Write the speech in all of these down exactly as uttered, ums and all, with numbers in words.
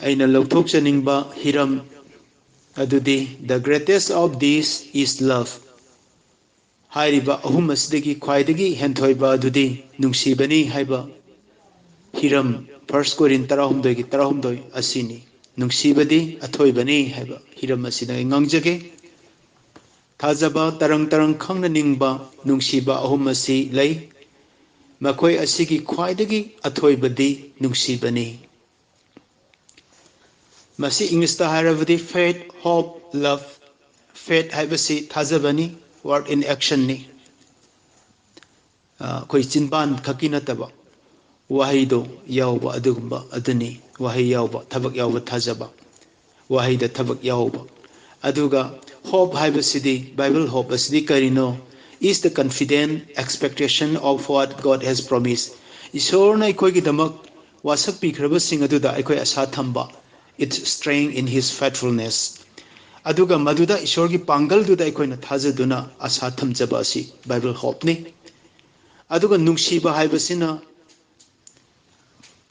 ꯑꯩꯅ ꯂꯧꯊꯣꯛꯆꯅꯤꯡꯕ ꯍꯤꯔꯝ ꯑꯗꯨꯗꯤ, "The greatest of these is love." ꯍꯥꯏꯔꯤꯕ ꯑꯍꯨꯝ ꯑꯁꯤꯗꯒꯤ ꯈ꯭ꯋꯥꯏꯗꯒꯤ ꯍꯦꯟꯊꯣꯏꯕ ꯑꯗꯨꯗꯤ ꯅꯨꯡꯁꯤꯕꯅꯤ ꯍꯥꯏꯕ ꯍꯤꯔꯝ, ꯐꯥꯔꯁ ꯀꯣꯔꯤꯟ ꯇꯔꯥꯍꯨꯝꯗꯣꯏꯒꯤ ꯇꯔꯥꯍꯨꯝꯗꯣꯏ ꯑꯁꯤꯅꯤ꯫ ꯅꯨꯡꯁꯤꯕꯗꯤ ꯑꯊꯣꯏꯕꯅꯤ ꯍꯥꯏꯕ ꯍꯤꯔꯝ ꯑꯁꯤꯗ ꯑꯩ ꯉꯥꯡꯖꯒꯦ꯫ ꯊꯥꯖꯕ, ꯇꯔꯪ ꯇꯔꯪ ꯈꯪꯅ ꯅꯤꯡꯕ, ꯅꯨꯡꯁꯤꯕ ꯑꯍꯨꯝ ꯑꯁꯤ ꯂꯩ꯫ ꯃꯈꯣꯏ ꯑꯁꯤꯒꯤ ꯈ꯭ꯋꯥꯏꯗꯒꯤ ꯑꯊꯣꯏꯕꯗꯤ ꯅꯨꯡꯁꯤꯕꯅꯤ꯫ ꯃꯁꯤ ꯏꯪꯂꯤꯁꯇ ꯍꯥꯏꯔꯕꯗꯤ faith, hope, love꯫ Faith ꯍꯥꯏꯕꯁꯤ ꯊꯥꯖꯕꯅꯤ, verb in actionꯅꯤ꯫ ꯑ, ꯑꯩꯈꯣꯏ ꯆꯤꯟꯕꯥꯟ ꯈꯛꯀꯤ ꯅꯠꯇꯕ, ꯋꯥꯍꯩꯗꯣ ꯌꯥꯎꯕ ꯑꯗꯨꯒꯨꯝꯕ ꯑꯗꯨꯅꯤ꯫ ꯋꯥꯍꯩ ꯌꯥꯎꯕ, ꯊꯕꯛ ꯌꯥꯎꯕ ꯊꯥꯖꯕ, ꯋꯥꯍꯩꯗ ꯊꯕꯛ ꯌꯥꯎꯕ꯫ ꯑꯗꯨꯒ hope ꯍꯥꯏꯕꯁꯤꯗꯤ, Bible hope ꯑꯁꯤꯗꯤ ꯀꯔꯤꯅꯣ? Is the confident expectation of what God has promised. ꯏꯁꯣꯔꯅ ꯑꯩꯈꯣꯏꯒꯤꯗꯃꯛ ꯋꯥꯁꯛꯄꯤꯈ꯭ꯔꯕꯁꯤꯡ ꯑꯗꯨꯗ ꯑꯩꯈꯣꯏ ꯑꯁꯥ ꯊꯝꯕ꯫ It's strength in his faithfulness. ꯑꯗꯨꯒ ꯃꯗꯨꯗ, ꯏꯁꯣꯔꯒꯤ ꯄꯥꯡꯒꯜꯗꯨꯗ ꯑꯩꯈꯣꯏꯅ ꯊꯥꯖꯗꯨꯅ ꯑꯁꯥ ꯊꯝꯖꯕ ꯑꯁꯤ Bible hopeꯅꯤ꯫ ꯑꯗꯨꯒ ꯅꯨꯡꯁꯤꯕ ꯍꯥꯏꯕꯁꯤꯅ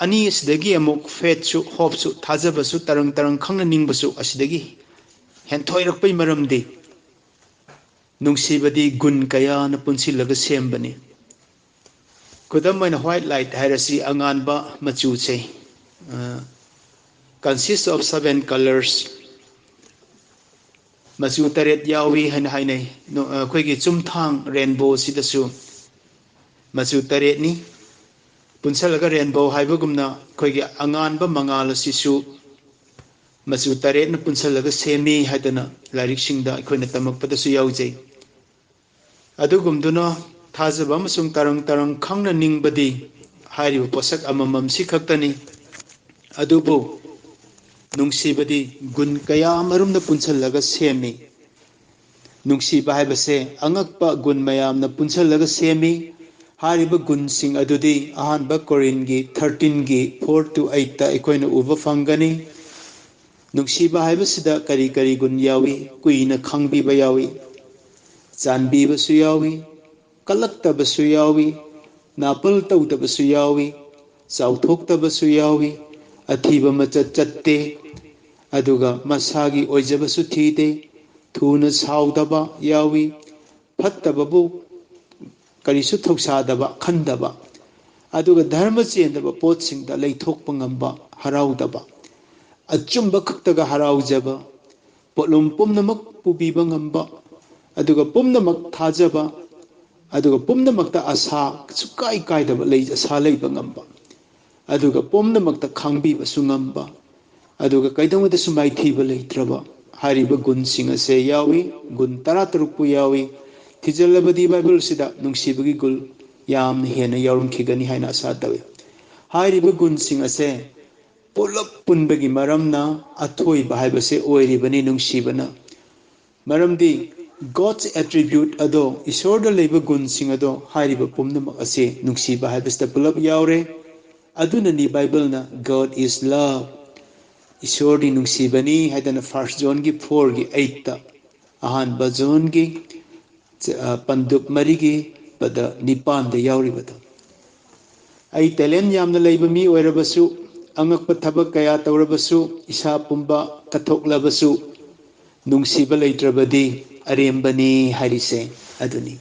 ꯑꯅꯤ ꯑꯁꯤꯗꯒꯤ ꯑꯃꯨꯛ faithꯁꯨ, hopeꯁꯨ, ꯊꯥꯖꯕꯁꯨ, ꯇꯔꯪ ꯇꯔꯪ ꯈꯪꯅ ꯅꯤꯡꯕꯁꯨ ꯑꯁꯤꯗꯒꯤ ꯍꯦꯟꯊꯣꯏꯔꯛꯄꯩ ꯃꯔꯝꯗꯤ ꯅꯨꯡꯁꯤꯕꯗꯤ ꯒꯨꯟ ꯀꯌꯥꯅ ꯄꯨꯟꯁꯤꯜꯂꯒ ꯁꯦꯝꯕꯅꯤ꯫ ꯈꯨꯗꯝ ꯑꯣꯏꯅ, white light ꯍꯥꯏꯔꯁꯤ, ꯑꯉꯥꯟꯕ ꯃꯆꯨꯁꯦ, ꯑ, consist of seven colours, ꯃꯆꯨ ꯇꯔꯦꯠ ꯌꯥꯎꯏ ꯍꯥꯏꯅ ꯍꯥꯏꯅꯩ꯫ ꯅꯣ-, ꯑꯩꯈꯣꯏꯒꯤ ꯆꯨꯝꯊꯥꯡ rainbowꯁꯤꯗꯁꯨ ꯃꯆꯨ ꯇꯔꯦꯠꯅꯤ꯫ ꯄꯨꯟꯁꯜꯂꯒ rainbow ꯍꯥꯏꯕꯒꯨꯝꯅ ꯑꯩꯈꯣꯏꯒꯤ ꯑꯉꯥꯟꯕ ꯃꯉꯥꯜ ꯑꯁꯤꯁꯨ ꯃꯆꯨ ꯇꯔꯦꯠꯅ ꯄꯨꯟꯁꯜꯂꯒ ꯁꯦꯝꯃꯤ ꯍꯥꯏꯗꯅ ꯂꯥꯏꯔꯤꯛꯁꯤꯡꯗ ꯑꯩꯈꯣꯏꯅ ꯇꯝꯃꯛꯄꯗꯁꯨ ꯌꯥꯎꯖꯩ꯫ ꯑꯗꯨꯒꯨꯝꯗꯨꯅ ꯊꯥꯖꯕ ꯑꯃꯁꯨꯡ ꯇꯔꯪ ꯇꯔꯪ ꯈꯪꯅ ꯅꯤꯡꯕꯗꯤ ꯍꯥꯏꯔꯤꯕ ꯄꯣꯠꯁꯛ ꯑꯃꯃꯝꯁꯤ ꯈꯛꯇꯅꯤ꯫ ꯑꯗꯨꯕꯨ ꯅꯨꯡꯁꯤꯕꯗꯤ ꯒꯨꯟ ꯀꯌꯥ ꯑꯃꯔꯣꯝꯅ ꯄꯨꯟꯁꯜꯂꯒ ꯁꯦꯝꯃꯤ꯫ ꯅꯨꯡꯁꯤꯕ ꯍꯥꯏꯕꯁꯦ ꯑꯉꯛꯄ ꯒꯨꯟ ꯃꯌꯥꯝꯅ ꯄꯨꯟꯁꯜꯂꯒ ꯁꯦꯝꯃꯤ꯫ ꯍꯥꯏꯔꯤꯕ ꯒꯨꯟꯁꯤꯡ ꯑꯗꯨꯗꯤ ꯑꯍꯥꯟꯕ ꯀꯣꯔꯤꯟꯒꯤ thirteenꯒꯤ four to eightꯇ ꯑꯩꯈꯣꯏꯅ ꯎꯕ ꯐꯪꯒꯅꯤ꯫ ꯅꯨꯡꯁꯤꯕ ꯍꯥꯏꯕꯁꯤꯗ ꯀꯔꯤ ꯀꯔꯤ ꯒꯨꯟ ꯌꯥꯎꯏ? ꯀꯨꯏꯅ ꯈꯪꯕꯤꯕ ꯌꯥꯎꯏ, ꯆꯥꯟꯕꯤꯕꯁꯨ ꯌꯥꯎꯏ, ꯀꯜꯂꯛꯇꯕꯁꯨ ꯌꯥꯎꯏ, ꯅꯥꯄꯜ ꯇꯧꯗꯕꯁꯨ ꯌꯥꯎꯏ, ꯆꯥꯎꯊꯣꯛꯇꯕꯁꯨ ꯌꯥꯎꯏ, ꯑꯊꯤꯕ ꯃꯆꯠ ꯆꯠꯇꯦ, ꯑꯗꯨꯒ ꯃꯁꯥꯒꯤ ꯑꯣꯏꯖꯕꯁꯨ ꯊꯤꯗꯦ, ꯊꯨꯅ ꯁꯥꯎꯗꯕ ꯌꯥꯎꯏ, ꯐꯠꯇꯕꯕꯨ ꯀꯔꯤꯁꯨ ꯊꯧꯁꯥꯗꯕ, ꯈꯟꯗꯕ, ꯑꯗꯨꯒ ꯙꯔꯃ ꯆꯦꯟꯗꯕ ꯄꯣꯠꯁꯤꯡꯗ ꯂꯩꯊꯣꯛꯄ ꯉꯝꯕ, ꯍꯔꯥꯎꯗꯕ, ꯑꯆꯨꯝꯕ ꯈꯛꯇꯒ ꯍꯔꯥꯎꯖꯕ, ꯄꯣꯠꯂꯨꯝ ꯄꯨꯝꯅꯃꯛ ꯄꯨꯕꯤꯕ ꯉꯝꯕ, ꯑꯗꯨꯒ ꯄꯨꯝꯅꯃꯛ ꯊꯥꯖꯕ, ꯑꯗꯨꯒ ꯄꯨꯝꯅꯃꯛꯇ ꯑꯁꯥ ꯁꯨꯛꯀꯥꯏ ꯀꯥꯏꯗꯕ ꯂꯩ, ꯑꯁꯥ ꯂꯩꯕ ꯉꯝꯕ, ꯑꯗꯨꯒ ꯄꯨꯝꯅꯃꯛꯇ ꯈꯥꯡꯕꯤꯕꯁꯨ ꯉꯝꯕ, ꯑꯗꯨꯒ ꯀꯩꯗꯧꯉꯩꯗꯁꯨ ꯃꯥꯏꯊꯤꯕ ꯂꯩꯇ꯭ꯔꯕ ꯍꯥꯏꯔꯤꯕ ꯒꯨꯟꯁꯤꯡ ꯑꯁꯦ ꯌꯥꯎꯏ꯫ ꯒꯨꯟ ꯇꯔꯥꯇꯔꯨꯛꯄꯨ ꯌꯥꯎꯏ꯫ ꯊꯤꯖꯤꯜꯂꯕꯗꯤ ꯕꯥꯏꯕꯜꯁꯤꯗ ꯅꯨꯡꯁꯤꯕꯒꯤ ꯒꯨꯟ ꯌꯥꯝꯅ ꯍꯦꯟꯅ ꯌꯥꯎꯔꯝꯈꯤꯒꯅꯤ ꯍꯥꯏꯅ ꯑꯁꯥ ꯇꯧꯏ꯫ ꯍꯥꯏꯔꯤꯕ ꯒꯨꯟꯁꯤꯡ ꯑꯁꯦ ꯄꯨꯂꯞ ꯄꯨꯟꯕꯒꯤ ꯃꯔꯝꯅ ꯑꯊꯣꯏꯕ ꯍꯥꯏꯕꯁꯦ ꯑꯣꯏꯔꯤꯕꯅꯤ ꯅꯨꯡꯁꯤꯕꯅ꯫ ꯃꯔꯝꯗꯤ God's attribute ꯑꯗꯣ, ꯏꯁꯣꯔꯗ ꯂꯩꯕ ꯒꯨꯟꯁꯤꯡ ꯑꯗꯣ, ꯍꯥꯏꯔꯤꯕ ꯄꯨꯝꯅꯃꯛ ꯑꯁꯤ ꯅꯨꯡꯁꯤꯕ ꯍꯥꯏꯕꯁꯤꯗ ꯄꯨꯂꯞ ꯌꯥꯎꯔꯦ꯫ ꯑꯗꯨꯅꯅꯤ ꯕꯥꯏꯕꯜꯅ "God is love", ꯏꯁꯣꯔꯗꯤ ꯅꯨꯡꯁꯤꯕꯅꯤ ꯍꯥꯏꯗꯅ First Johnꯒꯤ fourꯒꯤ eightꯇ, ꯑꯍꯥꯟꯕ ꯖꯣꯟꯒꯤ, ꯑ, ꯄꯟꯗꯨꯞ ꯃꯔꯤꯒꯤ ꯄꯗ ꯅꯤꯄꯥꯟꯗ ꯌꯥꯎꯔꯤꯕꯗꯣ꯫ ꯑꯩ talent ꯌꯥꯝꯅ ꯂꯩꯕ ꯃꯤ ꯑꯣꯏꯔꯕꯁꯨ, ꯑꯉꯛꯄ ꯊꯕꯛ ꯀꯌꯥ ꯇꯧꯔꯕꯁꯨ, ꯏꯁꯥ ꯄꯨꯝꯕ ꯀꯠꯊꯣꯛꯂꯕꯁꯨ, ꯅꯨꯡꯁꯤꯕ ꯂꯩꯇ꯭ꯔꯕꯗꯤ ꯑꯔꯦꯝꯕꯅꯤ ꯍꯥꯏꯔꯤꯁꯦ ꯑꯗꯨꯅꯤ꯫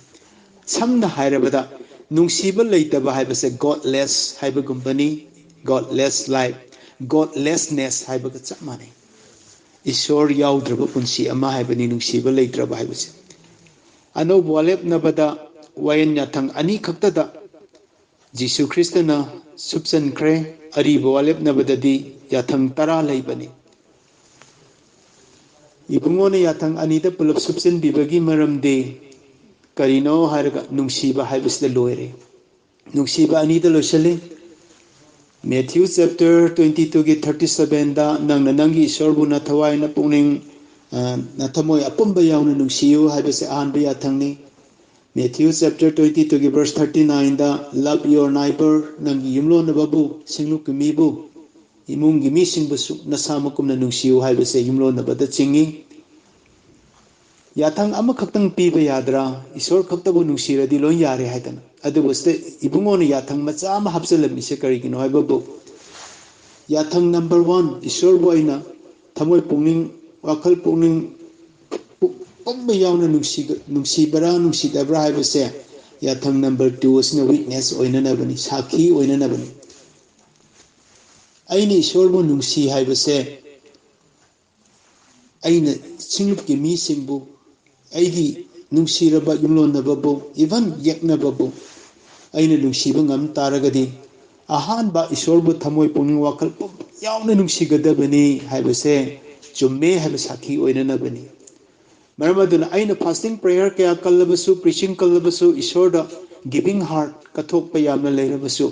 ꯁꯝꯅ ꯍꯥꯏꯔꯕꯗ, ꯅꯨꯡꯁꯤꯕ ꯂꯩꯇꯕ ꯍꯥꯏꯕꯁꯦ godless ꯍꯥꯏꯕꯒꯨꯝꯕꯅꯤ꯫ Godless life, godlessness ꯍꯥꯏꯕꯒ ꯆꯞ ꯃꯥꯟꯅꯩ꯫ ꯏꯁꯣꯔ ꯌꯥꯎꯗ꯭ꯔꯕ ꯄꯨꯟꯁꯤ ꯑꯃ ꯍꯥꯏꯕꯅꯤ ꯅꯨꯡꯁꯤꯕ ꯂꯩꯇ꯭ꯔꯕ ꯍꯥꯏꯕꯁꯦ꯫ ꯑꯅꯧꯕ ꯋꯥꯔꯦꯞꯅꯕꯗ ꯋꯥꯌꯦꯜ ꯌꯥꯊꯪ ꯑꯅꯤ ꯈꯛꯇꯗ ꯖꯤꯁꯨ ꯈ꯭ꯔꯤꯁꯇꯅ ꯁꯨꯞꯆꯟꯈ꯭ꯔꯦ꯫ ꯑꯔꯤꯕ ꯋꯥꯔꯦꯞꯅꯕꯗꯗꯤ ꯌꯥꯊꯪ ꯇꯔꯥ ꯂꯩꯕꯅꯤ꯫ ꯏꯕꯨꯡꯉꯣꯅ ꯌꯥꯊꯪ ꯑꯅꯤꯗ ꯄꯨꯂꯞ ꯁꯨꯞꯆꯟꯕꯤꯕꯒꯤ ꯃꯔꯝꯗꯤ ꯀꯔꯤꯅꯣ ꯍꯥꯏꯔꯒ ꯅꯨꯡꯁꯤꯕ ꯍꯥꯏꯕꯁꯤꯗ ꯂꯣꯏꯔꯦ꯫ ꯅꯨꯡꯁꯤꯕ ꯑꯅꯤꯗ ꯂꯣꯏꯁꯤꯜꯂꯤ꯫ Matthew chapter twenty twoꯒꯤ thirty sevenꯗ "ꯅꯪꯅ ꯅꯪꯒꯤ ꯏꯁꯣꯔꯕꯨ ꯅꯊꯋꯥꯏ, ꯅꯄꯨꯛꯅꯤꯡ, ꯑ, ꯅꯊꯃꯣꯏ ꯑꯄꯨꯝꯕ ꯌꯥꯎꯅ ꯅꯨꯡꯁꯤꯌꯨ" ꯍꯥꯏꯕꯁꯦ ꯑꯍꯥꯟꯕ ꯌꯥꯊꯪꯅꯤ꯫ Matthew chapter twenty twoꯒꯤ verse thirty nineꯗ "Love your neighbor", ꯅꯪꯒꯤ ꯌꯨꯝꯂꯣꯟꯅꯕꯕꯨ, ꯁꯤꯡꯂꯨꯞꯀꯤ ꯃꯤꯕꯨ, ꯏꯃꯨꯡꯒꯤ ꯃꯤꯁꯤꯡꯕꯨꯁꯨ ꯅꯁꯥꯃꯛꯀꯨꯝꯅ ꯅꯨꯡꯁꯤꯌꯨ ꯍꯥꯏꯕꯁꯦ ꯌꯨꯝꯂꯣꯟꯅꯕꯗ ꯆꯤꯡꯏ꯫ ꯌꯥꯊꯪ ꯑꯃꯈꯛꯇꯪ ꯄꯤꯕ ꯌꯥꯗ꯭ꯔꯥ? ꯏꯁꯣꯔ ꯈꯛꯇꯕꯨ ꯅꯨꯡꯁꯤꯔꯗꯤ ꯂꯣꯏ ꯌꯥꯔꯦ ꯍꯥꯏꯗꯅ꯫ ꯑꯗꯨꯕꯨ ꯁꯤꯗ ꯏꯕꯨꯡꯉꯣꯅ ꯌꯥꯊꯪ ꯃꯆꯥ ꯑꯃ ꯍꯥꯞꯆꯤꯜꯂꯝꯃꯤꯁꯦ ꯀꯔꯤꯒꯤꯅꯣ ꯍꯥꯏꯕꯕꯨ, ꯌꯥꯊꯪ ꯅꯝꯕꯔ ꯋꯥꯟ, ꯏꯁꯣꯔꯕꯨ ꯑꯩꯅ ꯊꯃꯣꯏ ꯄꯨꯛꯅꯤꯡ, ꯋꯥꯈꯜ ꯄꯨꯛꯅꯤꯡ ꯄꯨ-, ꯄꯨꯝꯕ ꯌꯥꯎꯅ ꯅꯨꯡꯁꯤꯕ-, ꯅꯨꯡꯁꯤꯕ꯭ꯔꯥ ꯅꯨꯡꯁꯤꯗꯕ꯭ꯔꯥ ꯍꯥꯏꯕꯁꯦ ꯌꯥꯊꯪ ꯅꯝꯕꯔ ꯇꯨ ꯑꯁꯤꯅ ꯋꯤꯠꯅꯦꯁ ꯑꯣꯏꯅꯅꯕꯅꯤ, ꯁꯥꯈꯤ ꯑꯣꯏꯅꯅꯕꯅꯤ꯫ ꯑꯩꯅ ꯏꯁꯣꯔꯕꯨ ꯅꯨꯡꯁꯤ ꯍꯥꯏꯕꯁꯦ ꯑꯩꯅ ꯁꯤꯡꯂꯨꯞꯀꯤ ꯃꯤꯁꯤꯡꯕꯨ, ꯑꯩꯒꯤ ꯅꯨꯡꯁꯤꯔꯕ ꯌꯨꯝꯂꯣꯟꯅꯕꯕꯨ, even ꯌꯦꯛꯅꯕꯕꯨ ꯑꯩꯅ ꯅꯨꯡꯁꯤꯕ ꯉꯝ ꯇꯥꯔꯒꯗꯤ, ꯑꯍꯥꯟꯕ ꯏꯁꯣꯔꯕꯨ ꯊꯃꯣꯏ ꯄꯨꯛꯅꯤꯡ ꯋꯥꯈꯜ ꯄꯨꯝ ꯌꯥꯎꯅ ꯅꯨꯡꯁꯤꯒꯗꯕꯅꯤ ꯍꯥꯏꯕꯁꯦ ꯆꯨꯝꯃꯦ ꯍꯥꯏꯕ ꯁꯥꯈꯤ ꯑꯣꯏꯅꯅꯕꯅꯤ꯫ ꯃꯔꯝ ꯑꯗꯨꯅ ꯑꯩꯅ fasting prayer ꯀꯌꯥ ꯀꯜꯂꯕꯁꯨ, preaching ꯀꯜꯂꯕꯁꯨ, ꯏꯁꯣꯔꯗ giving heart ꯀꯠꯊꯣꯛꯄ ꯌꯥꯝꯅ ꯂꯩꯔꯕꯁꯨ,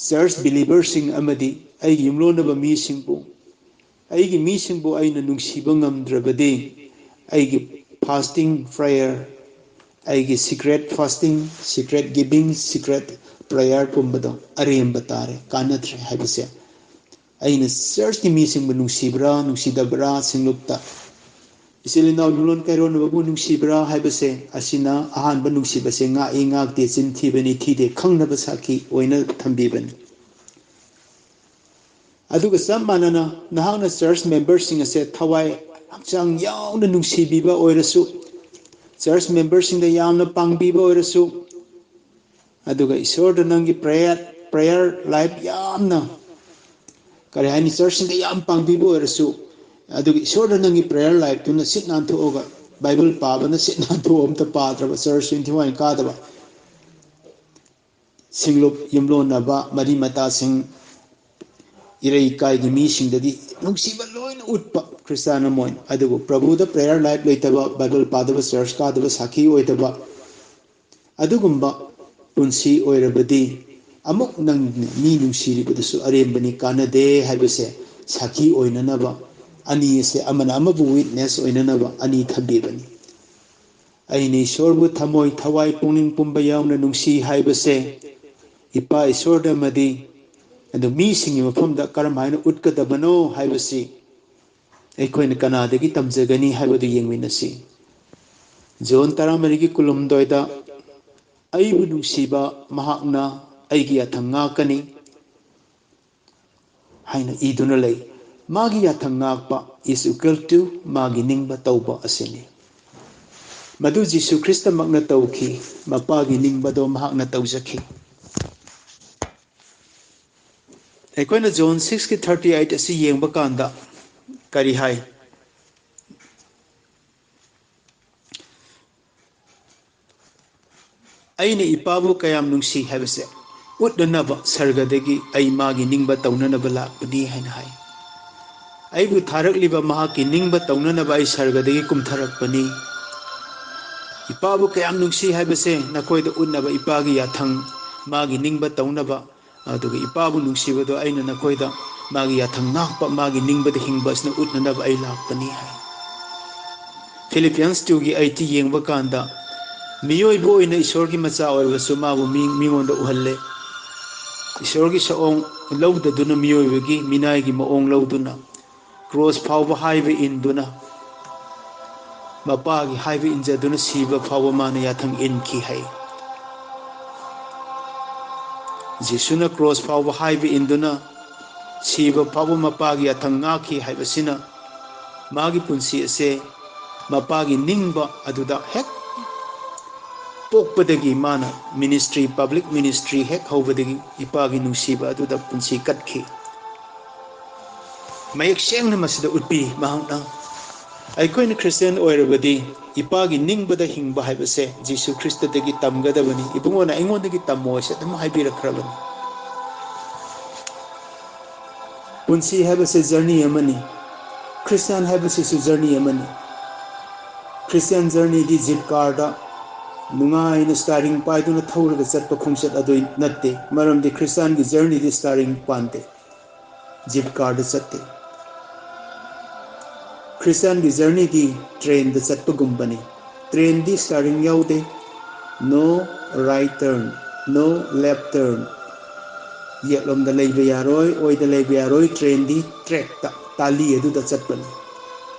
church believerꯁꯤꯡ ꯑꯃꯗꯤ ꯑꯩꯒꯤ ꯌꯨꯝꯂꯣꯟꯅꯕ ꯃꯤꯁꯤꯡꯕꯨ, ꯑꯩꯒꯤ ꯃꯤꯁꯤꯡꯕꯨ ꯑꯩꯅ ꯅꯨꯡꯁꯤꯕ ꯉꯝꯗ꯭ꯔꯕꯗꯤ, ꯑꯩꯒꯤ fasting prayer, ꯑꯩꯒꯤ secret fasting, secret giving, secret prayer ꯄꯨꯝꯕꯗꯣ ꯑꯔꯦꯝꯕ ꯇꯥꯔꯦ, ꯀꯥꯟꯅꯗ꯭ꯔꯦ ꯍꯥꯏꯕꯁꯦ꯫ ꯑꯩꯅ churchꯀꯤ ꯃꯤꯁꯤꯡꯕꯨ ꯅꯨꯡꯁꯤꯕ꯭ꯔꯥ ꯅꯨꯡꯁꯤꯗꯕ꯭ꯔꯥ ꯁꯤꯡꯂꯨꯞꯇ, ꯏꯆꯤꯜ ꯏꯅꯥꯎ ꯌꯨꯝꯂꯣꯟ ꯀꯩꯔꯣꯟꯅꯕꯕꯨ ꯅꯨꯡꯁꯤꯕ꯭ꯔꯥ ꯍꯥꯏꯕꯁꯦ, ꯑꯁꯤꯅ ꯑꯍꯥꯟꯕ ꯅꯨꯡꯁꯤꯕꯁꯦ ꯉꯥꯛꯏ ꯉꯥꯛꯇꯦ, ꯆꯤꯟ ꯊꯤꯕꯅꯤ ꯊꯤꯗꯦ ꯈꯪꯅꯕ ꯁꯥꯈꯤ ꯑꯣꯏꯅ ꯊꯝꯕꯤꯕꯅꯤ꯫ ꯑꯗꯨꯒ ꯆꯞ ꯃꯥꯟꯅꯅ ꯅꯍꯥꯛꯅ church memberꯁꯤꯡ ꯑꯁꯦ ꯊꯋꯥꯏ ꯍꯛꯆꯥꯡ ꯌꯥꯎꯅ ꯅꯨꯡꯁꯤꯕꯤꯕ ꯑꯣꯏꯔꯁꯨ, church memberꯁꯤꯡꯗ ꯌꯥꯝꯅ ꯄꯥꯡꯕꯤꯕ ꯑꯣꯏꯔꯁꯨ, ꯑꯗꯨꯒ ꯏꯁꯣꯔꯗ ꯅꯪꯒꯤ prayer, prayer life ꯌꯥꯝꯅ, ꯀꯔꯤ ꯍꯥꯏꯅꯤ, churchꯁꯤꯡꯗ ꯌꯥꯝ ꯄꯥꯡꯕꯤꯕ ꯑꯣꯏꯔꯁꯨ, ꯑꯗꯨꯒ ꯏꯁꯣꯔꯗ ꯅꯪꯒꯤ prayer lifeꯇꯨꯅ ꯁꯤꯠ ꯅꯥꯟꯊꯣꯛꯑꯒ, Bible ꯄꯥꯕꯅ ꯁꯤꯠ ꯅꯥꯟꯊꯣꯛꯑ ꯑꯝꯇ ꯄꯥꯗ꯭ꯔꯕ, church twenty one ꯀꯥꯗꯕ, ꯁꯤꯡꯂꯨꯞ ꯌꯨꯝꯂꯣꯟꯅꯕ ꯃꯔꯤ ꯃꯇꯥꯁꯤꯡ, ꯏꯔꯩ ꯏꯀꯥꯏꯒꯤ ꯃꯤꯁꯤꯡꯗꯗꯤ ꯅꯨꯡꯁꯤꯕ ꯂꯣꯏꯅ ꯎꯠꯄ ꯈ꯭ꯔꯤꯁꯇꯥꯟ ꯑꯃ ꯑꯣꯏꯅ, ꯑꯗꯨꯕꯨ ꯄ꯭ꯔꯚꯨꯗ prayer life ꯂꯩꯇꯕ, Bible ꯄꯥꯗꯕ, church ꯀꯥꯗꯕ, ꯁꯥꯈꯤ ꯑꯣꯏꯗꯕ, ꯑꯗꯨꯒꯨꯝꯕ ꯄꯨꯟꯁꯤ ꯑꯣꯏꯔꯕꯗꯤ, ꯑꯃꯨꯛ ꯅꯪ ꯃꯤ ꯅꯨꯡꯁꯤꯔꯤꯕꯗꯨꯁꯨ ꯑꯔꯦꯝꯕꯅꯤ, ꯀꯥꯟꯅꯗꯦ ꯍꯥꯏꯕꯁꯦ ꯁꯥꯈꯤ ꯑꯣꯏꯅꯅꯕ ꯑꯅꯤ ꯑꯁꯦ, ꯑꯃꯅ ꯑꯃꯕꯨ witness ꯑꯣꯏꯅꯅꯕ ꯑꯅꯤ ꯊꯝꯕꯤꯕꯅꯤ꯫ ꯑꯩꯅ ꯏꯁꯣꯔꯕꯨ ꯊꯃꯣꯏ, ꯊꯋꯥꯏ, ꯄꯨꯛꯅꯤꯡ ꯄꯨꯝꯕ ꯌꯥꯎꯅ ꯅꯨꯡꯁꯤ ꯍꯥꯏꯕꯁꯦ ꯏꯄꯥ ꯏꯁꯣꯔꯗ ꯑꯃꯗꯤ ꯑꯗꯨ ꯃꯤꯁꯤꯡꯒꯤ ꯃꯐꯝꯗ ꯀꯔꯝ ꯍꯥꯏꯅ ꯎꯠꯀꯗꯕꯅꯣ ꯍꯥꯏꯕꯁꯤ ꯑꯩꯈꯣꯏꯅ ꯀꯅꯥꯗꯒꯤ ꯇꯝꯖꯒꯅꯤ ꯍꯥꯏꯕꯗꯨ ꯌꯦꯡꯃꯤꯟꯅꯁꯤ꯫ ꯖꯣꯟ ꯇꯔꯥꯃꯔꯤꯒꯤ ꯀꯨꯟꯍꯨꯝꯗꯣꯏꯗ, "ꯑꯩꯕꯨ ꯅꯨꯡꯁꯤꯕ ꯃꯍꯥꯛꯅ ꯑꯩꯒꯤ ꯌꯥꯊꯪ ꯉꯥꯛꯀꯅꯤ, ꯍꯥꯏꯅ ꯏꯗꯨꯅ ꯂꯩ꯫ ꯃꯥꯒꯤ ꯌꯥꯊꯪ ꯉꯥꯛꯄ is equal to ꯃꯥꯒꯤ ꯅꯤꯡꯕ ꯇꯧꯕ ꯑꯁꯤꯅꯤ꯫ ꯃꯗꯨ ꯖꯤꯁꯨ ꯈ꯭ꯔꯤꯁꯇꯃꯛꯅ ꯇꯧꯈꯤ, ꯃꯄꯥꯒꯤ ꯅꯤꯡꯕꯗꯣ ꯃꯍꯥꯛꯅ ꯇꯧꯖꯈꯤ꯫ ꯑꯩꯈꯣꯏꯅ John six ꯀꯤ thirty eight ꯑꯁꯤ ꯌꯦꯡꯕ ꯀꯥꯟꯗ ꯀꯔꯤ ꯍꯥꯏ? "ꯑꯩꯅ ꯏꯄꯥꯕꯨ ꯀꯌꯥꯝ ꯅꯨꯡꯁꯤ ꯍꯥꯏꯕꯁꯦ ꯎꯠꯅꯅꯕ ꯁꯔꯒꯗꯒꯤ ꯑꯩ ꯃꯥꯒꯤ ꯅꯤꯡꯕ ꯇꯧꯅꯅꯕ ꯂꯥꯛꯄꯅꯤ" ꯍꯥꯏꯅ ꯍꯥꯏ꯫ "ꯑꯩꯕꯨ ꯊꯥꯔꯛꯂꯤꯕ ꯃꯍꯥꯛꯀꯤ ꯅꯤꯡꯕ ꯇꯧꯅꯅꯕ ꯑꯩ ꯁꯔꯒꯗꯒꯤ ꯀꯨꯝꯊꯔꯛꯄꯅꯤ"꯫ ꯏꯄꯥꯕꯨ ꯀꯌꯥꯝ ꯅꯨꯡꯁꯤ ꯍꯥꯏꯕꯁꯦ ꯅꯈꯣꯏꯗ ꯎꯠꯅꯕ, ꯏꯄꯥꯒꯤ ꯌꯥꯊꯪ, ꯃꯥꯒꯤ ꯅꯤꯡꯕ ꯇꯧꯅꯕ, ꯑꯗꯨꯒ ꯏꯄꯥꯕꯨ ꯅꯨꯡꯁꯤꯕꯗꯣ ꯑꯩꯅ ꯅꯈꯣꯏꯗ ꯃꯥꯒꯤ ꯌꯥꯊꯪ ꯉꯥꯛꯄ, ꯃꯥꯒꯤ ꯅꯤꯡꯕꯗ ꯍꯤꯡꯕ ꯑꯁꯤꯅ ꯎꯠꯅꯅꯕ ꯑꯩ ꯂꯥꯛꯄꯅꯤ ꯍꯥꯏ꯫ Philippians two ꯒꯤ eight ꯌꯦꯡꯕ ꯀꯥꯟꯗ, ꯃꯤꯑꯣꯏꯕ ꯑꯣꯏꯅ ꯏꯁꯣꯔꯒꯤ ꯃꯆꯥ ꯑꯣꯏꯔꯕꯁꯨ ꯃꯥꯕꯨ ꯃꯤ, ꯃꯤꯉꯣꯟꯗ ꯎꯍꯜꯂꯦ꯫ ꯏꯁꯣꯔꯒꯤ ꯁꯛꯑꯣꯡ ꯂꯧꯗꯗꯨꯅ ꯃꯤꯑꯣꯏꯕꯒꯤ ꯃꯤꯅꯥꯏꯒꯤ ꯃꯑꯣꯡ ꯂꯧꯗꯨꯅ, ꯀ꯭ꯔꯣꯁ ꯐꯥꯎꯕ ꯍꯥꯏꯕ ꯏꯟꯗꯨꯅ, ꯃꯄꯥꯒꯤ ꯍꯥꯏꯕ ꯏꯟꯖꯗꯨꯅ ꯁꯤꯕ ꯐꯥꯎꯕ ꯃꯥꯅ ꯌꯥꯊꯪ ꯏꯟꯈꯤ ꯍꯥꯏ꯫ ꯖꯤꯁꯨꯅ ꯀ꯭ꯔꯣꯁ ꯐꯥꯎꯕ ꯍꯥꯏꯕ ꯏꯟꯗꯨꯅ ꯁꯤꯕ ꯐꯥꯎꯕ ꯃꯄꯥꯒꯤ ꯌꯥꯊꯪ ꯉꯥꯛꯈꯤ ꯍꯥꯏꯕꯁꯤꯅ ꯃꯥꯒꯤ ꯄꯨꯟꯁꯤ ꯑꯁꯦ ꯃꯄꯥꯒꯤ ꯅꯤꯡꯕ ꯑꯗꯨꯗ ꯍꯦꯛ ꯄꯣꯛꯄꯗꯒꯤ ꯃꯥꯅ ministry, public ministry ꯍꯦꯛ ꯍꯧꯕꯗꯒꯤ ꯏꯄꯥꯒꯤ ꯅꯨꯡꯁꯤꯕ ꯑꯗꯨꯗ ꯄꯨꯟꯁꯤ ꯀꯠꯈꯤ꯫ ꯃꯌꯦꯛ ꯁꯦꯡꯅ ꯃꯁꯤꯗ ꯎꯠꯄꯤ꯫ ꯃꯍꯥꯛꯅ, ꯑꯩꯈꯣꯏꯅ ꯈ꯭ꯔꯤꯁꯇꯤꯌꯥꯟ ꯑꯣꯏꯔꯕꯗꯤ ꯏꯄꯥꯒꯤ ꯅꯤꯡꯕꯗ ꯍꯤꯡꯕ ꯍꯥꯏꯕꯁꯦ ꯖꯤꯁꯨ ꯈ꯭ꯔꯤꯁꯇꯗꯒꯤ ꯇꯝꯒꯗꯕꯅꯤ꯫ ꯏꯕꯨꯡꯉꯣꯅ ꯑꯩꯉꯣꯟꯗꯒꯤ ꯇꯝꯃꯣ ꯍꯥꯏꯁꯦ ꯑꯗꯨꯝ ꯍꯥꯏꯕꯤꯔꯛꯈ꯭ꯔꯕꯅꯤ꯫ ꯄꯨꯟꯁꯤ ꯍꯥꯏꯕꯁꯦ journey ꯑꯃꯅꯤ꯫ ꯈ꯭ꯔꯤꯁꯇꯤꯌꯥꯟ ꯍꯥꯏꯕꯁꯤꯁꯨ journey ꯑꯃꯅꯤ꯫ ꯈ꯭ꯔꯤꯁꯇꯤꯌꯥꯟ journeyꯗꯤ ꯖꯤꯞ ꯀꯥꯔꯗ ꯅꯨꯡꯉꯥꯏꯅ steering ꯄꯥꯏꯗꯨꯅ ꯊꯧꯔꯒ ꯆꯠꯄ ꯈꯣꯡꯆꯠ ꯑꯗꯨ ꯅꯠꯇꯦ꯫ ꯃꯔꯝꯗꯤ ꯈ꯭ꯔꯤꯁꯇꯤꯌꯥꯟꯒꯤ journeyꯗꯤ steering ꯄꯥꯟꯗꯦ꯫ ꯖꯤꯞ ꯀꯥꯔꯗ ꯆꯠꯇꯦ꯫ ꯈ꯭ꯔꯤꯁꯇꯤꯌꯥꯟꯒꯤ journeyꯗꯤ trainꯗ ꯆꯠꯄꯒꯨꯝꯕꯅꯤ꯫ Trainꯗꯤ steering ꯌꯥꯎꯗꯦ꯫ No right turn, no left turn꯫ ꯌꯦꯠꯂꯣꯝꯗ ꯂꯩꯕ ꯌꯥꯔꯣꯏ, ꯑꯣꯏꯗ ꯂꯩꯕ ꯌꯥꯔꯣꯏ꯫ Trainꯗꯤ trackꯇ, ꯇꯥꯂꯤ ꯑꯗꯨꯗ ꯆꯠꯄꯅꯤ꯫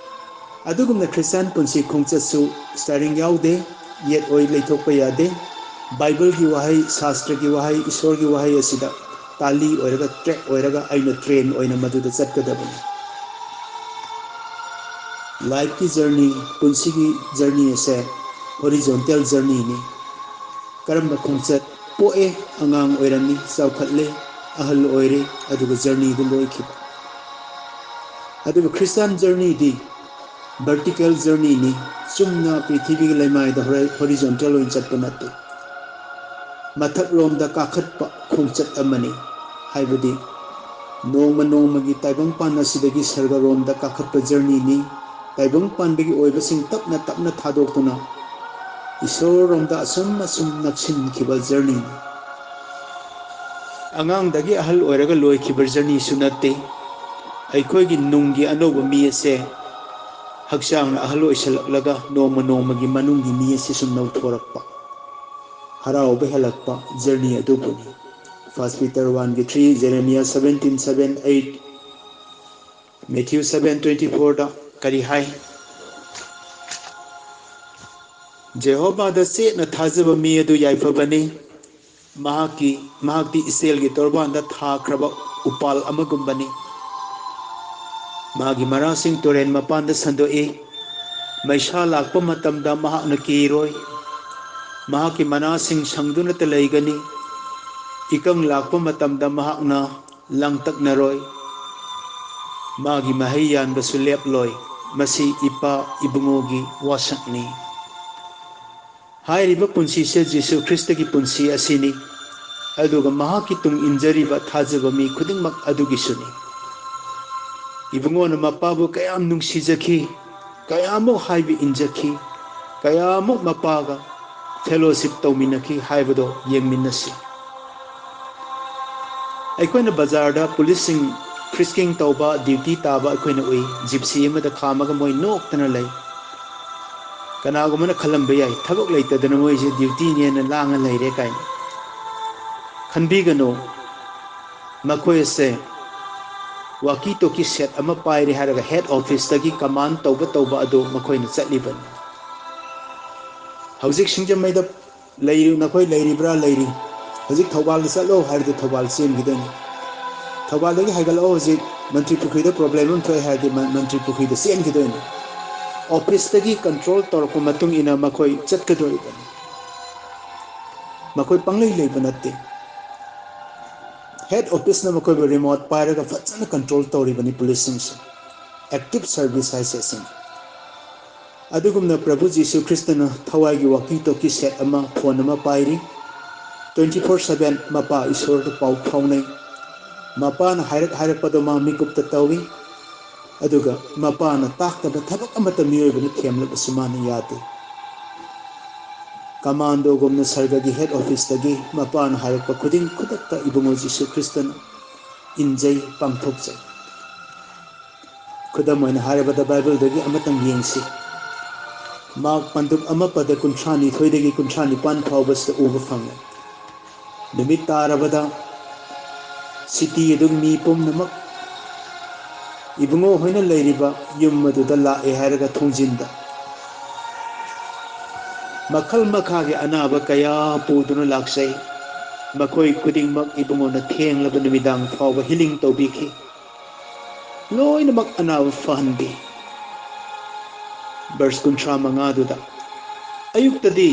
ꯑꯗꯨꯒꯨꯝꯅ ꯈ꯭ꯔꯤꯁꯇꯤꯌꯥꯟ ꯄꯨꯟꯁꯤ ꯈꯣꯡꯆꯠꯁꯨ steering ꯌꯥꯎꯗꯦ, ꯌꯦꯠ ꯑꯣꯏ ꯂꯩꯊꯣꯛꯄ ꯌꯥꯗꯦ꯫ ꯕꯥꯏꯕꯜꯒꯤ ꯋꯥꯍꯩ, ꯁꯥꯁꯇ꯭ꯔꯒꯤ ꯋꯥꯍꯩ, ꯏꯁꯣꯔꯒꯤ ꯋꯥꯍꯩ ꯑꯁꯤꯗ ꯇꯥꯂꯤ ꯑꯣꯏꯔꯒ, ꯇ꯭ꯔꯦꯛ ꯑꯣꯏꯔꯒ ꯑꯩꯅ ꯇ꯭ꯔꯦꯟ ꯑꯣꯏꯅ ꯃꯗꯨꯗ ꯆꯠꯀꯗꯕꯅꯤ꯫ ꯂꯥꯏꯐꯀꯤ ꯖꯔꯅꯤ, ꯄꯨꯟꯁꯤꯒꯤ ꯖꯔꯅꯤ ꯑꯁꯦ ꯍꯣꯔꯤꯖꯣꯟꯇꯦꯜ ꯖꯔꯅꯤꯅꯤ꯫ ꯀꯔꯝꯕ ꯈꯣꯡꯆꯠ? ꯄꯣꯛꯑꯦ, ꯑꯉꯥꯡ ꯑꯣꯏꯔꯝꯃꯤ, ꯆꯥꯎꯈꯠꯂꯦ, ꯑꯍꯜ ꯑꯣꯏꯔꯦ, ꯑꯗꯨꯒ ꯖꯔꯅꯤꯗꯨ ꯂꯣꯏꯈꯤꯕ꯫ ꯑꯗꯨꯒ ꯈ꯭ꯔꯤꯁꯇꯥꯟ ꯖꯔꯅꯤꯗꯤ ꯚꯔꯇꯤꯀꯦꯜ ꯖꯔꯅꯤꯅꯤ꯫ ꯆꯨꯝꯅ ꯄ꯭ꯔꯤꯊꯤꯕꯤꯒꯤ ꯂꯩꯃꯥꯏꯗ ꯍꯣꯔꯥꯏ-, ꯍꯣꯔꯤꯖꯣꯟꯇꯦꯜ ꯑꯣꯏꯅ ꯆꯠꯄ ꯅꯠꯇꯦ꯫ ꯃꯊꯛꯂꯣꯝꯗ ꯀꯥꯈꯠꯄ ꯈꯣꯡꯆꯠ ꯑꯃꯅꯤ꯫ ꯍꯥꯏꯕꯗꯤ ꯅꯣꯡꯃ ꯅꯣꯡꯃꯒꯤ ꯇꯥꯏꯕꯪꯄꯥꯟ ꯑꯁꯤꯗꯒꯤ ꯁꯔꯒꯔꯣꯝꯗ ꯀꯥꯈꯠꯄ ꯖꯔꯅꯤꯅꯤ꯫ ꯇꯥꯏꯕꯪꯄꯥꯟꯗꯒꯤ ꯑꯣꯏꯕꯁꯤꯡ ꯇꯞꯅ ꯇꯞꯅ ꯊꯥꯗꯣꯛꯇꯨꯅ ꯏꯁꯣꯔꯔꯣꯝꯗ ꯑꯁꯨꯝ ꯑꯁꯨꯝ ꯅꯛꯁꯤꯟꯈꯤꯕ ꯖꯔꯅꯤꯅꯤ꯫ ꯑꯉꯥꯡꯗꯒꯤ ꯑꯍꯜ ꯑꯣꯏꯔꯒ ꯂꯣꯏꯈꯤꯕ ꯖꯔꯅꯤꯁꯨ ꯅꯠꯇꯦ꯫ ꯑꯩꯈꯣꯏꯒꯤ ꯅꯨꯡꯒꯤ ꯑꯅꯧꯕ ꯃꯤ ꯑꯁꯦ ꯍꯛꯆꯥꯡꯅ ꯑꯍꯜ ꯑꯣꯏꯁꯜꯂꯛꯂꯒ ꯅꯣꯡꯃ ꯅꯣꯡꯃꯒꯤ ꯃꯅꯨꯡꯒꯤ ꯃꯤ ꯑꯁꯤ ꯁꯨꯝ ꯅꯧꯊꯣꯔꯛꯄ, ꯍꯔꯥꯎꯕ ꯍꯦꯜꯂꯛꯄ ꯖꯔꯅꯤ ꯑꯗꯨꯕꯨꯅꯤ꯫ First Peter one ꯒꯤ three, Jeremiah seventeen seven, eight, Matthew seven twenty four ꯗ ꯀꯔꯤ ꯍꯥꯏ? ꯖꯦꯍꯣꯚꯥꯗ ꯆꯦꯠꯅ ꯊꯥꯖꯕ ꯃꯤ ꯑꯗꯨ ꯌꯥꯏꯐꯕꯅꯤ꯫ ꯃꯍꯥꯛꯀꯤ, ꯃꯍꯥꯛꯇꯤ ꯏꯆꯦꯜꯒꯤ ꯇꯣꯔꯕꯥꯟꯗ ꯊꯥꯈ꯭ꯔꯕ ꯎꯄꯥꯜ ꯑꯃꯒꯨꯝꯕꯅꯤ꯫ ꯃꯥꯒꯤ ꯃꯔꯥꯁꯤꯡ ꯇꯨꯔꯦꯟ ꯃꯄꯥꯟꯗ ꯁꯟꯗꯣꯛꯏ꯫ ꯃꯩꯁꯥ ꯂꯥꯛꯄ ꯃꯇꯝꯗ ꯃꯍꯥꯛꯅ ꯀꯤꯔꯣꯏ꯫ ꯃꯍꯥꯛꯀꯤ ꯃꯅꯥꯁꯤꯡ ꯁꯪꯗꯨꯅꯇ ꯂꯩꯒꯅꯤ꯫ ꯏꯀꯪ ꯂꯥꯛꯄ ꯃꯇꯝꯗ ꯃꯍꯥꯛꯅ ꯂꯥꯡꯇꯛꯅꯔꯣꯏ꯫ ꯃꯥꯒꯤ ꯃꯍꯩ ꯌꯥꯟꯕꯁꯨ ꯂꯦꯞꯂꯣꯏ꯫ ꯃꯁꯤ ꯏꯄꯥ ꯏꯕꯨꯡꯉꯣꯒꯤ ꯋꯥꯁꯛꯅꯤ꯫ ꯍꯥꯏꯔꯤꯕ ꯄꯨꯟꯁꯤꯁꯦ ꯖꯤꯁꯨ ꯈ꯭ꯔꯤꯁꯇꯒꯤ ꯄꯨꯟꯁꯤ ꯑꯁꯤꯅꯤ, ꯑꯗꯨꯒ ꯃꯍꯥꯛꯀꯤ ꯇꯨꯡ ꯏꯟꯖꯔꯤꯕ ꯊꯥꯖꯕ ꯃꯤ ꯈꯨꯗꯤꯡꯃꯛ ꯑꯗꯨꯒꯤꯁꯨꯅꯤ꯫ ꯏꯕꯨꯡꯉꯣꯅ ꯃꯄꯥꯕꯨ ꯀꯌꯥꯝ ꯅꯨꯡꯁꯤꯖꯈꯤ, ꯀꯌꯥꯃꯨꯛ ꯍꯥꯏꯕ ꯏꯟꯖꯈꯤ, ꯀꯌꯥꯃꯨꯛ ꯃꯄꯥꯒ ꯐꯦꯂꯣꯁꯤꯞ ꯇꯧꯃꯤꯟꯅꯈꯤ ꯍꯥꯏꯕꯗꯣ ꯌꯦꯡꯃꯤꯟꯅꯁꯤ꯫ ꯑꯩꯈꯣꯏꯅ ꯕꯖꯥꯔꯗ ꯄꯨꯂꯤꯁꯁꯤꯡ ꯐ꯭ꯔꯤꯁꯀꯤꯡ ꯇꯧꯕ, ꯗ꯭ꯌꯨꯇꯤ ꯇꯥꯕ ꯑꯩꯈꯣꯏꯅ ꯎꯏ꯫ ꯖꯤꯞꯁꯤ ꯑꯃꯗ ꯈꯥꯝꯃꯒ ꯃꯣꯏ ꯅꯣꯛꯇꯅ ꯂꯩ꯫ ꯀꯅꯥꯒꯨꯝꯕꯅ ꯈꯜꯂꯝꯕ ꯌꯥꯏ, "ꯊꯕꯛ ꯂꯩꯇꯗꯅ ꯃꯣꯏꯁꯦ ꯗ꯭ꯌꯨꯇꯤꯅꯦꯅ ꯂꯥꯡꯉ ꯂꯩꯔꯦ" ꯀꯥꯏꯅ꯫ ꯈꯟꯕꯤꯒꯅꯨ, ꯃꯈꯣꯏ ꯑꯁꯦ ꯋꯥꯀꯤ ꯇꯣꯀꯤ ꯁꯦꯠ ꯑꯃ ꯄꯥꯏꯔꯦ ꯍꯥꯏꯔꯒ ꯍꯦꯗ ꯑꯣꯐꯤꯁꯇꯒꯤ ꯀꯃꯥꯟ ꯇꯧꯕ ꯇꯧꯕ ꯑꯗꯨ ꯃꯈꯣꯏꯅ ꯆꯠꯂꯤꯕꯅꯤ꯫ ꯍꯧꯖꯤꯛ ꯁꯤꯡꯖꯃꯩꯗ ꯂꯩꯔꯤ, ꯅꯈꯣꯏ ꯂꯩꯔꯤꯕ꯭ꯔꯥ? ꯂꯩꯔꯤ꯫ ꯍꯧꯖꯤꯛ ꯊꯧꯕꯥꯜꯗ ꯆꯠꯂꯣ ꯍꯥꯏꯔꯗꯤ ꯊꯧꯕꯥꯜ ꯆꯦꯟꯈꯤꯗꯣꯏꯅꯤ꯫ ꯊꯧꯕꯥꯜꯗꯒꯤ ꯍꯥꯏꯒꯠꯂꯛꯑꯣ, ꯍꯧꯖꯤꯛ ꯃꯟꯇ꯭ꯔꯤ ꯄꯨꯈ꯭ꯔꯤꯗ ꯄ꯭ꯔꯣꯕ꯭ꯂꯦꯝ ꯑꯃ ꯊꯣꯛꯑꯦ ꯍꯥꯏꯔꯗꯤ ꯃꯟꯇ꯭ꯔꯤ ꯄꯨꯈ꯭ꯔꯤꯗ ꯆꯦꯟꯈꯤꯗꯣꯏꯅꯤ꯫ ꯑꯣꯐꯤꯁꯇꯒꯤ ꯀꯟꯇ꯭ꯔꯣꯜ ꯇꯧꯔꯛꯄ ꯃꯇꯨꯡ ꯏꯟꯅ ꯃꯈꯣꯏ ꯆꯠꯀꯗꯣꯔꯤꯕꯅꯤ꯫ ꯃꯈꯣꯏ ꯄꯪꯂꯩ ꯂꯩꯕ ꯅꯠꯇꯦ꯫ ꯍꯦꯗ ꯑꯣꯐꯤꯁꯅ ꯃꯈꯣꯏꯕꯨ ꯔꯤꯃꯣꯠ ꯄꯥꯏꯔꯒ ꯐꯖꯅ ꯀꯟꯇ꯭ꯔꯣꯜ ꯇꯧꯔꯤꯕꯅꯤ ꯄꯨꯂꯤꯁꯁꯤꯡꯁꯨ꯫ ꯑꯦꯛꯇꯤꯚ ꯁꯔꯚꯤꯁ ꯍꯥꯏꯁꯦ ꯑꯁꯤꯅꯤ꯫ ꯑꯗꯨꯒꯨꯝꯅ ꯄ꯭ꯔꯚꯨ ꯖꯤꯁꯨ ꯈ꯭ꯔꯤꯁꯇꯅ ꯊꯋꯥꯏꯒꯤ ꯋꯥꯀꯤ ꯇꯣꯀꯤ ꯁꯦꯠ ꯑꯃ, ꯐꯣꯟ ꯑꯃ ꯄꯥꯏꯔꯤ꯫ Twenty four seven ꯃꯄꯥ ꯏꯁꯣꯔꯗ ꯄꯥꯎ ꯐꯥꯎꯅꯩ꯫ ꯃꯄꯥꯅ ꯍꯥꯏꯔꯛ ꯍꯥꯏꯔꯛꯄꯗꯣ ꯃꯥ ꯃꯤꯀꯨꯞꯇ ꯇꯧꯏ꯫ ꯑꯗꯨꯒ ꯃꯄꯥꯅ ꯇꯥꯛꯇꯕ ꯊꯕꯛ ꯑꯃꯠꯇ ꯃꯤꯑꯣꯏꯕꯅ ꯊꯦꯝꯂꯕꯁꯨ ꯃꯥꯅ ꯌꯥꯗꯦ꯫ ꯀꯃꯥꯟꯗꯣꯒꯨꯝꯅ ꯁꯔꯒꯒꯤ ꯍꯦꯗ ꯑꯣꯐꯤꯁꯇꯒꯤ ꯃꯄꯥꯅ ꯍꯥꯏꯔꯛꯄ ꯈꯨꯗꯤꯡ ꯈꯨꯗꯛꯇ ꯏꯕꯨꯡꯉꯣ ꯖꯤꯁꯨ ꯈ꯭ꯔꯤꯁꯇꯅ ꯏꯟꯖꯩ, ꯄꯥꯡꯊꯣꯛꯆꯩ꯫ ꯈꯨꯗꯝ ꯑꯣꯏꯅ ꯍꯥꯏꯔꯕꯗ ꯕꯥꯏꯕꯜꯗꯒꯤ ꯑꯃꯇꯪ ꯌꯦꯡꯁꯤ꯫ ꯃꯥꯔꯛ ꯄꯟꯗꯨꯞ ꯑꯃ ꯄꯗ ꯀꯨꯟꯊ꯭ꯔꯥ ꯅꯤꯊꯣꯏꯗꯒꯤ ꯀꯨꯟꯊ꯭ꯔꯥ ꯅꯤꯄꯥꯟ ꯐꯥꯎꯕꯁꯤꯗ ꯎꯕ ꯐꯪꯉꯤ꯫ ꯅꯨꯃꯤꯠ ꯇꯥꯔꯕꯗ ꯁꯤꯇꯤ ꯑꯗꯨꯒꯤ ꯃꯤ ꯄꯨꯝꯅꯃꯛ ꯏꯕꯨꯡꯉꯣ ꯍꯣꯏꯅ ꯂꯩꯔꯤꯕ ꯌꯨꯝ ꯑꯗꯨꯗ ꯂꯥꯛꯑꯦ ꯍꯥꯏꯔꯒ ꯊꯣꯡꯖꯤꯟꯗ ꯃꯈꯜ ꯃꯈꯥꯒꯤ ꯑꯅꯥꯕ ꯀꯌꯥ ꯄꯨꯗꯨꯅ ꯂꯥꯛꯆꯩ꯫ ꯃꯈꯣꯏ ꯈꯨꯗꯤꯡꯃꯛ ꯏꯕꯨꯡꯉꯣꯅ ꯊꯦꯡꯂꯕ ꯅꯨꯃꯤꯗꯥꯡ ꯐꯥꯎꯕ ꯍꯤꯂꯤꯡ ꯇꯧꯕꯤꯈꯤ꯫ ꯂꯣꯏꯅꯃꯛ ꯑꯅꯥꯕ ꯐꯍꯟꯕꯤ꯫ ꯚꯔꯁ ꯀꯨꯟꯊ꯭ꯔꯥ ꯃꯉꯥꯗꯨꯗ, ꯑꯌꯨꯛꯇꯗꯤ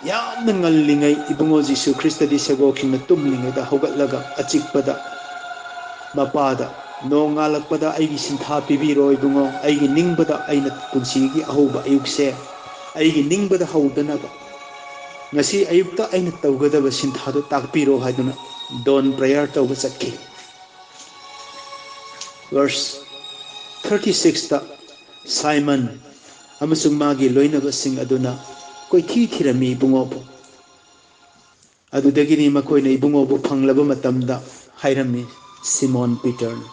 ꯌꯥꯝꯅ ꯉꯜꯂꯤꯉꯩ ꯏꯕꯨꯡꯉꯣ ꯖꯤꯁꯨ ꯈ꯭ꯔꯤꯁꯇꯗꯤ ꯁꯦꯒꯣꯛꯁꯤꯡꯅ ꯇꯨꯝꯂꯤꯉꯩꯗ ꯍꯧꯒꯠꯂꯒ ꯑꯆꯤꯛꯄꯗ ꯃꯄꯥꯗ, "ꯅꯣꯡ ꯉꯥꯜꯂꯛꯄꯗ ꯑꯩꯒꯤ ꯁꯤꯟꯊꯥ ꯄꯤꯕꯤꯔꯣ ꯏꯕꯨꯡꯉꯣ, ꯑꯩꯒꯤ ꯅꯤꯡꯕꯗ ꯑꯩꯅ ꯄꯨꯟꯁꯤꯒꯤ ꯑꯍꯧꯕ ꯑꯌꯨꯛꯁꯦ ꯑꯩꯒꯤ ꯅꯤꯡꯕꯗ ꯍꯧꯗꯅꯕ ꯉꯁꯤ ꯑꯌꯨꯛꯇ ꯑꯩꯅ ꯇꯧꯒꯗꯕ ꯁꯤꯟꯊꯥꯗꯨ ꯇꯥꯛꯄꯤꯔꯣ" ꯍꯥꯏꯗꯨꯅ ꯗꯣꯟ ꯄ꯭ꯔꯦꯌꯔ ꯇꯧꯕ ꯆꯠꯈꯤ꯫ ꯚꯔꯁ ꯊꯥꯔꯇꯤ ꯁꯤꯛꯁꯇ ꯁꯥꯏꯃꯟ ꯑꯃꯁꯨꯡ ꯃꯥꯒꯤ ꯂꯣꯏꯅꯕꯁꯤꯡ ꯑꯗꯨꯅ ꯀꯣꯏꯊꯤ ꯊꯤꯔꯝꯃꯤ ꯏꯕꯨꯡꯉꯣꯕꯨ꯫ ꯑꯗꯨꯗꯒꯤꯗꯤ ꯃꯈꯣꯏꯅ ꯏꯕꯨꯡꯉꯣꯕꯨ ꯐꯪꯂꯕ ꯃꯇꯝꯗ ꯍꯥꯏꯔꯝꯃꯤ ꯁꯤꯃꯣꯟ ꯄꯤꯇꯔꯅ,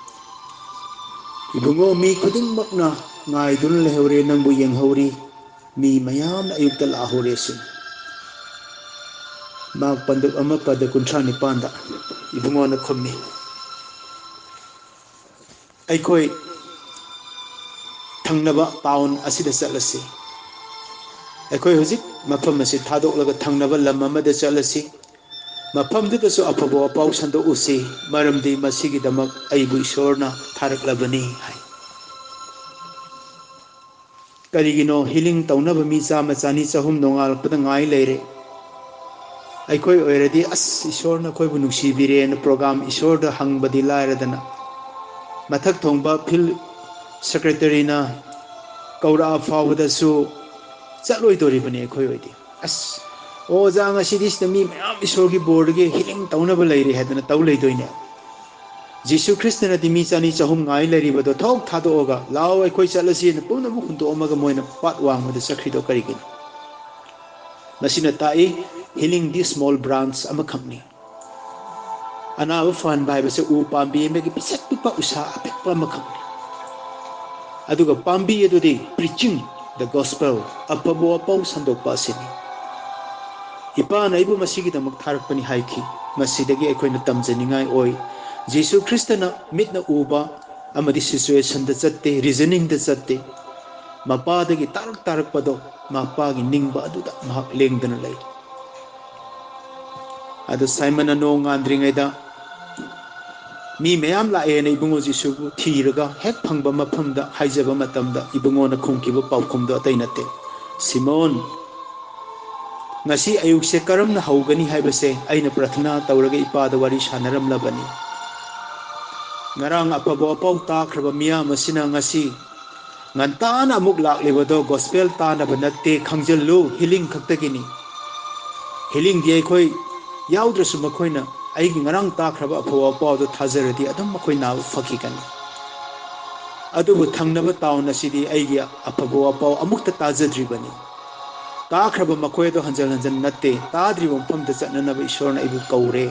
"ꯏꯕꯨꯡꯉꯣ, ꯃꯤ ꯈꯨꯗꯤꯡꯃꯛꯅ ꯉꯥꯏꯗꯨꯅ ꯂꯩꯍꯧꯔꯦ, ꯅꯪꯕꯨ ꯌꯦꯡꯍꯧꯔꯤ, ꯃꯤ ꯃꯌꯥꯝꯅ ꯑꯌꯨꯛꯇ ꯂꯥꯛꯍꯧꯔꯦ" ꯁꯤꯅꯤ꯫ ꯃꯥꯔꯛ ꯄꯟꯗꯨꯞ ꯑꯃ ꯄꯗ ꯀꯨꯟꯊ꯭ꯔꯥ ꯅꯤꯄꯥꯟꯗ ꯏꯕꯨꯡꯉꯣꯅ ꯈꯨꯝꯃꯤ, "ꯑꯩꯈꯣꯏ ꯊꯪꯅꯕ ꯇꯥꯎꯟ ꯑꯁꯤꯗ ꯆꯠꯂꯁꯤ꯫ ꯑꯩꯈꯣꯏ ꯍꯧꯖꯤꯛ ꯃꯐꯝ ꯑꯁꯤ ꯊꯥꯗꯣꯛꯂꯒ ꯊꯪꯅꯕ ꯂꯝ ꯑꯃꯗ ꯆꯠꯂꯁꯤ꯫ ꯃꯐꯝꯗꯨꯗꯁꯨ ꯑꯐꯕ ꯋꯥꯄꯥꯎ ꯁꯟꯗꯣꯛꯎꯁꯤ, ꯃꯔꯝꯗꯤ ꯃꯁꯤꯒꯤꯗꯃꯛ ꯑꯩꯕꯨ ꯏꯁꯣꯔꯅ ꯊꯥꯔꯛꯂꯕꯅꯤ ꯍꯥꯏ꯫ ꯀꯔꯤꯒꯤꯅꯣ healing ꯇꯧꯅꯕ ꯃꯤ ꯆꯥꯝꯃ, ꯆꯅꯤ, ꯆꯍꯨꯝ ꯅꯣꯡꯉꯥꯜꯂꯛꯄꯗ ꯉꯥꯏ ꯂꯩꯔꯦ? ꯑꯩꯈꯣꯏ ꯑꯣꯏꯔꯗꯤ, "ꯑꯁ, ꯏꯁꯣꯔꯅ ꯑꯩꯈꯣꯏꯕꯨ ꯅꯨꯡꯁꯤꯕꯤꯔꯦꯅ" program ꯏꯁꯣꯔꯗ ꯍꯪꯕꯗꯤ ꯂꯥꯏꯔꯗꯅ, ꯃꯊꯛ ꯊꯣꯡꯕ field secretaryꯅ ꯀꯧꯔꯛꯑ ꯐꯥꯎꯕꯗꯁꯨ ꯆꯠꯂꯣꯏꯗꯣꯔꯤꯕꯅꯤ ꯑꯩꯈꯣꯏ ꯑꯣꯏꯗꯤ꯫ "ꯑꯁ, ꯑꯣꯖꯥ, ꯉꯁꯤꯗꯤ ꯁꯤꯗ ꯃꯤ ꯃꯌꯥꯝ ꯏꯁꯣꯔꯒꯤ ꯕꯣꯔꯗꯒꯤ healing ꯇꯧꯅꯕ ꯂꯩꯔꯦ" ꯍꯥꯏꯗꯅ ꯇꯧ ꯂꯩꯗꯣꯏꯅꯦ꯫ ꯖꯤꯁꯨ ꯈ꯭ꯔꯤꯁꯇꯅꯗꯤ ꯃꯤ ꯆꯅꯤ ꯆꯍꯨꯝ ꯉꯥꯏ ꯂꯩꯔꯤꯕꯗꯣ ꯊꯣꯛ ꯊꯥꯗꯣꯛꯑꯒ, "ꯂꯥꯛꯑꯣ, ꯑꯩꯈꯣꯏ ꯆꯠꯂꯁꯤꯅ" ꯄꯨꯝꯅꯃꯛ ꯍꯨꯟꯗꯣꯛꯑꯝꯃꯒ ꯃꯣꯏꯅ ꯄꯥꯠ ꯋꯥꯡꯃꯗ ꯆꯠꯈ꯭ꯔꯤꯗꯣ ꯀꯔꯤꯒꯤꯅꯣ? ꯃꯁꯤꯅ ꯇꯥꯛꯏ, healingꯗꯤ small branch ꯑꯃꯈꯛꯅꯤ꯫ ꯑꯅꯥꯕ ꯐꯍꯟꯕ ꯍꯥꯏꯕꯁꯦ ꯎ ꯄꯥꯝꯕꯤ ꯑꯃꯒꯤ ꯄꯤꯁꯛ ꯄꯤꯛꯄ ꯎꯁꯥ ꯑꯄꯤꯛꯄ ꯑꯃꯈꯛꯅꯤ꯫ ꯑꯗꯨꯒ ꯄꯥꯝꯕꯤ ꯑꯗꯨꯗꯤ preaching the gospel, ꯑꯐꯕ ꯋꯥꯄꯥꯎ ꯁꯟꯗꯣꯛꯄ ꯑꯁꯤꯅꯤ꯫ "ꯏꯄꯥꯅ ꯑꯩꯕꯨ ꯃꯁꯤꯒꯤꯗꯃꯛ ꯊꯥꯔꯛꯄꯅꯤ" ꯍꯥꯏꯈꯤ꯫ ꯃꯁꯤꯗꯒꯤ ꯑꯩꯈꯣꯏꯅ ꯇꯝꯖꯅꯤꯡꯉꯥꯏ ꯑꯣꯏ꯫ ꯖꯤꯁꯨ ꯈ꯭ꯔꯤꯁꯇꯅ ꯃꯤꯠꯅ ꯎꯕ ꯑꯃꯗꯤ situationꯗ ꯆꯠꯇꯦ, reasoningꯗ ꯆꯠꯇꯦ꯫ ꯃꯄꯥꯗꯒꯤ ꯇꯥꯔꯛ ꯇꯥꯔꯛꯄꯗꯣ, ꯃꯄꯥꯒꯤ ꯅꯤꯡꯕ ꯑꯗꯨꯗ ꯃꯍꯥꯛ ꯂꯦꯡꯗꯅ ꯂꯩ꯫ ꯑꯗꯨ ꯁꯥꯏꯃꯟꯅ ꯅꯣꯡ ꯉꯥꯟꯗ꯭ꯔꯤꯉꯩꯗ ꯃꯤ ꯃꯌꯥꯝ ꯂꯥꯛꯑꯦꯅ ꯏꯕꯨꯡꯉꯣ ꯖꯤꯁꯨꯕꯨ ꯊꯤꯔꯒ ꯍꯦꯛ ꯐꯪꯕ ꯃꯐꯝꯗ ꯍꯥꯏꯖꯕ ꯃꯇꯝꯗ ꯏꯕꯨꯡꯉꯣꯅ ꯈꯨꯝꯈꯤꯕ ꯄꯥꯎꯈꯨꯝꯗꯣ ꯑꯇꯩ ꯅꯠꯇꯦ, "ꯁꯤꯃꯣꯟ, ꯉꯁꯤ ꯑꯌꯨꯛꯁꯦ ꯀꯔꯝꯅ ꯍꯧꯒꯅꯤ ꯍꯥꯏꯕꯁꯦ ꯑꯩꯅ ꯄ꯭ꯔꯊꯅꯥ ꯇꯧꯔꯒ ꯏꯄꯥꯗ ꯋꯥꯔꯤ ꯁꯥꯟꯅꯔꯝꯂꯕꯅꯤ꯫ ꯉꯔꯥꯡ ꯑꯐꯕ ꯋꯥꯄꯥꯎ ꯇꯥꯈ꯭ꯔꯕ ꯃꯤꯌꯥꯝ ꯑꯁꯤꯅ ꯉꯁꯤ ꯉꯟꯇꯥꯅ ꯑꯃꯨꯛ ꯂꯥꯛꯂꯤꯕꯗꯣ gospel ꯇꯥꯅꯕ ꯅꯠꯇꯦ, ꯈꯪꯖꯤꯜꯂꯨ, healing ꯈꯛꯇꯒꯤꯅꯤ꯫ Healingꯗꯤ ꯑꯩꯈꯣꯏ ꯌꯥꯎꯗ꯭ꯔꯁꯨ ꯃꯈꯣꯏꯅ ꯑꯩꯒꯤ ꯉꯔꯥꯡ ꯇꯥꯈ꯭ꯔꯕ ꯑꯐꯕ ꯋꯥꯄꯥꯎꯗꯣ ꯊꯥꯖꯔꯗꯤ ꯑꯗꯨꯝ ꯃꯈꯣꯏ ꯅꯥꯕ ꯐꯈꯤꯒꯅꯤ꯫ ꯑꯗꯨꯕꯨ ꯊꯪꯅꯕ town ꯑꯁꯤꯗꯤ ꯑꯩꯒꯤ ꯑꯐꯕ ꯋꯥꯄꯥꯎ ꯑꯃꯨꯛꯇ ꯇꯥꯖꯗ꯭ꯔꯤꯕꯅꯤ꯫ ꯇꯥꯈ꯭ꯔꯕ ꯃꯈꯣꯏ ꯑꯗꯨ ꯍꯟꯖꯟ ꯍꯟꯖꯟ ꯅꯠꯇꯦ, ꯇꯥꯗ꯭ꯔꯤꯕ ꯃꯐꯝꯗ ꯆꯠꯅꯅꯕ ꯏꯁꯣꯔꯅ ꯑꯩꯕꯨ ꯀꯧꯔꯦ꯫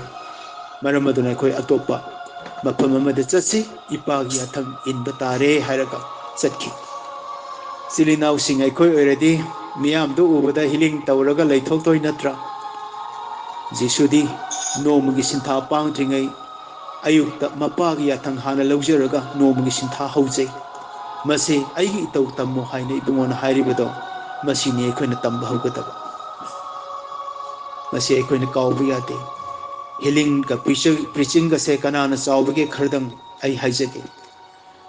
ꯃꯔꯝ ꯑꯗꯨꯅ ꯑꯩꯈꯣꯏ ꯑꯇꯣꯞꯄ ꯃꯐꯝ ꯑꯃꯗ ꯆꯠꯁꯤ, ꯏꯄꯥꯒꯤ ꯌꯥꯊꯪ ꯏꯟꯕ ꯇꯥꯔꯦ" ꯍꯥꯏꯔꯒ ꯆꯠꯈꯤ꯫ ꯏꯆꯤꯜ ꯏꯅꯥꯎꯁꯤꯡ, ꯑꯩꯈꯣꯏ ꯑꯣꯏꯔꯗꯤ ꯃꯤꯌꯥꯝꯗꯨ ꯎꯕꯗ healing ꯇꯧꯔꯒ ꯂꯩꯊꯣꯛꯇꯣꯏ ꯅꯠꯇ꯭ꯔꯥ? ꯖꯤꯁꯨꯗꯤ ꯅꯣꯡꯃꯒꯤ ꯁꯤꯟꯊꯥ ꯄꯥꯡꯗ꯭ꯔꯤꯉꯩ ꯑꯌꯨꯛꯇ ꯃꯄꯥꯒꯤ ꯌꯥꯊꯪ ꯍꯥꯟꯅ ꯂꯧꯖꯔꯒ ꯅꯣꯡꯃꯒꯤ ꯁꯤꯟꯊꯥ ꯍꯧꯖꯩ꯫ "ꯃꯁꯤ ꯑꯩꯒꯤ ꯏꯇꯧ ꯇꯝꯃꯨ" ꯍꯥꯏꯅ ꯏꯕꯨꯡꯉꯣꯅ ꯍꯥꯏꯔꯤꯕꯗꯣ, ꯃꯁꯤꯅꯤ ꯑꯩꯈꯣꯏꯅ ꯇꯝꯕ ꯍꯧꯒꯗꯕ꯫ ꯃꯁꯤ ꯑꯩꯈꯣꯏꯅ ꯀꯥꯎꯕ ꯌꯥꯗꯦ꯫ ꯍꯤꯂꯤꯡꯒ ꯄ꯭ꯔꯤꯆꯤꯡꯒꯁꯦ ꯀꯅꯥꯅ ꯆꯥꯎꯕꯒꯦ ꯈꯔꯗꯪ ꯑꯩ ꯍꯥꯏꯖꯒꯦ꯫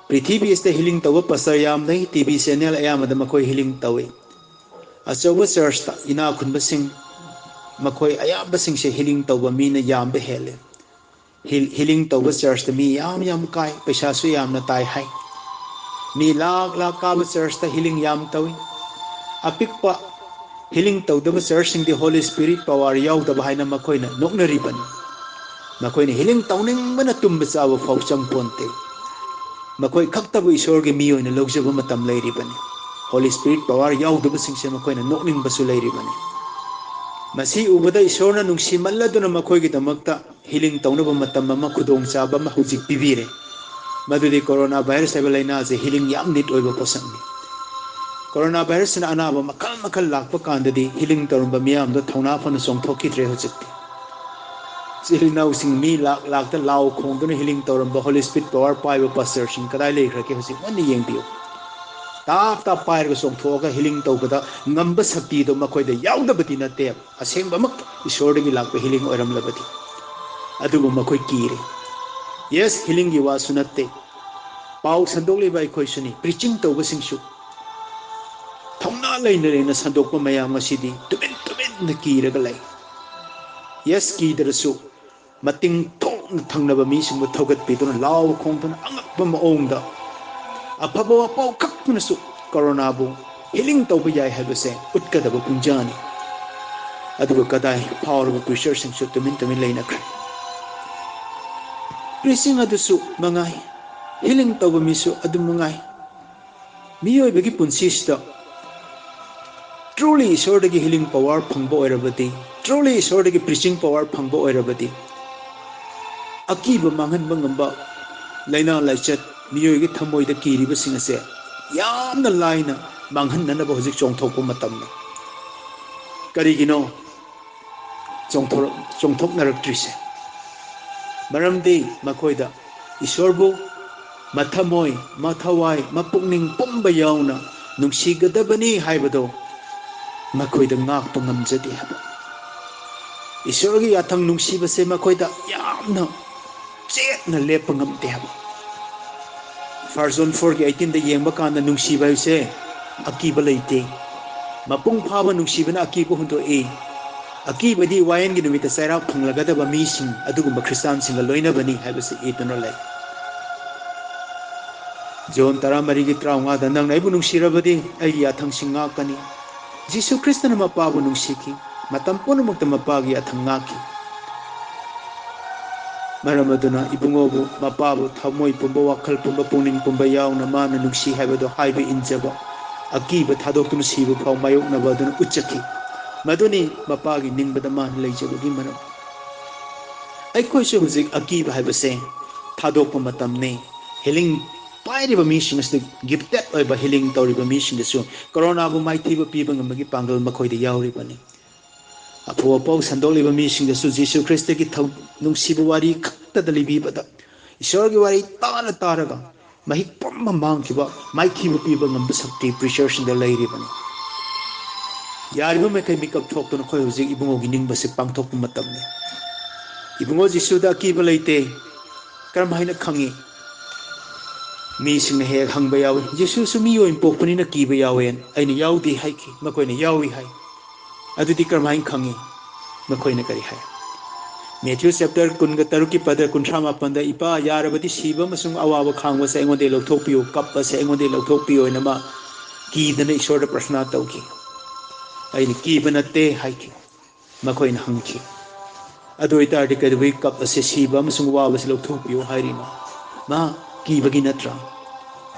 ꯄ꯭ꯔꯤꯊꯤꯕꯤ ꯑꯁꯤꯗ ꯍꯤꯂꯤꯡ ꯇꯧꯕ ꯄꯥꯁꯇꯔ ꯌꯥꯝ ꯂꯩ꯫ ꯇꯤ ꯚꯤ ꯆꯦꯅꯦꯜ ꯑꯌꯥꯝꯕꯗ ꯃꯈꯣꯏ ꯍꯤꯂꯤꯡ ꯇꯧꯏ꯫ ꯑꯆꯧꯕ ꯆꯔꯆꯇ ꯏꯅꯥ ꯈꯨꯟꯕꯁꯤꯡ, ꯃꯈꯣꯏ ꯑꯌꯥꯝꯕꯁꯤꯡꯁꯦ ꯍꯤꯂꯤꯡ ꯇꯧꯕ ꯃꯤꯅ ꯌꯥꯝꯕ ꯍꯦꯜꯂꯦ꯫ ꯍꯤꯂꯤꯡ ꯇꯧꯕ ꯆꯔꯆꯇ ꯃꯤ ꯌꯥꯝ ꯌꯥꯝ ꯀꯥꯏ, ꯄꯩꯁꯥꯁꯨ ꯌꯥꯝꯅ ꯇꯥꯏ ꯍꯥꯏ꯫ ꯃꯤ ꯂꯥꯛ ꯂꯥꯛ ꯀꯥꯕ ꯆꯔꯆꯇ ꯍꯤꯂꯤꯡ ꯌꯥꯝ ꯇꯧꯏ꯫ ꯑꯄꯤꯛꯄ ꯍꯤꯂꯤꯡ ꯇꯧꯗꯕ ꯆꯔꯆꯁꯤꯡꯗꯤ ꯍꯣꯂꯤ ꯁ꯭ꯄꯤꯔꯤꯠ ꯄꯋꯥꯔ ꯌꯥꯎꯗꯕ ꯍꯥꯏꯅ ꯃꯈꯣꯏꯅ ꯅꯣꯛꯅꯔꯤꯕꯅꯤ꯫ ꯃꯈꯣꯏꯅ ꯍꯤꯂꯤꯡ ꯇꯧꯅꯤꯡꯕꯅ ꯇꯨꯝꯕ ꯆꯥꯕ ꯐꯥꯎ ꯆꯪꯄꯣꯟꯇꯦ꯫ ꯃꯈꯣꯏ ꯈꯛꯇꯕꯨ ꯏꯁꯣꯔꯒꯤ ꯃꯤ ꯑꯣꯏꯅ ꯂꯧꯖꯕ ꯃꯇꯝ ꯂꯩꯔꯤꯕꯅꯤ꯫ ꯍꯣꯂꯤ ꯁ꯭ꯄꯤꯔꯤꯠ ꯄꯋꯥꯔ ꯌꯥꯎꯗꯕꯁꯤꯡꯁꯦ ꯃꯈꯣꯏꯅ ꯅꯣꯛꯅꯤꯡꯕꯁꯨ ꯂꯩꯔꯤꯕꯅꯤ꯫ ꯃꯁꯤ ꯎꯕꯗ ꯏꯁꯣꯔꯅ ꯅꯨꯡꯁꯤꯃꯜꯂꯗꯨꯅ ꯃꯈꯣꯏꯒꯤꯗꯃꯛꯇ ꯍꯤꯂꯤꯡ ꯇꯧꯅꯕ ꯃꯇꯝ ꯑꯃ, ꯈꯨꯗꯣꯡꯆꯥꯕ ꯑꯃ ꯍꯧꯖꯤꯛ ꯄꯤꯕꯤꯔꯦ꯫ ꯃꯗꯨꯗꯤ ꯀꯣꯔꯣꯅꯥ ꯚꯥꯏꯔꯁ ꯍꯥꯏꯕ ꯂꯥꯏꯅꯥꯁꯦ ꯍꯤꯂꯤꯡ ꯌꯥꯝ ꯅꯤꯠ ꯑꯣꯏꯕ ꯄꯣꯠꯁꯛꯅꯤ꯫ ꯀꯣꯔꯣꯅꯥ ꯚꯥꯏꯔꯁꯁꯤꯅ ꯑꯅꯥꯕ ꯃꯈꯜ ꯃꯈꯜ ꯂꯥꯛꯄ ꯀꯥꯟꯗꯗꯤ ꯍꯤꯂꯤꯡ ꯇꯧꯔꯝꯕ ꯃꯤꯌꯥꯝꯗꯣ ꯊꯧꯅꯥ ꯐꯅ ꯆꯣꯡꯊꯣꯛꯈꯤꯗ꯭ꯔꯦ ꯍꯧꯖꯤꯛꯇꯤ꯫ ꯏꯆꯤꯜ ꯏꯅꯥꯎꯁꯤꯡ ꯃꯤ ꯂꯥꯛ ꯂꯥꯛꯇ ꯂꯥꯎ ꯈꯣꯡꯗꯨꯅ ꯍꯤꯂꯤꯡ ꯇꯧꯔꯝꯕ ꯍꯣꯂꯤ ꯁ꯭ꯄꯤꯔꯤꯠ ꯄꯋꯥꯔ ꯄꯥꯏꯕ ꯄꯥꯁꯇꯔꯁꯤꯡ ꯀꯗꯥꯏ ꯂꯩꯈ꯭ꯔꯒꯦ? ꯍꯧꯖꯤꯛ ꯃꯨꯟꯅ ꯌꯦꯡꯕꯤꯌꯨ꯫ ꯇꯥꯞ ꯇꯥꯞ ꯄꯥꯏꯔꯒ ꯆꯣꯡꯊꯣꯛꯑꯒ ꯍꯤꯂꯤꯡ ꯇꯧꯕꯗ ꯉꯝꯕ ꯁꯛꯇꯤꯗꯣ ꯃꯈꯣꯏꯗ ꯌꯥꯎꯗꯕꯗꯤ ꯅꯠꯇꯦ꯫ ꯑꯁꯦꯡꯕꯃꯛ ꯏꯁꯣꯔꯗꯒꯤ ꯂꯥꯛꯄ ꯍꯤꯂꯤꯡ ꯑꯣꯏꯔꯝꯂꯕꯗꯤ꯫ ꯑꯗꯨꯕꯨ ꯃꯈꯣꯏ ꯀꯤꯔꯦ꯫ ꯌꯦꯁ, ꯍꯤꯂꯤꯡꯒꯤ ꯋꯥꯁꯨ ꯅꯠꯇꯦ꯫ ꯄꯥꯎ ꯁꯟꯗꯣꯛꯂꯤꯕ ꯑꯩꯈꯣꯏꯁꯨꯅꯤ, ꯄ꯭ꯔꯤꯆꯤꯡ ꯇꯧꯕꯁꯤꯡꯁꯨ꯫ ꯊꯧꯅꯥ ꯂꯩꯅ ꯂꯩꯅ ꯁꯟꯗꯣꯛꯄ ꯃꯌꯥꯝ ꯑꯁꯤꯗꯤ ꯇꯨꯃꯤꯟ ꯇꯨꯃꯤꯟꯅ ꯀꯤꯔꯒ ꯂꯩ꯫ ꯌꯦꯁ, ꯀꯤꯗ꯭ꯔꯁꯨ ꯃꯇꯤꯡ ꯊꯣꯛꯅ ꯊꯪꯅꯕ ꯃꯤꯁꯤꯡꯕꯨ ꯊꯧꯒꯠꯄꯤꯗꯨꯅ ꯂꯥꯎ ꯈꯣꯡꯗꯨꯅ ꯑꯉꯛꯄ ꯃꯑꯣꯡꯗ ꯑꯐꯕ ꯋꯥꯄꯥꯎ ꯈꯛꯇꯅꯁꯨ ꯀꯣꯔꯣꯅꯥꯕꯨ ꯍꯤꯂꯤꯡ ꯇꯧꯕ ꯌꯥꯏ ꯍꯥꯏꯕꯁꯦ ꯎꯠꯀꯗꯕ ꯄꯨꯡꯖꯥꯅꯤ꯫ ꯑꯗꯨꯒ ꯀꯗꯥꯏ ꯐꯥꯎꯔꯕ ꯄ꯭ꯔꯤꯆꯔꯁꯤꯡꯁꯨ ꯇꯨꯃꯤꯟ ꯇꯨꯃꯤꯟ ꯂꯩꯅꯈ꯭ꯔꯦ꯫ ꯄ꯭ꯔꯤꯆꯤꯡ ꯑꯗꯨꯁꯨ ꯃꯉꯥꯏ, ꯍꯤꯂꯤꯡ ꯇꯧꯕ ꯃꯤꯁꯨ ꯑꯗꯨꯝ ꯃꯉꯥꯏ꯫ ꯃꯤꯑꯣꯏꯕꯒꯤ ꯄꯨꯟꯁꯤꯁꯤꯗ ꯇ꯭ꯔꯨꯂꯤ ꯏꯁꯣꯔꯗꯒꯤ ꯍꯤꯂꯤꯡ ꯄꯋꯥꯔ ꯐꯪꯕ ꯑꯣꯏꯔꯕꯗꯤ, ꯇ꯭ꯔꯨꯂꯤ ꯏꯁꯣꯔꯗꯒꯤ ꯄ꯭ꯔꯤꯆꯤꯡ ꯄꯋꯥꯔ ꯐꯪꯕ ꯑꯣꯏꯔꯕꯗꯤ, ꯑꯀꯤꯕ ꯃꯥꯡꯍꯟꯕ ꯉꯝꯕ ꯂꯥꯏꯅꯥ ꯂꯥꯏꯆꯠ, ꯃꯤꯑꯣꯏꯒꯤ ꯊꯃꯣꯏꯗ ꯀꯤꯔꯤꯕꯁꯤꯡ ꯑꯁꯦ ꯌꯥꯝꯅ ꯂꯥꯏꯅ ꯃꯥꯡꯍꯟꯅꯅꯕ ꯍꯧꯖꯤꯛ ꯆꯣꯡꯊꯣꯛꯄ ꯃꯇꯝꯅꯤ꯫ ꯀꯔꯤꯒꯤꯅꯣ ꯆꯣꯡꯊꯣꯔꯛ-, ꯆꯣꯡꯊꯣꯛꯅꯔꯛꯇ꯭ꯔꯤꯁꯦ? ꯃꯔꯝꯗꯤ ꯃꯈꯣꯏꯗ ꯏꯁꯣꯔꯕꯨ ꯃꯊꯃꯣꯏ, ꯃꯊꯋꯥꯏ, ꯃꯄꯨꯛꯅꯤꯡ ꯄꯨꯝꯕ ꯌꯥꯎꯅ ꯅꯨꯡꯁꯤꯒꯗꯕꯅꯤ ꯍꯥꯏꯕꯗꯣ ꯃꯈꯣꯏꯗ ꯉꯥꯛꯄ ꯉꯝꯖꯗꯦ ꯍꯥꯏꯕ꯫ ꯏꯁꯣꯔꯒꯤ ꯌꯥꯊꯪ ꯅꯨꯡꯁꯤꯕꯁꯦ ꯃꯈꯣꯏꯗ ꯌꯥꯝꯅ ꯆꯦꯠꯅ ꯂꯦꯞꯄ ꯉꯝꯗꯦ ꯍꯥꯏꯕ꯫ First John four ꯒꯤ eighteen ꯗ ꯌꯦꯡꯕ ꯀꯥꯟꯗ ꯅꯨꯡꯁꯤꯕ ꯍꯥꯏꯕꯁꯦ ꯑꯀꯤꯕ ꯂꯩꯇꯦ꯫ ꯃꯄꯨꯡ ꯐꯥꯕ ꯅꯨꯡꯁꯤꯕꯅ ꯑꯀꯤꯕ ꯍꯨꯟꯗꯣꯛꯏ꯫ ꯑꯀꯤꯕꯗꯤ ꯋꯥꯌꯦꯜꯒꯤ ꯅꯨꯃꯤꯠꯇ ꯆꯩꯔꯥꯛ ꯐꯪꯂꯒꯗꯕ ꯃꯤꯁꯤꯡ ꯑꯗꯨꯒꯨꯝꯕ ꯈ꯭ꯔꯤꯁꯇꯥꯟꯁꯤꯡꯒ ꯂꯣꯏꯅꯕꯅꯤ ꯍꯥꯏꯕꯁꯤ ꯏꯗꯨꯅ ꯂꯩ꯫ ꯖꯣꯟ ꯇꯔꯥꯃꯔꯤꯒꯤ ꯇꯔꯥꯃꯉꯥꯗ, "ꯅꯪꯅ ꯑꯩꯕꯨ ꯅꯨꯡꯁꯤꯔꯕꯗꯤ ꯑꯩꯒꯤ ꯌꯥꯊꯪꯁꯤꯡ ꯉꯥꯛꯀꯅꯤ"꯫ ꯖꯤꯁꯨ ꯈ꯭ꯔꯤꯁꯇꯅ ꯃꯄꯥꯕꯨ ꯅꯨꯡꯁꯤꯈꯤ꯫ ꯃꯇꯝ ꯄꯨꯝꯅꯃꯛꯇ ꯃꯄꯥꯒꯤ ꯌꯥꯊꯪ ꯉꯥꯛꯈꯤ꯫ ꯃꯔꯝ ꯑꯗꯨꯅ ꯏꯕꯨꯡꯉꯣꯕꯨ, ꯃꯄꯥꯕꯨ ꯊꯃꯣꯏ ꯄꯨꯝꯕ, ꯋꯥꯈꯜ ꯄꯨꯝꯕ, ꯄꯨꯛꯅꯤꯡ ꯄꯨꯝꯕ ꯌꯥꯎꯅ ꯃꯥꯅ ꯅꯨꯡꯁꯤ ꯍꯥꯏꯕꯗꯨ ꯍꯥꯏꯕ ꯏꯟꯖꯕ, ꯑꯀꯤꯕ ꯊꯥꯗꯣꯛꯇꯨꯅ ꯁꯤꯕ ꯐꯥꯎ ꯃꯥꯌꯣꯛꯅꯕ ꯑꯗꯨꯅ ꯎꯠꯆꯈꯤ꯫ ꯃꯗꯨꯅꯤ ꯃꯄꯥꯒꯤ ꯅꯤꯡꯕꯗ ꯃꯥꯅ ꯂꯩꯖꯕꯒꯤ ꯃꯔꯝ꯫ ꯑꯩꯈꯣꯏꯁꯨ ꯍꯧꯖꯤꯛ ꯑꯀꯤꯕ ꯍꯥꯏꯕꯁꯦ ꯊꯥꯗꯣꯛꯄ ꯃꯇꯝꯅꯤ꯫ Healing ꯄꯥꯏꯔꯤꯕ ꯃꯤꯁꯤꯡ ꯑꯁꯤꯗ, gifted ꯑꯣꯏꯕ healing ꯇꯧꯔꯤꯕ ꯃꯤꯁꯤꯡꯗꯁꯨ ꯀꯣꯔꯣꯅꯥꯕꯨ ꯃꯥꯏꯊꯤꯕ ꯄꯤꯕ ꯉꯝꯕꯒꯤ ꯄꯥꯡꯒꯜ ꯃꯈꯣꯏꯗ ꯌꯥꯎꯔꯤꯕꯅꯤ꯫ ꯑꯐꯨ ꯑꯐꯥꯎ ꯁꯟꯗꯣꯛꯂꯤꯕ ꯃꯤꯁꯤꯡꯗꯁꯨ ꯖꯤꯁꯨ ꯈ꯭ꯔꯤꯁꯇꯒꯤ ꯊꯧ-, ꯅꯨꯡꯁꯤꯕ ꯋꯥꯔꯤ ꯈꯛꯇꯗ ꯂꯤꯕꯤꯕꯗ, ꯏꯁꯣꯔꯒꯤ ꯋꯥꯔꯤ ꯇꯥꯔ ꯇꯥꯔꯒ ꯃꯍꯤꯛ ꯄꯨꯝꯕ ꯃꯥꯡꯈꯤꯕ, ꯃꯥꯏꯊꯤꯕ ꯄꯤꯕ ꯉꯝꯕ ꯁꯛꯇꯤ preacherꯁꯤꯡꯗ ꯂꯩꯔꯤꯕꯅꯤ꯫ ꯌꯥꯔꯤꯕ ꯃꯈꯩ ꯃꯤꯀꯞ ꯊꯣꯛꯇꯨꯅ ꯑꯩꯈꯣꯏ ꯍꯧꯖꯤꯛ ꯏꯕꯨꯡꯉꯣꯒꯤ ꯅꯤꯡꯕꯁꯤ ꯄꯥꯡꯊꯣꯛꯄ ꯃꯇꯝꯅꯤ꯫ ꯏꯕꯨꯡꯉꯣ ꯖꯤꯁꯨꯗ ꯑꯀꯤꯕ ꯂꯩꯇꯦ꯫ ꯀꯔꯝ ꯍꯥꯏꯅ ꯈꯪꯉꯤ? ꯃꯤꯁꯤꯡꯅ ꯍꯦꯛ ꯍꯪꯕ ꯌꯥꯎꯏ, "ꯖꯤꯁꯨꯁꯨ ꯃꯤ ꯑꯣꯏꯅ ꯄꯣꯛꯄꯅꯤꯅ ꯀꯤꯕ ꯌꯥꯎꯋꯦꯅ?" ꯑꯩꯅ, "ꯌꯥꯎꯗꯦ" ꯍꯥꯏꯈꯤ꯫ ꯃꯈꯣꯏꯅ, "ꯌꯥꯎꯏ" ꯍꯥꯏ꯫ ꯑꯗꯨꯗꯤ ꯀꯔꯝꯍꯥꯏꯅ ꯈꯪꯉꯤ? ꯃꯈꯣꯏꯅ ꯀꯔꯤ ꯍꯥꯏ? ꯃꯦꯊ꯭ꯌꯨ chapter ꯀꯨꯟꯒ ꯇꯔꯨꯛꯀꯤ ꯄꯗ ꯀꯨꯟꯊ꯭ꯔꯥ ꯃꯥꯄꯟꯗ, "ꯏꯄꯥ, ꯌꯥꯔꯕꯗꯤ ꯁꯤꯕ ꯑꯃꯁꯨꯡ ꯑꯋꯥꯕ ꯈꯥꯡꯕꯁꯦ ꯑꯩꯉꯣꯟꯗꯒꯤ ꯂꯧꯊꯣꯛꯄꯤꯌꯨ, ꯀꯞ ꯑꯁꯦ ꯑꯩꯉꯣꯟꯗꯒꯤ ꯂꯧꯊꯣꯛꯄꯤꯌꯨ" ꯍꯥꯏꯅ ꯃꯥ ꯀꯤꯗꯅ ꯏꯁꯣꯔꯗ ꯄ꯭ꯔꯊꯅꯥ ꯇꯧꯈꯤ꯫ ꯑꯩꯅ, "ꯀꯤꯕ ꯅꯠꯇꯦ" ꯍꯥꯏꯈꯤ꯫ ꯃꯈꯣꯏꯅ ꯍꯪꯈꯤ, "ꯑꯗꯨ ꯑꯣꯏꯇꯥꯔꯗꯤ ꯀꯩꯗꯧꯕꯩ ꯀꯞ ꯑꯁꯦ ꯁꯤꯕ ꯑꯃꯁꯨꯡ ꯋꯥꯕꯁꯤ ꯂꯧꯊꯣꯛꯄꯤꯌꯨ ꯍꯥꯏꯔꯤꯅꯣ?" ꯃꯥ ꯀꯤꯕꯒꯤ ꯅꯠꯇ꯭ꯔꯥ?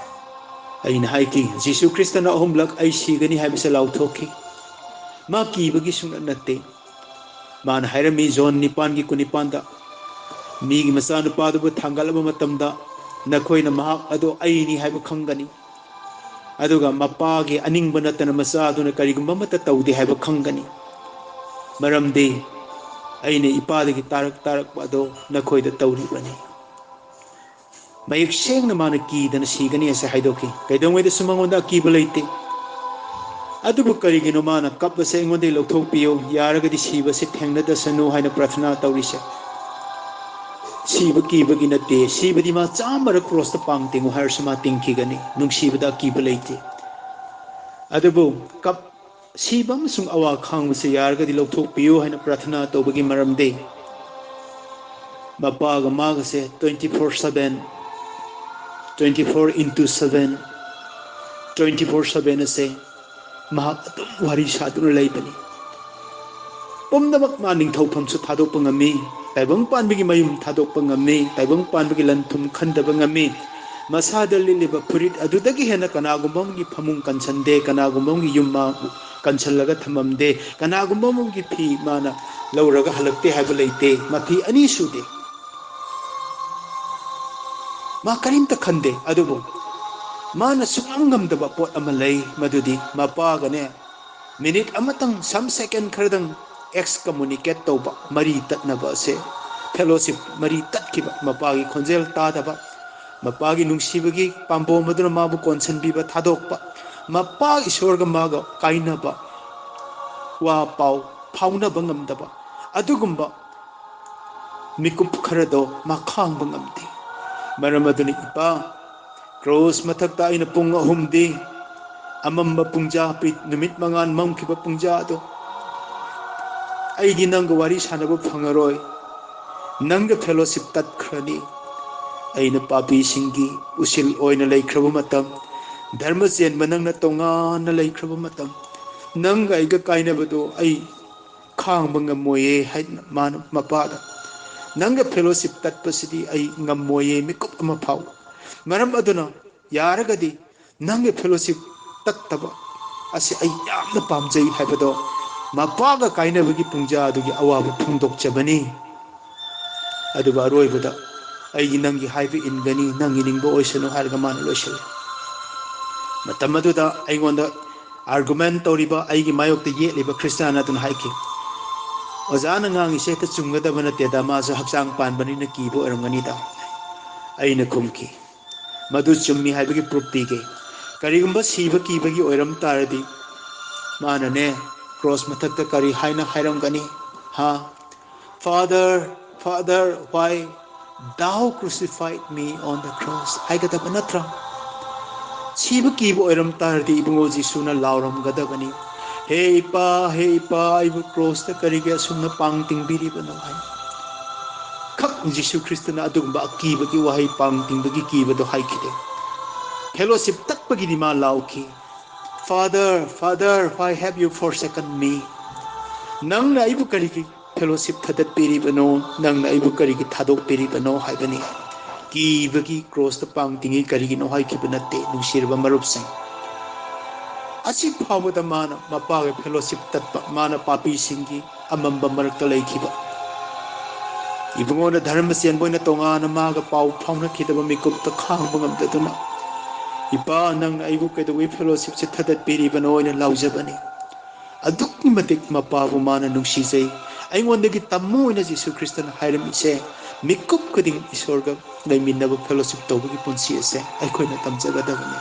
ꯑꯩꯅ ꯍꯥꯏꯈꯤ, "ꯖꯤꯁꯨ ꯈ꯭ꯔꯤꯁꯇꯅ ꯑꯍꯨꯝꯂꯛ ꯑꯩ ꯁꯤꯒꯅꯤ ꯍꯥꯏꯕꯁꯦ ꯂꯥꯎꯊꯣꯛꯈꯤ꯫ ꯃꯥ ꯀꯤꯕꯒꯤ ꯁꯨꯡꯅꯠ ꯅꯠꯇꯦ꯫ ꯃꯥꯅ ꯍꯥꯏꯔꯝꯃꯤ, ꯖꯣꯟ ꯅꯤꯄꯥꯟꯒꯤ ꯀꯨꯟꯅꯤꯄꯥꯟꯗ, 'ꯃꯤꯒꯤ ꯃꯆꯥꯅꯨꯄꯥꯗꯨꯕꯨ ꯊꯥꯡꯒꯠꯂꯕ ꯃꯇꯝꯗ ꯅꯈꯣꯏꯅ ꯃꯍꯥꯛ ꯑꯗꯨ ꯑꯩꯅꯤ ꯍꯥꯏꯕ ꯈꯪꯒꯅꯤ꯫ ꯑꯗꯨꯒ ꯃꯄꯥꯒꯤ ꯑꯅꯤꯡꯕ ꯅꯠꯇꯅ ꯃꯆꯥ ꯑꯗꯨꯅ ꯀꯔꯤꯒꯨꯝꯕ ꯑꯃꯠꯇ ꯇꯧꯗꯦ ꯍꯥꯏꯕ ꯈꯪꯒꯅꯤ꯫ ꯃꯔꯝꯗꯤ ꯑꯩꯅ ꯏꯄꯥꯗꯒꯤ ꯇꯥꯔꯛ ꯇꯥꯔꯛꯄ ꯑꯗꯨ ꯅꯈꯣꯏꯗ ꯇꯧꯔꯤꯕꯅꯤ.'" ꯃꯌꯦꯛ ꯁꯦꯡꯅ ꯃꯥꯅ ꯀꯤꯗꯅ ꯁꯤꯒꯅꯤ ꯍꯥꯏꯁꯦ ꯍꯥꯏꯗꯣꯛꯈꯤ꯫ ꯀꯩꯗꯧꯉꯩꯗꯁꯨ ꯃꯉꯣꯟꯗ ꯑꯀꯤꯕ ꯂꯩꯇꯦ꯫ ꯑꯗꯨꯕꯨ ꯀꯔꯤꯒꯤꯅꯣ ꯃꯥꯅ ꯀꯞ ꯑꯁꯦ ꯑꯩꯉꯣꯟꯗꯒꯤ ꯂꯧꯊꯣꯛꯄꯤꯌꯨ, ꯌꯥꯔꯒꯗꯤ ꯁꯤꯕꯁꯦ ꯊꯦꯡꯅꯗꯁꯅꯨ ꯍꯥꯏꯅ ꯄ꯭ꯔꯥꯊꯅꯥ ꯇꯧꯔꯤꯁꯦ? ꯁꯤꯕ ꯀꯤꯕꯒꯤ ꯅꯠꯇꯦ꯫ ꯁꯤꯕꯗꯤ ꯃꯥ ꯆꯥꯝꯃꯔꯛ ꯀ꯭ꯔꯣꯁꯇ ꯄꯥꯡ ꯇꯤꯡꯉꯨ ꯍꯥꯏꯔꯁꯨ ꯃꯥ ꯇꯤꯡꯈꯤꯒꯅꯤ꯫ ꯅꯨꯡꯁꯤꯕꯗ ꯑꯀꯤꯕ ꯂꯩꯇꯦ꯫ ꯑꯗꯨꯕꯨ ꯀꯞ-, ꯁꯤꯕ ꯑꯃꯁꯨꯡ ꯑꯋꯥ ꯈꯥꯡꯕꯁꯦ ꯌꯥꯔꯒꯗꯤ ꯂꯧꯊꯣꯛꯄꯤꯌꯨ ꯍꯥꯏꯅ ꯄ꯭ꯔꯥꯊꯅꯥ ꯇꯧꯕꯒꯤ ꯃꯔꯝꯗꯤ ꯃꯄꯥꯒ ꯃꯥꯒꯁꯦ twenty four seven, twenty four into seven, twenty four seven ꯑꯁꯦ ꯃꯍꯥꯛ ꯑꯗꯨꯝ ꯋꯥꯔꯤ ꯁꯥꯗꯨꯅ ꯂꯩꯕꯅꯤ꯫ ꯄꯨꯝꯅꯃꯛ ꯃꯥ ꯅꯤꯡꯊꯧꯐꯝꯁꯨ ꯊꯥꯗꯣꯛꯄ ꯉꯝꯃꯤ, ꯇꯥꯏꯕꯪ ꯄꯥꯟꯕꯒꯤ ꯃꯌꯨꯝ ꯊꯥꯗꯣꯛꯄ ꯉꯝꯃꯤ, ꯇꯥꯏꯕꯪ ꯄꯥꯟꯕꯒꯤ ꯂꯟ ꯊꯨꯝ ꯈꯟꯗꯕ ꯉꯝꯃꯤ꯫ ꯃꯁꯥꯗ ꯂꯤꯠꯂꯤꯕ ꯐꯨꯔꯤꯠ ꯑꯗꯨꯗꯒꯤ ꯍꯦꯟꯅ ꯀꯅꯥꯒꯨꯝꯕ ꯑꯃꯒꯤ ꯐꯃꯨꯡ ꯀꯟꯁꯟꯗꯦ, ꯀꯅꯥꯒꯨꯝꯕ ꯑꯃꯒꯤ ꯌꯨꯝ ꯃꯥ ꯀꯟꯁꯜꯂꯒ ꯊꯝꯃꯝꯗꯦ, ꯀꯅꯥꯒꯨꯝꯕ ꯑꯃꯒꯤ ꯐꯤ ꯃꯥꯅ ꯂꯧꯔꯒ ꯍꯜꯂꯛꯇꯦ ꯍꯥꯏꯕ ꯂꯩꯇꯦ꯫ ꯃꯐꯤ ꯑꯅꯤ ꯁꯨꯗꯦ꯫ ꯃꯥ ꯀꯔꯤꯝꯇ ꯈꯟꯗꯦ꯫ ꯑꯗꯨꯕꯨ ꯃꯥꯅ ꯁꯨꯡꯉꯝ ꯉꯝꯗꯕ ꯄꯣꯠ ꯑꯃ ꯂꯩ, ꯃꯗꯨꯗꯤ ꯃꯄꯥꯒꯅꯦ ꯃꯤꯅꯤꯠ ꯑꯃꯇꯪ, some second ꯈꯔꯗꯪ excommunicate ꯇꯧꯕ, ꯃꯔꯤ ꯇꯠꯅꯕ ꯑꯁꯦ, fellowship ꯃꯔꯤ ꯇꯠꯈꯤꯕ, ꯃꯄꯥꯒꯤ ꯈꯣꯟꯖꯦꯜ ꯇꯥꯗꯕ, ꯃꯄꯥꯒꯤ ꯅꯨꯡꯁꯤꯕꯒꯤ ꯄꯥꯝꯕꯣꯝ ꯑꯗꯨꯅ ꯃꯥꯕꯨ ꯀꯣꯟꯁꯤꯟꯕꯤꯕ, ꯊꯥꯗꯣꯛꯄ, ꯃꯄꯥ ꯏꯁꯣꯔꯒ ꯃꯥꯒ ꯀꯥꯏꯅꯕ, ꯋꯥ ꯄꯥꯎ ꯐꯥꯎꯅꯕ ꯉꯝꯗꯕ, ꯑꯗꯨꯒꯨꯝꯕ ꯃꯤꯀꯨꯞ ꯈꯔꯗꯣ ꯃꯥ ꯈꯥꯡꯕ ꯉꯝꯗꯦ꯫ ꯃꯔꯝ ꯑꯗꯨꯅ ꯏꯄꯥ, ꯀ꯭ꯔꯣꯁ ꯃꯊꯛꯇ ꯑꯩꯅ ꯄꯨꯡ ꯑꯍꯨꯝꯗꯤ ꯑꯃꯝꯕ ꯄꯨꯡꯖꯥ ꯄꯤ-, ꯅꯨꯃꯤꯠ ꯃꯉꯥꯜ ꯃꯝꯈꯤꯕ ꯄꯨꯡꯖꯥꯗꯣ ꯑꯩꯗꯤ ꯅꯪꯒ ꯋꯥꯔꯤ ꯁꯥꯟꯅꯕ ꯐꯪꯉꯔꯣꯏ꯫ ꯅꯪꯒ fellowship ꯇꯠꯈ꯭ꯔꯅꯤ꯫ ꯑꯩꯅ ꯄꯥꯄꯤꯁꯤꯡꯒꯤ ꯎꯁꯤꯜ ꯑꯣꯏꯅ ꯂꯩꯈ꯭ꯔꯕ ꯃꯇꯝ, ꯙꯔꯃ ꯆꯦꯟꯕ ꯅꯪꯅ ꯇꯣꯉꯥꯟꯅ ꯂꯩꯈ꯭ꯔꯕ ꯃꯇꯝ, ꯅꯪꯒ ꯑꯩꯒ ꯀꯥꯏꯅꯕꯗꯣ ꯑꯩ ꯈꯥꯡꯕ ꯉꯝꯃꯣꯏꯌꯦ ꯍꯥꯏꯗꯅ ꯃꯥꯅ ꯃꯄꯥꯗ, "ꯅꯪꯒ fellowship ꯇꯠꯄꯁꯤꯗꯤ ꯑꯩ ꯉꯝꯃꯣꯏꯌꯦ ꯃꯤꯀꯨꯞ ꯑꯃ ꯐꯥꯎ꯫ ꯃꯔꯝ ꯑꯗꯨꯅ ꯌꯥꯔꯒꯗꯤ ꯅꯪꯒ fellowship ꯇꯠꯇꯕ ꯑꯁꯤ ꯑꯩ ꯌꯥꯝꯅ ꯄꯥꯝꯖꯩ" ꯍꯥꯏꯕꯗꯣ ꯃꯄꯥꯒ ꯀꯥꯏꯅꯕꯒꯤ ꯄꯨꯡꯖꯥ ꯑꯗꯨꯒꯤ ꯑꯋꯥꯕ ꯐꯣꯡꯗꯣꯛꯆꯕꯅꯤ꯫ ꯑꯗꯨꯒ ꯑꯔꯣꯏꯕꯗ, "ꯑꯩꯒꯤ ꯅꯪꯒꯤ ꯍꯥꯏꯕ ꯏꯟꯒꯅꯤ, ꯅꯪꯒꯤ ꯅꯤꯡꯕ ꯑꯣꯏꯁꯅꯨ" ꯍꯥꯏꯔꯒ ꯃꯥꯅ ꯂꯣꯏꯁꯤꯜꯂꯤ꯫ ꯃꯇꯝ ꯑꯗꯨꯗ ꯑꯩꯉꯣꯟꯗ argument ꯇꯧꯔꯤꯕ, ꯑꯩꯒꯤ ꯃꯥꯌꯣꯛꯇ ꯌꯦꯠꯂꯤꯕ ꯈ꯭ꯔꯤꯁꯇꯥꯟ ꯑꯗꯨꯅ ꯍꯥꯏꯈꯤ, "ꯑꯣꯖꯥꯅ ꯉꯥꯡꯉꯤꯁꯦ ꯍꯦꯛꯇ ꯆꯨꯝꯒꯗꯕ ꯅꯠꯇꯦꯗ, ꯃꯥꯁꯨ ꯍꯛꯆꯥꯡ ꯄꯥꯟꯕꯅꯤꯅ ꯀꯤꯕ ꯑꯣꯏꯔꯝꯒꯅꯤꯗ"꯫ ꯑꯩꯅ ꯈꯨꯝꯈꯤ, "ꯃꯗꯨ ꯆꯨꯝꯃꯤ ꯍꯥꯏꯕꯒꯤ proof ꯄꯤꯒꯦ꯫ ꯀꯔꯤꯒꯨꯝꯕ ꯁꯤꯕ ꯀꯤꯕꯒꯤ ꯑꯣꯏꯔꯝ ꯇꯥꯔꯗꯤ, ꯃꯥꯅꯅꯦ, ꯀ꯭ꯔꯣꯁ ꯃꯊꯛꯇ ꯀꯔꯤ ꯍꯥꯏꯅ ꯍꯥꯏꯔꯝꯒꯅꯤ? ꯍꯥ? "Father, Father, why thou crucified me on the cross?" ꯍꯥꯏꯒꯗꯕ ꯅꯠꯇ꯭ꯔꯥ? ꯁꯤꯕ ꯀꯤꯕ ꯑꯣꯏꯔꯝ ꯇꯥꯔꯗꯤ ꯏꯕꯨꯡꯉꯣ ꯖꯤꯁꯨꯅ ꯂꯥꯎꯔꯝꯒꯗꯕꯅꯤ, "ꯍꯦ ꯏꯄꯥ, ꯍꯦ ꯏꯄꯥ, ꯑꯩꯕꯨ ꯀ꯭ꯔꯣꯁꯇ ꯀꯔꯤꯒꯤ ꯑꯁꯨꯝꯅ ꯄꯥꯡ ꯇꯤꯡꯕꯤꯔꯤꯕꯅꯣ?" ꯍꯥꯏꯅ꯫ ꯈꯛ ꯖꯤꯁꯨ ꯈ꯭ꯔꯤꯁꯇꯅ ꯑꯗꯨꯒꯨꯝꯕ ꯑꯀꯤꯕꯒꯤ ꯋꯥꯍꯩ, ꯄꯥꯡ ꯇꯤꯡꯕꯒꯤ ꯀꯤꯕꯗꯣ ꯍꯥꯏꯈꯤꯗꯦ꯫ ꯐꯦꯂꯣꯁꯤꯞ ꯇꯠꯄꯒꯤꯗꯤ ꯃꯥ ꯂꯥꯎꯈꯤ, "Father, Father, why have you forsaken me?" ꯅꯪꯅ ꯑꯩꯕꯨ ꯀꯔꯤꯒꯤ ꯐꯦꯂꯣꯁꯤꯞ ꯊꯥꯗꯠꯄꯤꯔꯤꯕꯅꯣ? ꯅꯪꯅ ꯑꯩꯕꯨ ꯀꯔꯤꯒꯤ ꯊꯥꯗꯣꯛꯄꯤꯔꯤꯕꯅꯣ ꯍꯥꯏꯕꯅꯤ꯫ ꯀꯤꯕꯒꯤ ꯀ꯭ꯔꯣꯁꯇ ꯄꯥꯡ ꯇꯤꯡꯉꯤ ꯀꯔꯤꯒꯤꯅꯣ ꯍꯥꯏꯈꯤꯕ ꯅꯠꯇꯦ, ꯅꯨꯡꯁꯤꯔꯕ ꯃꯔꯨꯞꯁꯤꯡ꯫ ꯑꯁꯤ ꯐꯥꯎꯕꯗ ꯃꯥꯅ ꯃꯄꯥꯒ ꯐꯦꯂꯣꯁꯤꯞ ꯇꯠꯄ, ꯃꯥꯅ ꯄꯥꯄꯤꯁꯤꯡꯒꯤ ꯑꯃꯝꯕ ꯃꯔꯛꯇ ꯂꯩꯈꯤꯕ꯫ ꯏꯕꯨꯡꯉꯣꯅ ꯙꯔꯃ ꯆꯦꯟꯕ ꯑꯣꯏꯅ ꯇꯣꯉꯥꯟꯅ ꯃꯥꯒ ꯄꯥꯎ ꯐꯥꯎꯅꯈꯤꯗꯕ ꯃꯤꯀꯨꯞꯇ ꯈꯥꯡꯕ ꯉꯝꯗꯗꯨꯅ, "ꯏꯄꯥ, ꯅꯪꯅ ꯑꯩꯕꯨ ꯀꯩꯗꯧꯕꯩ ꯐꯦꯂꯣꯁꯤꯞꯁꯦ ꯊꯥꯗꯠꯄꯤꯔꯤꯕꯅꯣ?" ꯍꯥꯏꯅ ꯂꯥꯎꯖꯕꯅꯤ꯫ ꯑꯗꯨꯛꯀꯤ ꯃꯇꯤꯛ ꯃꯄꯥꯕꯨ ꯃꯥꯅ ꯅꯨꯡꯁꯤꯖꯩ꯫ ꯑꯩꯉꯣꯟꯗꯒꯤ ꯇꯝꯃꯨ ꯍꯥꯏꯅ ꯖꯤꯁꯨ ꯈ꯭ꯔꯤꯁꯇꯅ ꯍꯥꯏꯔꯝꯃꯤꯁꯦ, ꯃꯤꯀꯨꯞ ꯈꯨꯗꯤꯡ ꯏꯁꯣꯔꯒ ꯂꯩꯃꯤꯟꯅꯕ, ꯐꯦꯂꯣꯁꯤꯞ ꯇꯧꯕꯒꯤ ꯄꯨꯟꯁꯤ ꯑꯁꯦ ꯑꯩꯈꯣꯏꯅ ꯇꯝꯖꯒꯗꯕꯅꯤ꯫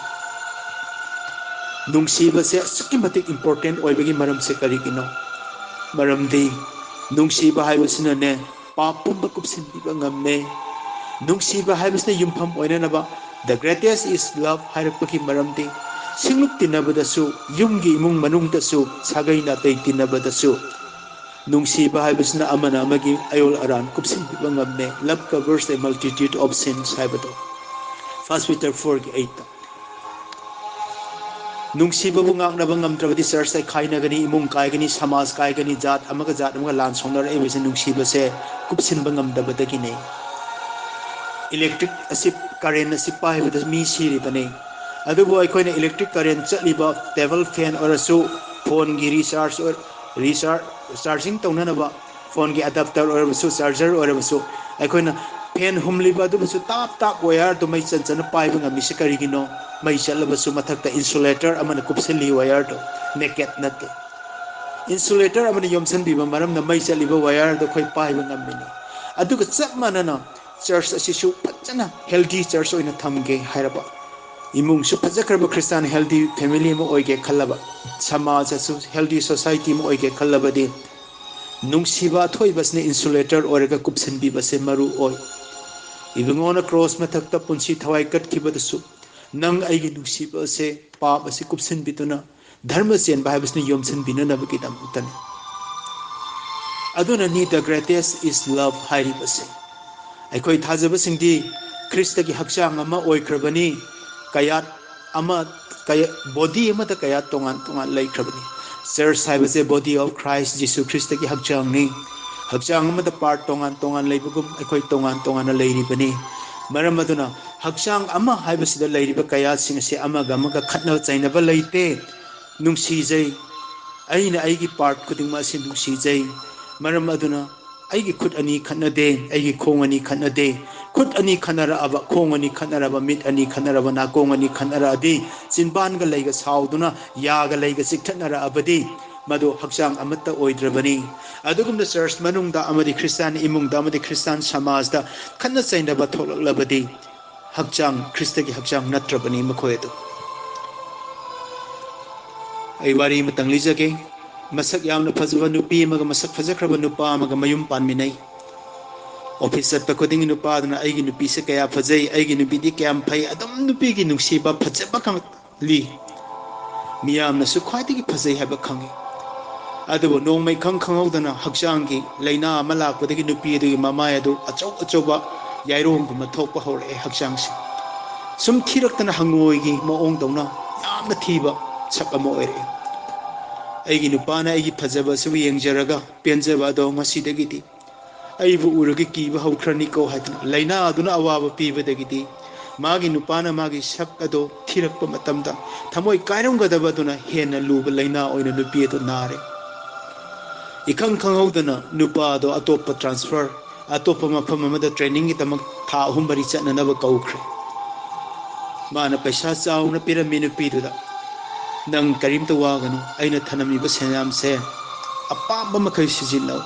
ꯅꯨꯡꯁꯤꯕꯁꯦ ꯑꯁꯨꯛꯀꯤ ꯃꯇꯤꯛ ꯏꯝꯄꯣꯔꯇꯦꯟ ꯑꯣꯏꯕꯒꯤ ꯃꯔꯝꯁꯦ ꯀꯔꯤꯒꯤꯅꯣ? ꯃꯔꯝꯗꯤ ꯅꯨꯡꯁꯤꯕ ꯍꯥꯏꯕꯁꯤꯅꯅꯦ, ꯄꯥꯞ ꯄꯨꯝꯕ ꯀꯨꯞꯁꯤꯟꯕꯤꯕ ꯉꯝꯃꯦ꯫ ꯅꯨꯡꯁꯤꯕ ꯍꯥꯏꯕꯁꯤꯅ ꯌꯨꯝꯐꯝ ꯑꯣꯏꯅꯅꯕ "The greatest is love" ꯍꯥꯏꯔꯛꯄꯒꯤ ꯃꯔꯝꯗꯤ ꯁꯤꯡꯂꯨꯞ ꯇꯤꯟꯅꯕꯗꯁꯨ, ꯌꯨꯝꯒꯤ ꯏꯃꯨꯡ ꯃꯅꯨꯡꯗꯁꯨ, ꯁꯥꯒꯩ ꯅꯥꯇꯩ ꯇꯤꯟꯅꯕꯗꯁꯨ ꯅꯨꯡꯁꯤꯕ ꯍꯥꯏꯕꯁꯤꯅ ꯑꯃꯅ ꯑꯃꯒꯤ ꯑꯌꯣꯜ ꯑꯔꯥꯟ ꯀꯨꯞꯁꯤꯟꯕꯤꯕ ꯉꯝꯃꯦ꯫ "Love covers a multitude of sins" ꯍꯥꯏꯕꯗꯣ, First Peter four ꯒꯤ eight ꯇ꯫ ꯅꯨꯡꯁꯤꯕꯕꯨ ꯉꯥꯛꯅꯕ ꯉꯝꯗ꯭ꯔꯕꯗꯤ ꯆꯔꯆ ꯂꯩꯈꯥꯏꯅꯒꯅꯤ, ꯏꯃꯨꯡ ꯀꯥꯏꯒꯅꯤ, ꯁꯃꯥꯖ ꯀꯥꯏꯒꯅꯤ, ꯖꯥꯠ ꯑꯃꯒ ꯖꯥꯠ ꯑꯃꯒ ꯂꯥꯟ ꯁꯣꯛꯅꯔꯛꯏꯕꯁꯦ ꯅꯨꯡꯁꯤꯕꯁꯦ ꯀꯨꯞꯁꯤꯟꯕ ꯉꯝꯗꯕꯗꯒꯤꯅꯦ꯫ ꯏꯂꯦꯛꯇ꯭ꯔꯤꯛ ꯑꯁꯤ, ꯀꯔꯦꯟ ꯑꯁꯤ ꯄꯥꯏꯕꯗ ꯃꯤ ꯁꯤꯔꯤꯕꯅꯤ꯫ ꯑꯗꯨꯕꯨ ꯑꯩꯈꯣꯏꯅ ꯏꯂꯦꯛꯇ꯭ꯔꯤꯛ ꯀꯔꯦꯟ ꯆꯠꯂꯤꯕ ꯇꯦꯕꯜ ꯐꯦꯟ ꯑꯣꯏꯔꯁꯨ, ꯐꯣꯟꯒꯤ ꯔꯤꯆꯥꯔꯖ ꯑꯣꯏ-, ꯔꯤꯆꯥꯔꯖ, ꯆꯥꯔꯖꯤꯡ ꯇꯧꯅꯅꯕ ꯐꯣꯟꯒꯤ ꯑꯦꯗꯥꯞꯇꯔ ꯑꯣꯏꯔꯕꯁꯨ, ꯆꯥꯔꯖꯔ ꯑꯣꯏꯔꯕꯁꯨ, ꯑꯩꯈꯣꯏꯅ ꯐꯦꯟ ꯍꯨꯝꯂꯤꯕ ꯑꯗꯨꯕꯨꯁꯨ ꯇꯥꯞ ꯇꯥꯞ ꯋꯥꯌꯔꯗꯨ ꯃꯩ ꯆꯟ ꯆꯟꯅ ꯄꯥꯏꯕ ꯉꯝꯃꯤꯁꯤ ꯀꯔꯤꯒꯤꯅꯣ? ꯃꯩ ꯆꯠꯂꯕꯁꯨ ꯃꯊꯛꯇ ꯏꯟꯁꯨꯂꯦꯇꯔ ꯑꯃꯅ ꯀꯨꯞꯁꯤꯜꯂꯤ ꯋꯥꯌꯔꯗꯨ, ꯅꯦꯀꯦꯠ ꯅꯠꯇꯦ꯫ ꯏꯟꯁꯨꯂꯦꯇꯔ ꯑꯃꯅ ꯌꯣꯝꯁꯤꯟꯕꯤꯕ ꯃꯔꯝꯅ ꯃꯩ ꯆꯠꯂꯤꯕ ꯋꯥꯌꯔꯗꯨ ꯑꯩꯈꯣꯏ ꯄꯥꯏꯕ ꯉꯝꯃꯤꯅꯤ꯫ ꯑꯗꯨꯒ ꯆꯞ ꯃꯥꯟꯅꯅ ꯆꯔꯆ ꯑꯁꯤꯁꯨ ꯐꯖꯅ ꯍꯦꯜꯗꯤ ꯆꯔꯆ ꯑꯣꯏꯅ ꯊꯝꯒꯦ ꯍꯥꯏꯔꯕ, ꯏꯃꯨꯡꯁꯨ ꯐꯖꯈ꯭ꯔꯕ ꯈ꯭ꯔꯤꯁꯇꯥꯟ healthy family ꯑꯃ ꯑꯣꯏꯒꯦ ꯈꯜꯂꯕ, ꯁꯃꯥꯖ ꯑꯁꯨ healthy society ꯑꯃ ꯑꯣꯏꯒꯦ ꯈꯜꯂꯕꯗꯤ, ꯅꯨꯡꯁꯤꯕ ꯑꯊꯣꯏꯕꯁꯤꯅ insulator ꯑꯣꯏꯔꯒ ꯀꯨꯞꯁꯤꯟꯕꯤꯕꯁꯦ ꯃꯔꯨ ꯑꯣꯏ꯫ ꯏꯕꯨꯡꯉꯣꯅ ꯀ꯭ꯔꯣꯁ ꯃꯊꯛꯇ ꯄꯨꯟꯁꯤ ꯊꯋꯥꯏ ꯀꯠꯈꯤꯕꯗꯁꯨ, ꯅꯪ ꯑꯩꯒꯤ ꯅꯨꯡꯁꯤꯕ ꯑꯁꯦ, ꯄꯥꯞ ꯑꯁꯤ ꯀꯨꯞꯁꯤꯟꯕꯤꯗꯨꯅ, ꯙꯔꯃ ꯆꯦꯟꯕ ꯍꯥꯏꯕꯁꯤꯅ ꯌꯣꯝꯁꯤꯟꯕꯤꯅꯅꯕꯒꯤꯗꯃꯛꯇꯅꯤ꯫ ꯑꯗꯨꯅꯅꯤ the greatest is love ꯍꯥꯏꯔꯤꯕꯁꯦ꯫ ꯑꯩꯈꯣꯏ ꯊꯥꯖꯕꯁꯤꯡꯗꯤ ꯈ꯭ꯔꯤꯁꯇꯒꯤ ꯍꯛꯆꯥꯡ ꯑꯃ ꯑꯣꯏꯈ꯭ꯔꯕꯅꯤ꯫ ꯀꯌꯥꯠ ꯑꯃ, ꯀꯌꯥ-, body ꯑꯃꯗ ꯀꯌꯥꯠ ꯇꯣꯉꯥꯟ ꯇꯣꯉꯥꯟ ꯂꯩꯈ꯭ꯔꯕꯅꯤ꯫ Church ꯍꯥꯏꯕꯁꯦ body of Christ, ꯖꯤꯁꯨ ꯈ꯭ꯔꯤꯁꯇꯒꯤ ꯍꯛꯆꯥꯡꯅꯤ꯫ ꯍꯛꯆꯥꯡ ꯑꯃꯗ part ꯇꯣꯉꯥꯟ ꯇꯣꯉꯥꯟ ꯂꯩꯕꯒꯨꯝ ꯑꯩꯈꯣꯏ ꯇꯣꯉꯥꯟ ꯇꯣꯉꯥꯟꯅ ꯂꯩꯔꯤꯕꯅꯤ꯫ ꯃꯔꯝ ꯑꯗꯨꯅ ꯍꯛꯆꯥꯡ ꯑꯃ ꯍꯥꯏꯕꯁꯤꯗ ꯂꯩꯔꯤꯕ ꯀꯌꯥꯠꯁꯤꯡ ꯑꯁꯤ ꯑꯃꯒ ꯑꯃꯒ ꯈꯠꯅ ꯆꯩꯅꯕ ꯂꯩꯇꯦ꯫ ꯅꯨꯡꯁꯤꯖꯩ꯫ ꯑꯩꯅ ꯑꯩꯒꯤ part ꯈꯨꯗꯤꯡꯃꯛ ꯑꯁꯤ ꯅꯨꯡꯁꯤꯖꯩ꯫ ꯃꯔꯝ ꯑꯗꯨꯅ ꯑꯩꯒꯤ ꯈꯨꯠ ꯑꯅꯤ ꯈꯠꯅꯗꯦ, ꯑꯩꯒꯤ ꯈꯣꯡ ꯑꯅꯤ ꯈꯠꯅꯗꯦ꯫ ꯈꯨꯠ ꯑꯅꯤ ꯈꯠꯅꯔꯛꯑꯕ, ꯈꯣꯡ ꯑꯅꯤ ꯈꯠꯅꯔꯕ, ꯃꯤꯠ ꯑꯅꯤ ꯈꯠꯅꯔꯕ, ꯅꯥꯀꯣꯡ ꯑꯅꯤ ꯈꯠꯅꯔꯛꯑꯗꯤ, ꯆꯤꯟꯕꯥꯟꯒ ꯂꯩꯒ ꯁꯥꯎꯗꯨꯅ, ꯌꯥꯒ ꯂꯩꯒ ꯆꯤꯛꯊꯠꯅꯔꯛꯑꯕꯗꯤ, ꯃꯗꯨ ꯍꯛꯆꯥꯡ ꯑꯃꯠꯇ ꯑꯣꯏꯗ꯭ꯔꯕꯅꯤ꯫ ꯑꯗꯨꯒꯨꯝꯅ church ꯃꯅꯨꯡꯗ ꯑꯃꯗꯤ ꯈ꯭ꯔꯤꯁꯇꯥꯟ ꯏꯃꯨꯡꯗ ꯑꯃꯗꯤ ꯈ꯭ꯔꯤꯁꯇꯥꯟ ꯁꯃꯥꯖꯇ ꯈꯠꯅ ꯆꯩꯅꯕ ꯊꯣꯛꯂꯛꯂꯕꯗꯤ, ꯍꯛꯆꯥꯡ, ꯈ꯭ꯔꯤꯁꯇꯒꯤ ꯍꯛꯆꯥꯡ ꯅꯠꯇ꯭ꯔꯕꯅꯤ ꯃꯈꯣꯏ ꯑꯗꯨ꯫ ꯑꯩ ꯋꯥꯔꯤ ꯑꯃꯇꯪ ꯂꯤꯖꯒꯦ꯫ ꯃꯁꯛ ꯌꯥꯝꯅ ꯐꯖꯕ ꯅꯨꯄꯤ ꯑꯃꯒ ꯃꯁꯛ ꯐꯖꯈ꯭ꯔꯕ ꯅꯨꯄꯥ ꯑꯃꯒ ꯃꯌꯨꯝ ꯄꯥꯟꯃꯤꯟꯅꯩ꯫ Office ꯆꯠꯄ ꯈꯨꯗꯤꯡꯒꯤ ꯅꯨꯄꯥꯗꯨꯅ, "ꯑꯩꯒꯤ ꯅꯨꯄꯤꯁꯦ ꯀꯌꯥ ꯐꯖꯩ, ꯑꯩꯒꯤ ꯅꯨꯄꯤꯗꯤ ꯀꯌꯥꯝ ꯐꯩ", ꯑꯗꯨꯝ ꯅꯨꯄꯤꯒꯤ ꯅꯨꯡꯁꯤꯕ, ꯐꯖꯕ ꯈꯛ ꯂꯤ꯫ ꯃꯤꯌꯥꯝꯅꯁꯨ ꯈ꯭ꯋꯥꯏꯗꯒꯤ ꯐꯖꯩ ꯍꯥꯏꯕ ꯈꯪꯉꯤ꯫ ꯑꯗꯨꯕꯨ ꯅꯣꯡꯃ ꯏꯈꯪ ꯈꯪꯍꯧꯗꯅ ꯍꯛꯆꯥꯡꯒꯤ ꯂꯥꯏꯅꯥ ꯑꯃ ꯂꯥꯛꯄꯗꯒꯤ ꯅꯨꯄꯤ ꯑꯗꯨꯒꯤ ꯃꯃꯥꯏ ꯑꯗꯨ ꯑꯆꯧ ꯑꯆꯧꯕ ꯌꯥꯏꯔꯣꯡꯒꯨꯝꯕ ꯊꯣꯛꯄ ꯍꯧꯔꯛꯑꯦ ꯍꯛꯆꯥꯡꯁꯦ꯫ ꯁꯨꯝ ꯊꯤꯔꯛꯇꯅ ꯍꯪꯉꯣꯏꯒꯤ ꯃꯑꯣꯡꯗꯧꯅ ꯌꯥꯝꯅ ꯊꯤꯕ ꯁꯛ ꯑꯃ ꯑꯣꯏꯔꯛꯑꯦ꯫ ꯑꯩꯒꯤ ꯅꯨꯄꯥꯅ ꯑꯩꯒꯤ ꯐꯖꯕ ꯑꯁꯤꯕꯨ ꯌꯦꯡꯖꯔꯒ ꯄꯦꯟꯖꯕ ꯑꯗꯣ ꯉꯁꯤꯗꯒꯤꯗꯤ ꯑꯩꯕꯨ ꯎꯔꯒ ꯀꯤꯕ ꯍꯧꯈ꯭ꯔꯅꯤꯀꯣ ꯍꯥꯏꯗꯨꯅ ꯂꯥꯏꯅꯥ ꯑꯗꯨꯅ ꯑꯋꯥꯕ ꯄꯤꯕꯗꯒꯤꯗꯤ ꯃꯥꯒꯤ ꯅꯨꯄꯥꯅ ꯃꯥꯒꯤ ꯁꯛ ꯑꯗꯣ ꯊꯤꯔꯛꯄ ꯃꯇꯝꯗ ꯊꯃꯣꯏ ꯀꯥꯏꯔꯝꯒꯗꯕ ꯑꯗꯨꯅ ꯍꯦꯟꯅ ꯂꯨꯕ ꯂꯥꯏꯅꯥ ꯑꯣꯏꯅ ꯅꯨꯄꯤ ꯑꯗꯨ ꯅꯥꯔꯦ꯫ ꯏꯈꯪ ꯈꯪꯍꯧꯗꯅ ꯅꯨꯄꯥ ꯑꯗꯣ ꯑꯇꯣꯞꯄ transfer, ꯑꯇꯣꯞꯄ ꯃꯐꯝ ꯑꯃꯗ trainingꯒꯤꯗꯃꯛ ꯊꯥ ꯑꯍꯨꯝ ꯃꯔꯤ ꯆꯠꯅꯅꯕ ꯀꯧꯈ꯭ꯔꯦ꯫ ꯃꯥꯅ ꯄꯩꯁꯥ ꯆꯥꯎꯅ ꯄꯤꯔꯝꯃꯤ ꯅꯨꯄꯤꯗꯨꯗ, "ꯅꯪ ꯀꯔꯤꯝꯇ ꯋꯥꯒꯅꯨ, ꯑꯩꯅ ꯊꯅꯝꯃꯤꯕ ꯁꯦꯟꯌꯥꯝꯁꯦ ꯑꯄꯥꯝꯕ ꯃꯈꯩ ꯁꯤꯖꯤꯟꯅꯧ꯫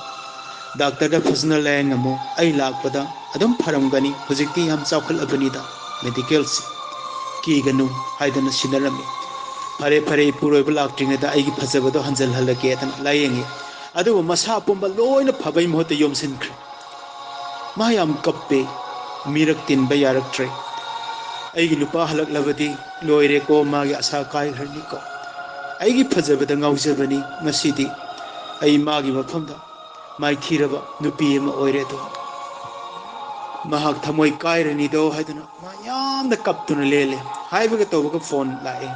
ꯗꯥꯛꯇꯔꯗ ꯐꯖꯅ ꯂꯥꯌꯦꯡꯉꯝꯃꯨ, ꯑꯩ ꯂꯥꯛꯄꯗ ꯑꯗꯨꯝ ꯐꯔꯝꯒꯅꯤ, ꯍꯧꯖꯤꯛꯇꯤ ꯌꯥꯝ ꯆꯥꯎꯈꯠꯂꯕꯅꯤꯗ medicalꯁꯦ"꯫ ꯀꯤꯒꯅꯨ" ꯍꯥꯏꯗꯨꯅ ꯁꯤꯟꯅꯔꯝꯃꯤ꯫ "ꯐꯔꯦ, ꯐꯔꯦ, ꯏꯄꯨꯔꯣꯏꯕ ꯂꯥꯛꯇ꯭ꯔꯤꯉꯩꯗ ꯑꯩꯒꯤ ꯐꯖꯕꯗꯣ ꯍꯟꯖꯤꯜꯍꯜꯂꯒꯦ" ꯍꯥꯏꯗꯅ ꯂꯥꯏꯌꯦꯡꯉꯤ꯫ ꯑꯗꯨꯕꯨ ꯃꯁꯥ ꯄꯨꯝꯕ ꯂꯣꯏꯅ ꯐꯕꯩ ꯃꯍꯨꯠꯇ ꯌꯣꯝꯁꯤꯟꯈ꯭ꯔꯦ꯫ ꯃꯥ ꯌꯥꯝ ꯀꯞꯄꯦ, ꯃꯤꯔꯛ ꯇꯤꯟꯕ ꯌꯥꯔꯛꯇ꯭ꯔꯦ꯫ "ꯑꯩꯒꯤ ꯅꯨꯄꯥ ꯍꯜꯂꯛꯂꯕꯗꯤ ꯂꯣꯏꯔꯦꯀꯣ, ꯃꯥꯒꯤ ꯑꯁꯥ ꯀꯥꯏꯈ꯭ꯔꯅꯤꯀꯣ꯫ ꯑꯩꯒꯤ ꯐꯖꯕꯗ ꯉꯥꯎꯖꯕꯅꯤ ꯉꯁꯤꯗꯤ꯫ ꯑꯩ ꯃꯥꯒꯤ ꯃꯐꯝꯗ ꯃꯥꯏꯊꯤꯔꯕ ꯅꯨꯄꯤ ꯑꯃ ꯑꯣꯏꯔꯦ ꯑꯗꯣ꯫ ꯃꯍꯥꯛ ꯊꯃꯣꯏ ꯀꯥꯏꯔꯅꯤꯗꯣ" ꯍꯥꯏꯗꯨꯅ ꯃꯥ ꯌꯥꯝꯅ ꯀꯞꯇꯨꯅ ꯂꯦꯜꯂꯦ꯫ ꯍꯥꯏꯕꯒ ꯇꯧꯕꯒ ꯐꯣꯟ ꯂꯥꯛꯑꯦ꯫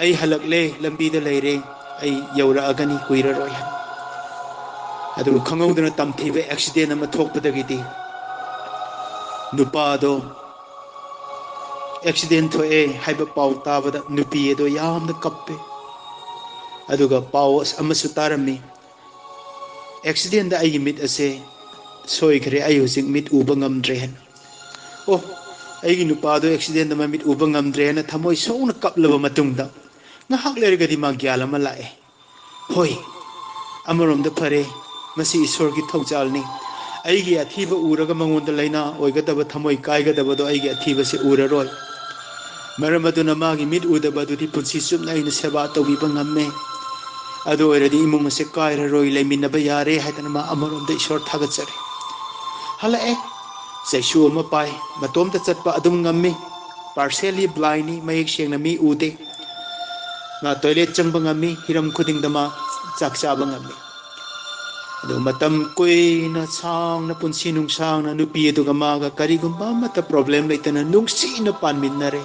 "ꯑꯩ ꯍꯜꯂꯛꯂꯦ, ꯂꯝꯕꯤꯗ ꯂꯩꯔꯦ, ꯑꯩ ꯌꯧꯔꯛꯑꯒꯅꯤ ꯀꯨꯏꯔꯔꯣꯏ" ꯍꯥꯏꯅ꯫ ꯑꯗꯨꯒ ꯈꯪꯍꯧꯗꯅ ꯇꯝꯊꯤꯕ ꯑꯦꯛꯁꯤꯗꯦꯟ ꯑꯃ ꯊꯣꯛꯄꯗꯒꯤꯗꯤ ꯅꯨꯄꯥꯗꯣ ꯑꯦꯛꯁꯤꯗꯦꯟ ꯊꯣꯛꯑꯦ ꯍꯥꯏꯕ ꯄꯥꯎ ꯇꯥꯕꯗ ꯅꯨꯄꯤ ꯑꯗꯣ ꯌꯥꯝꯅ ꯀꯞꯄꯦ꯫ ꯑꯗꯨꯒ ꯄꯥꯎ ꯑꯃꯁꯨ ꯇꯥꯔꯝꯃꯤ, "ꯑꯦꯛꯁꯤꯗꯦꯟꯗ ꯑꯩꯒꯤ ꯃꯤꯠ ꯑꯁꯦ ꯁꯣꯏꯈ꯭ꯔꯦ, ꯑꯩ ꯍꯧꯖꯤꯛ ꯃꯤꯠ ꯎꯕ ꯉꯝꯗ꯭ꯔꯦ" ꯍꯥꯏꯅ꯫ "ꯑꯣ, ꯑꯩꯒꯤ ꯅꯨꯄꯥꯗꯣ ꯑꯦꯛꯁꯤꯗꯦꯟꯗ ꯃꯃꯤꯠ ꯎꯕ ꯉꯝꯗ꯭ꯔꯦ" ꯍꯥꯏꯅ ꯊꯃꯣꯏ ꯁꯣꯛꯅ ꯀꯞꯂꯕ ꯃꯇꯨꯡꯗ ꯉꯥꯏꯍꯥꯛ ꯂꯩꯔꯒꯗꯤ ꯃꯥ ꯒ꯭ꯌꯥꯟ ꯑꯃ ꯂꯥꯛꯑꯦ꯫ "ꯍꯣꯏ, ꯑꯃꯔꯣꯝꯗ ꯐꯔꯦ, ꯃꯁꯤ ꯏꯁꯣꯔꯒꯤ ꯊꯧꯖꯥꯜꯅꯤ꯫ ꯑꯩꯒꯤ ꯑꯊꯤꯕ ꯎꯔꯒ ꯃꯉꯣꯟꯗ ꯂꯥꯏꯅꯥ ꯑꯣꯏꯒꯗꯕ, ꯊꯃꯣꯏ ꯀꯥꯏꯒꯗꯕꯗꯣ ꯑꯩꯒꯤ ꯑꯊꯤꯕꯁꯦ ꯎꯔꯔꯣꯏ꯫ ꯃꯔꯝ ꯑꯗꯨꯅ ꯃꯥꯒꯤ ꯃꯤꯠ ꯎꯗꯕ ꯑꯗꯨꯗꯤ ꯄꯨꯟꯁꯤ ꯆꯨꯞꯅ ꯑꯩꯅ ꯁꯦꯕꯥ ꯇꯧꯕꯤꯕ ꯉꯝꯃꯦ꯫ ꯑꯗꯨ ꯑꯣꯏꯔꯗꯤ ꯏꯃꯨꯡ ꯑꯁꯦ ꯀꯥꯏꯔꯔꯣꯏ, ꯂꯩꯃꯤꯟꯅꯕ ꯌꯥꯔꯦ" ꯍꯥꯏꯗꯅ ꯃꯥ ꯑꯃꯔꯣꯝꯗ ꯏꯁꯣꯔ ꯊꯥꯒꯠꯆꯔꯦ꯫ ꯍꯜꯂꯛꯑꯦ, ꯆꯩꯁꯨ ꯑꯃ ꯄꯥꯏ, ꯃꯇꯣꯝꯇ ꯆꯠꯄ ꯑꯗꯨꯝ ꯉꯝꯃꯤ꯫ ꯄꯥꯔꯁꯦꯜꯂꯤ ꯕ꯭ꯂꯥꯏꯟꯅꯤ, ꯃꯌꯦꯛ ꯁꯦꯡꯅ ꯃꯤ ꯎꯗꯦ꯫ ꯃꯥ ꯇꯣꯏꯂꯦꯠ ꯆꯪꯕ ꯉꯝꯃꯤ, ꯍꯤꯔꯝ ꯈꯨꯗꯤꯡꯗ ꯃꯥ ꯆꯥꯛ ꯆꯥꯕ ꯉꯝꯃꯤ꯫ ꯑꯗꯨ ꯃꯇꯝ ꯀꯨꯏꯅ ꯁꯥꯡꯅ, ꯄꯨꯟꯁꯤ ꯅꯨꯡꯁꯥꯡꯅ ꯅꯨꯄꯤ ꯑꯗꯨꯒ ꯃꯥꯒ ꯀꯔꯤꯒꯨꯝꯕ ꯑꯃꯠꯇ ꯄ꯭ꯔꯣꯕ꯭ꯂꯦꯝ ꯂꯩꯇꯅ ꯅꯨꯡꯁꯤꯅ ꯄꯥꯟꯃꯤꯟꯅꯔꯦ꯫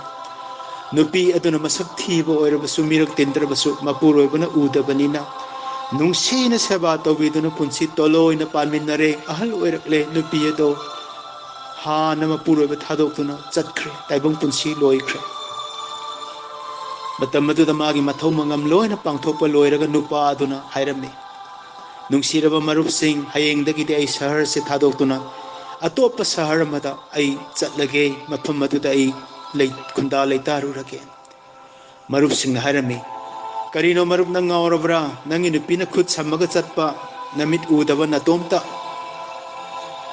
ꯅꯨꯄꯤ ꯑꯗꯨꯅ ꯃꯁꯛ ꯊꯤꯕ ꯑꯣꯏꯔꯕꯁꯨ, ꯃꯤꯔꯛ ꯇꯤꯟꯗ꯭ꯔꯕꯁꯨ, ꯃꯄꯨꯔꯣꯏꯕꯅ ꯎꯗꯕꯅꯤꯅ ꯅꯨꯡꯁꯤꯅ ꯁꯦꯕꯥ ꯇꯧꯕꯤꯗꯨꯅ ꯄꯨꯟꯁꯤ ꯇꯣꯂꯣꯏꯅ ꯄꯥꯟꯃꯤꯟꯅꯔꯦ꯫ ꯑꯍꯜ ꯑꯣꯏꯔꯛꯂꯦ꯫ ꯅꯨꯄꯤ ꯑꯗꯣ ꯍꯥꯟꯅ ꯃꯄꯨꯔꯣꯏꯕ ꯊꯥꯗꯣꯛꯇꯨꯅ ꯆꯠꯈ꯭ꯔꯦ, ꯇꯥꯏꯕꯪ ꯄꯨꯟꯁꯤ ꯂꯣꯏꯈ꯭ꯔꯦ꯫ ꯃꯇꯝ ꯑꯗꯨꯗ ꯃꯥꯒꯤ ꯃꯊꯧ ꯃꯉꯝ ꯂꯣꯏꯅ ꯄꯥꯡꯊꯣꯛꯄ ꯂꯣꯏꯔꯒ ꯅꯨꯄꯥ ꯑꯗꯨꯅ ꯍꯥꯏꯔꯝꯃꯤ, "ꯅꯨꯡꯁꯤꯔꯕ ꯃꯔꯨꯞꯁꯤꯡ, ꯍꯌꯦꯡꯗꯒꯤꯗꯤ ꯑꯩ ꯁꯍꯔꯁꯦ ꯊꯥꯗꯣꯛꯇꯨꯅ ꯑꯇꯣꯞꯄ ꯁꯍꯔ ꯑꯃꯗ ꯑꯩ ꯆꯠꯂꯒꯦ, ꯃꯐꯝ ꯑꯗꯨꯗ ꯑꯩ ꯂꯩ-, ꯈꯨꯟꯗꯥ ꯂꯩꯇꯥꯔꯨꯔꯒꯦ"꯫ ꯃꯔꯨꯞꯁꯤꯡꯅ ꯍꯥꯏꯔꯝꯃꯤ, "ꯀꯔꯤꯅꯣ ꯃꯔꯨꯞ, ꯅꯪ ꯉꯥꯎꯔꯕ꯭ꯔꯥ? ꯅꯪꯒꯤ ꯅꯨꯄꯤꯅ ꯈꯨꯠ ꯁꯝꯃꯒ ꯆꯠꯄ, ꯅꯃꯤꯠ ꯎꯗꯕ ꯅꯇꯣꯝꯇ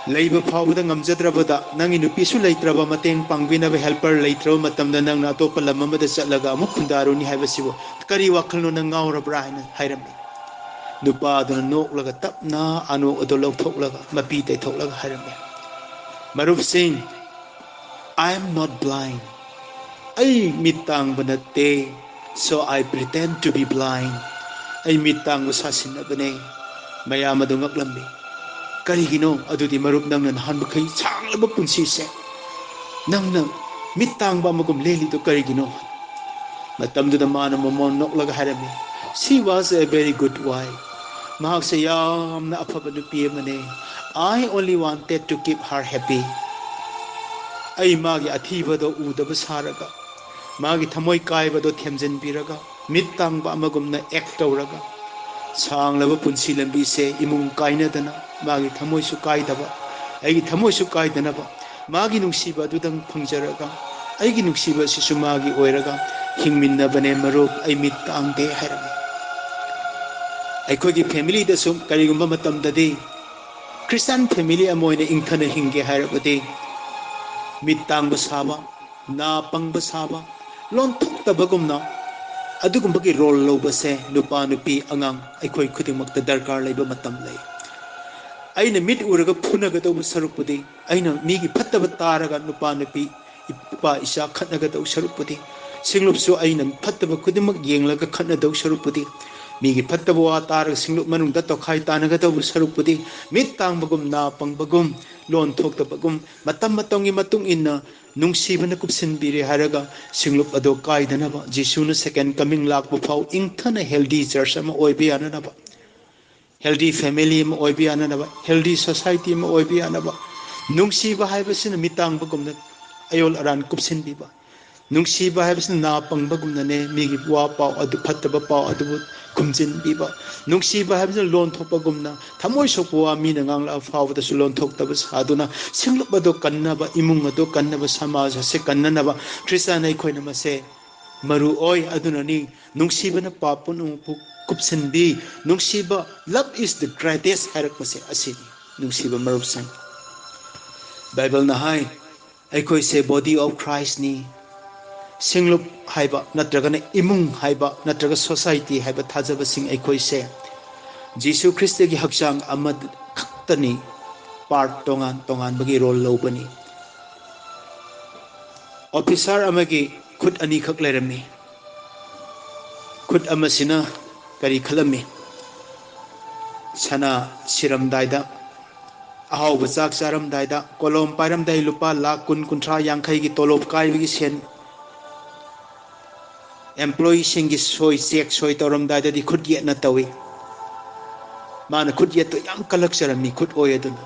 ꯂꯩꯕ ꯐꯥꯎꯕꯗ ꯉꯝꯖꯗ꯭ꯔꯕꯗ, ꯅꯪꯒꯤ ꯅꯨꯄꯤꯁꯨ ꯂꯩꯇ꯭ꯔꯕ, ꯃꯇꯦꯡ ꯄꯥꯡꯕꯤꯅꯕ helper ꯂꯩꯇ꯭ꯔꯕ ꯃꯇꯝꯗ ꯅꯪꯅ ꯑꯇꯣꯞꯄ ꯂꯝ ꯑꯃꯗ ꯆꯠꯂꯒ ꯑꯃꯨꯛ ꯈꯨꯟꯗꯥꯔꯨꯅꯤ ꯍꯥꯏꯕꯁꯤꯕꯨ ꯀꯔꯤ ꯋꯥꯈꯜꯅꯣ ꯅꯪ ꯉꯥꯎꯔꯕ꯭ꯔꯥ ꯍꯥꯏꯅ ꯍꯥꯏꯔꯝꯃꯤ꯫ ꯅꯨꯄꯥꯗꯨꯅ ꯅꯣꯛꯂꯒ ꯇꯞꯅ ꯑꯅꯣꯛ ꯑꯗꯨ ꯂꯧꯊꯣꯛꯂꯒ ꯃꯄꯤ ꯇꯩꯊꯣꯛꯂꯒ ꯍꯥꯏꯔꯝꯃꯤ, "ꯃꯔꯨꯞꯁꯤꯡ, I am not blind. ꯑꯩ ꯃꯤꯠ ꯇꯥꯡꯕ ꯅꯠꯇꯦ꯫ So I pretend to be blind. ꯑꯩ ꯃꯤꯠ ꯇꯥꯡꯕ ꯁꯥꯁꯤꯟꯅꯕꯅꯦ꯫" ꯃꯌꯥꯝ ꯑꯗꯨ ꯉꯛꯂꯝꯃꯤ꯫ "ꯀꯔꯤꯒꯤꯅꯣ ꯑꯗꯨꯗꯤ ꯃꯔꯨꯞ, ꯅꯪꯅ ꯅꯍꯥꯟ ꯃꯈꯩ ꯁꯥꯡꯂꯕ ꯄꯨꯟꯁꯤꯁꯦ ꯅꯪꯅ ꯃꯤꯠ ꯇꯥꯡꯕ ꯑꯃꯒꯨꯝ ꯂꯦꯜꯂꯤꯗꯣ ꯀꯔꯤꯒꯤꯅꯣ?" ꯃꯇꯝꯗꯨꯗ ꯃꯥꯅ ꯃꯃꯣꯟ ꯅꯣꯛꯂꯒ ꯍꯥꯏꯔꯝꯃꯤ, "She was a very good wife. ꯃꯍꯥꯛꯁꯦ ꯌꯥꯝꯅ ꯑꯐꯕ ꯅꯨꯄꯤ ꯑꯃꯅꯦ꯫ I only wanted to keep her happy. ꯑꯩ ꯃꯥꯒꯤ ꯑꯊꯤꯕꯗꯣ ꯎꯗꯕ ꯁꯥꯔꯒ, ꯃꯥꯒꯤ ꯊꯃꯣꯏ ꯀꯥꯏꯕꯗꯣ ꯊꯦꯝꯖꯤꯟꯕꯤꯔꯒ, ꯃꯤꯠ ꯇꯥꯡꯕ ꯑꯃꯒꯨꯝꯅ act ꯇꯧꯔꯒ, ꯁꯥꯡꯂꯕ ꯄꯨꯟꯁꯤ ꯂꯝꯕꯤꯁꯦ ꯏꯃꯨꯡ ꯀꯥꯏꯅꯗꯅ, ꯃꯥꯒꯤ ꯊꯃꯣꯏꯁꯨ ꯀꯥꯏꯗꯕ, ꯑꯩꯒꯤ ꯊꯃꯣꯏꯁꯨ ꯀꯥꯏꯗꯅꯕ, ꯃꯥꯒꯤ ꯅꯨꯡꯁꯤꯕ ꯑꯗꯨꯗꯪ ꯐꯪꯖꯔꯒ, ꯑꯩꯒꯤ ꯅꯨꯡꯁꯤꯕ ꯑꯁꯤꯁꯨ ꯃꯥꯒꯤ ꯑꯣꯏꯔꯒ ꯍꯤꯡꯃꯤꯟꯅꯕꯅꯦ ꯃꯔꯨꯞ, ꯑꯩ ꯃꯤꯠ ꯇꯥꯡꯗꯦ" ꯍꯥꯏꯔꯝꯃꯤ꯫ ꯑꯩꯈꯣꯏꯒꯤ family ꯗꯁꯨ ꯀꯔꯤꯒꯨꯝꯕ ꯃꯇꯝꯗꯗꯤ Christian family ꯑꯃ ꯑꯣꯏꯅ ꯏꯪꯊꯅ ꯍꯤꯡꯒꯦ ꯍꯥꯏꯔꯕꯗꯤ, ꯃꯤꯠ ꯇꯥꯡꯕ ꯁꯥꯕ, ꯅꯥ ꯄꯪꯕ ꯁꯥꯕ, ꯂꯣꯟꯊꯣꯛꯇꯕꯒꯨꯝꯅ ꯑꯗꯨꯒꯨꯝꯕꯒꯤ role ꯂꯧꯕꯁꯦ ꯅꯨꯄꯥ, ꯅꯨꯄꯤ, ꯑꯉꯥꯡ ꯑꯩꯈꯣꯏ ꯈꯨꯗꯤꯡꯃꯛꯇ ꯗꯔꯀꯥꯔ ꯂꯩꯕ ꯃꯇꯝ ꯂꯩ꯫ ꯑꯩꯅ ꯃꯤꯠ ꯎꯔꯒ ꯐꯨꯅꯒꯗꯧꯕ ꯁꯔꯨꯛꯄꯨꯗꯤ, ꯑꯩꯅ ꯃꯤꯒꯤ ꯐꯠꯇꯕ ꯇꯥꯔꯒ ꯅꯨꯄꯥ, ꯅꯨꯄꯤ, ꯏꯄꯥ, ꯏꯆꯥ ꯈꯠꯅꯒꯗꯧ ꯁꯔꯨꯛꯄꯨꯗꯤ, ꯁꯤꯡꯂꯨꯞꯁꯨ ꯑꯩꯅ ꯐꯠꯇꯕ ꯈꯨꯗꯤꯡꯃꯛ ꯌꯦꯡꯂꯒ ꯈꯠꯅꯗꯧ ꯁꯔꯨꯛꯄꯨꯗꯤ, ꯃꯤꯒꯤ ꯐꯠꯇꯕ ꯋꯥ ꯇꯥꯔꯒ ꯁꯤꯡꯂꯨꯞ ꯃꯅꯨꯡꯗ ꯇꯣꯈꯥꯏ ꯇꯥꯅꯒꯗꯧꯕ ꯁꯔꯨꯛꯄꯨꯗꯤ, ꯃꯤꯠ ꯇꯥꯡꯕꯒꯨꯝ, ꯅꯥ ꯄꯪꯕꯒꯨꯝ, ꯂꯣꯟ ꯊꯣꯛꯇꯕꯒꯨꯝ, ꯃꯇꯝ ꯃꯇꯝꯒꯤ ꯃꯇꯨꯡ ꯏꯟꯅ ꯅꯨꯡꯁꯤꯕꯅ ꯀꯨꯞꯁꯤꯟꯕꯤꯔꯦ ꯍꯥꯏꯔꯒ ꯁꯤꯡꯂꯨꯞ ꯑꯗꯣ ꯀꯥꯏꯗꯅꯕ, ꯖꯤꯁꯨꯅ second coming ꯂꯥꯛꯄ ꯐꯥꯎ ꯏꯪꯊꯅ healthy church ꯑꯃ ꯑꯣꯏꯕ ꯌꯥꯅꯅꯕ, healthy family ꯑꯃ ꯑꯣꯏꯕ ꯌꯥꯅꯅꯕ, healthy society ꯑꯃ ꯑꯣꯏꯕ ꯌꯥꯅꯕ, ꯅꯨꯡꯁꯤꯕ ꯍꯥꯏꯕꯁꯤꯅ ꯃꯤꯠ ꯇꯥꯡꯕꯒꯨꯝꯅ ꯑꯌꯣꯜ ꯑꯔꯥꯟ ꯀꯨꯞꯁꯤꯟꯕꯤꯕ, ꯅꯨꯡꯁꯤꯕ ꯍꯥꯏꯕꯁꯤꯅ ꯅꯥ ꯄꯪꯕꯒꯨꯝꯅꯅꯦ, ꯃꯤꯒꯤ ꯋꯥ ꯄꯥꯎ ꯑꯗꯨ, ꯐꯠꯇꯕ ꯄꯥꯎ ꯑꯗꯨꯕꯨ ꯈꯨꯝꯖꯤꯟꯕꯤꯕ꯫ ꯅꯨꯡꯁꯤꯕ ꯍꯥꯏꯕꯁꯤꯅ ꯂꯣꯟ ꯊꯣꯛꯄꯒꯨꯝꯅ, ꯊꯃꯣꯏ ꯁꯣꯛꯄ ꯋꯥ ꯃꯤꯅ ꯉꯥꯡꯂꯛꯑ ꯐꯥꯎꯕꯗꯁꯨ ꯂꯣꯟ ꯊꯣꯛꯇꯕ ꯁꯥꯗꯨꯅ, ꯁꯤꯡꯂꯨꯞ ꯑꯗꯨ ꯀꯟꯅꯕ, ꯏꯃꯨꯡ ꯑꯗꯨ ꯀꯟꯅꯕ, ꯁꯃꯥꯖ ꯑꯁꯤ ꯀꯟꯅꯅꯕ ꯈ꯭ꯔꯤꯁꯇꯥꯟ ꯑꯩꯈꯣꯏꯅ ꯃꯁꯦ ꯃꯔꯨ ꯑꯣꯏ꯫ ꯑꯗꯨꯅꯅꯤ ꯅꯨꯡꯁꯤꯕꯅ ꯄꯥꯞ ꯄꯨꯝꯅꯃꯛꯄꯨ ꯀꯨꯞꯁꯤꯟꯕꯤ꯫ ꯅꯨꯡꯁꯤꯕ, love is the greatest ꯍꯥꯏꯔꯛꯄꯁꯦ ꯑꯁꯤꯅꯤ, ꯅꯨꯡꯁꯤꯕ ꯃꯔꯨꯞꯁꯤꯡ꯫ ꯕꯥꯏꯕꯜꯅ ꯍꯥꯏ, ꯑꯩꯈꯣꯏꯁꯦ body of Christꯅꯤ꯫ ꯁꯤꯡꯂꯨꯞ ꯍꯥꯏꯕ ꯅꯠꯇ꯭ꯔꯒꯅ ꯏꯃꯨꯡ ꯍꯥꯏꯕ ꯅꯠꯇ꯭ꯔꯒ society ꯍꯥꯏꯕ ꯊꯥꯖꯕꯁꯤꯡ ꯑꯩꯈꯣꯏꯁꯦ ꯖꯤꯁꯨ ꯈ꯭ꯔꯤꯁꯇꯒꯤ ꯍꯛꯆꯥꯡ ꯑꯃꯈꯛꯇꯅꯤ꯫ Part ꯇꯣꯉꯥꯟ ꯇꯣꯉꯥꯟꯕꯒꯤ role ꯂꯧꯕꯅꯤ꯫ Officer ꯑꯃꯒꯤ ꯈꯨꯠ ꯑꯅꯤꯈꯛ ꯂꯩꯔꯝꯃꯤ꯫ ꯈꯨꯠ ꯑꯃꯁꯤꯅ ꯀꯔꯤ ꯈꯜꯂꯝꯃꯤ? ꯁꯅꯥ ꯁꯤꯔꯝꯗꯥꯏꯗ, ꯑꯍꯥꯎꯕ ꯆꯥꯛ ꯆꯥꯔꯝꯗꯥꯏꯗ, ꯀꯣꯂꯣꯝ ꯄꯥꯏꯔꯝꯗꯥꯏ ꯂꯨꯄꯥ ꯂꯥꯈ ꯀꯨꯟ, ꯀꯨꯟꯊ꯭ꯔꯥ, ꯌꯥꯡꯈꯩꯒꯤ ꯇꯣꯂꯣꯞ ꯀꯥꯏꯕꯒꯤ ꯁꯦꯟ, employeeꯁꯤꯡꯒꯤ ꯁꯣꯏ, cheque ꯁꯣꯏ ꯇꯧꯔꯝꯗꯥꯏꯗꯗꯤ ꯈꯨꯠ ꯌꯦꯠꯅ ꯇꯧꯏ꯫ ꯃꯥꯅ ꯈꯨꯠ ꯌꯦꯠꯇꯣ ꯌꯥꯝ ꯀꯜꯂꯛꯆꯔꯝꯃꯤ, ꯈꯨꯠ ꯑꯣꯏ ꯑꯗꯨꯅ꯫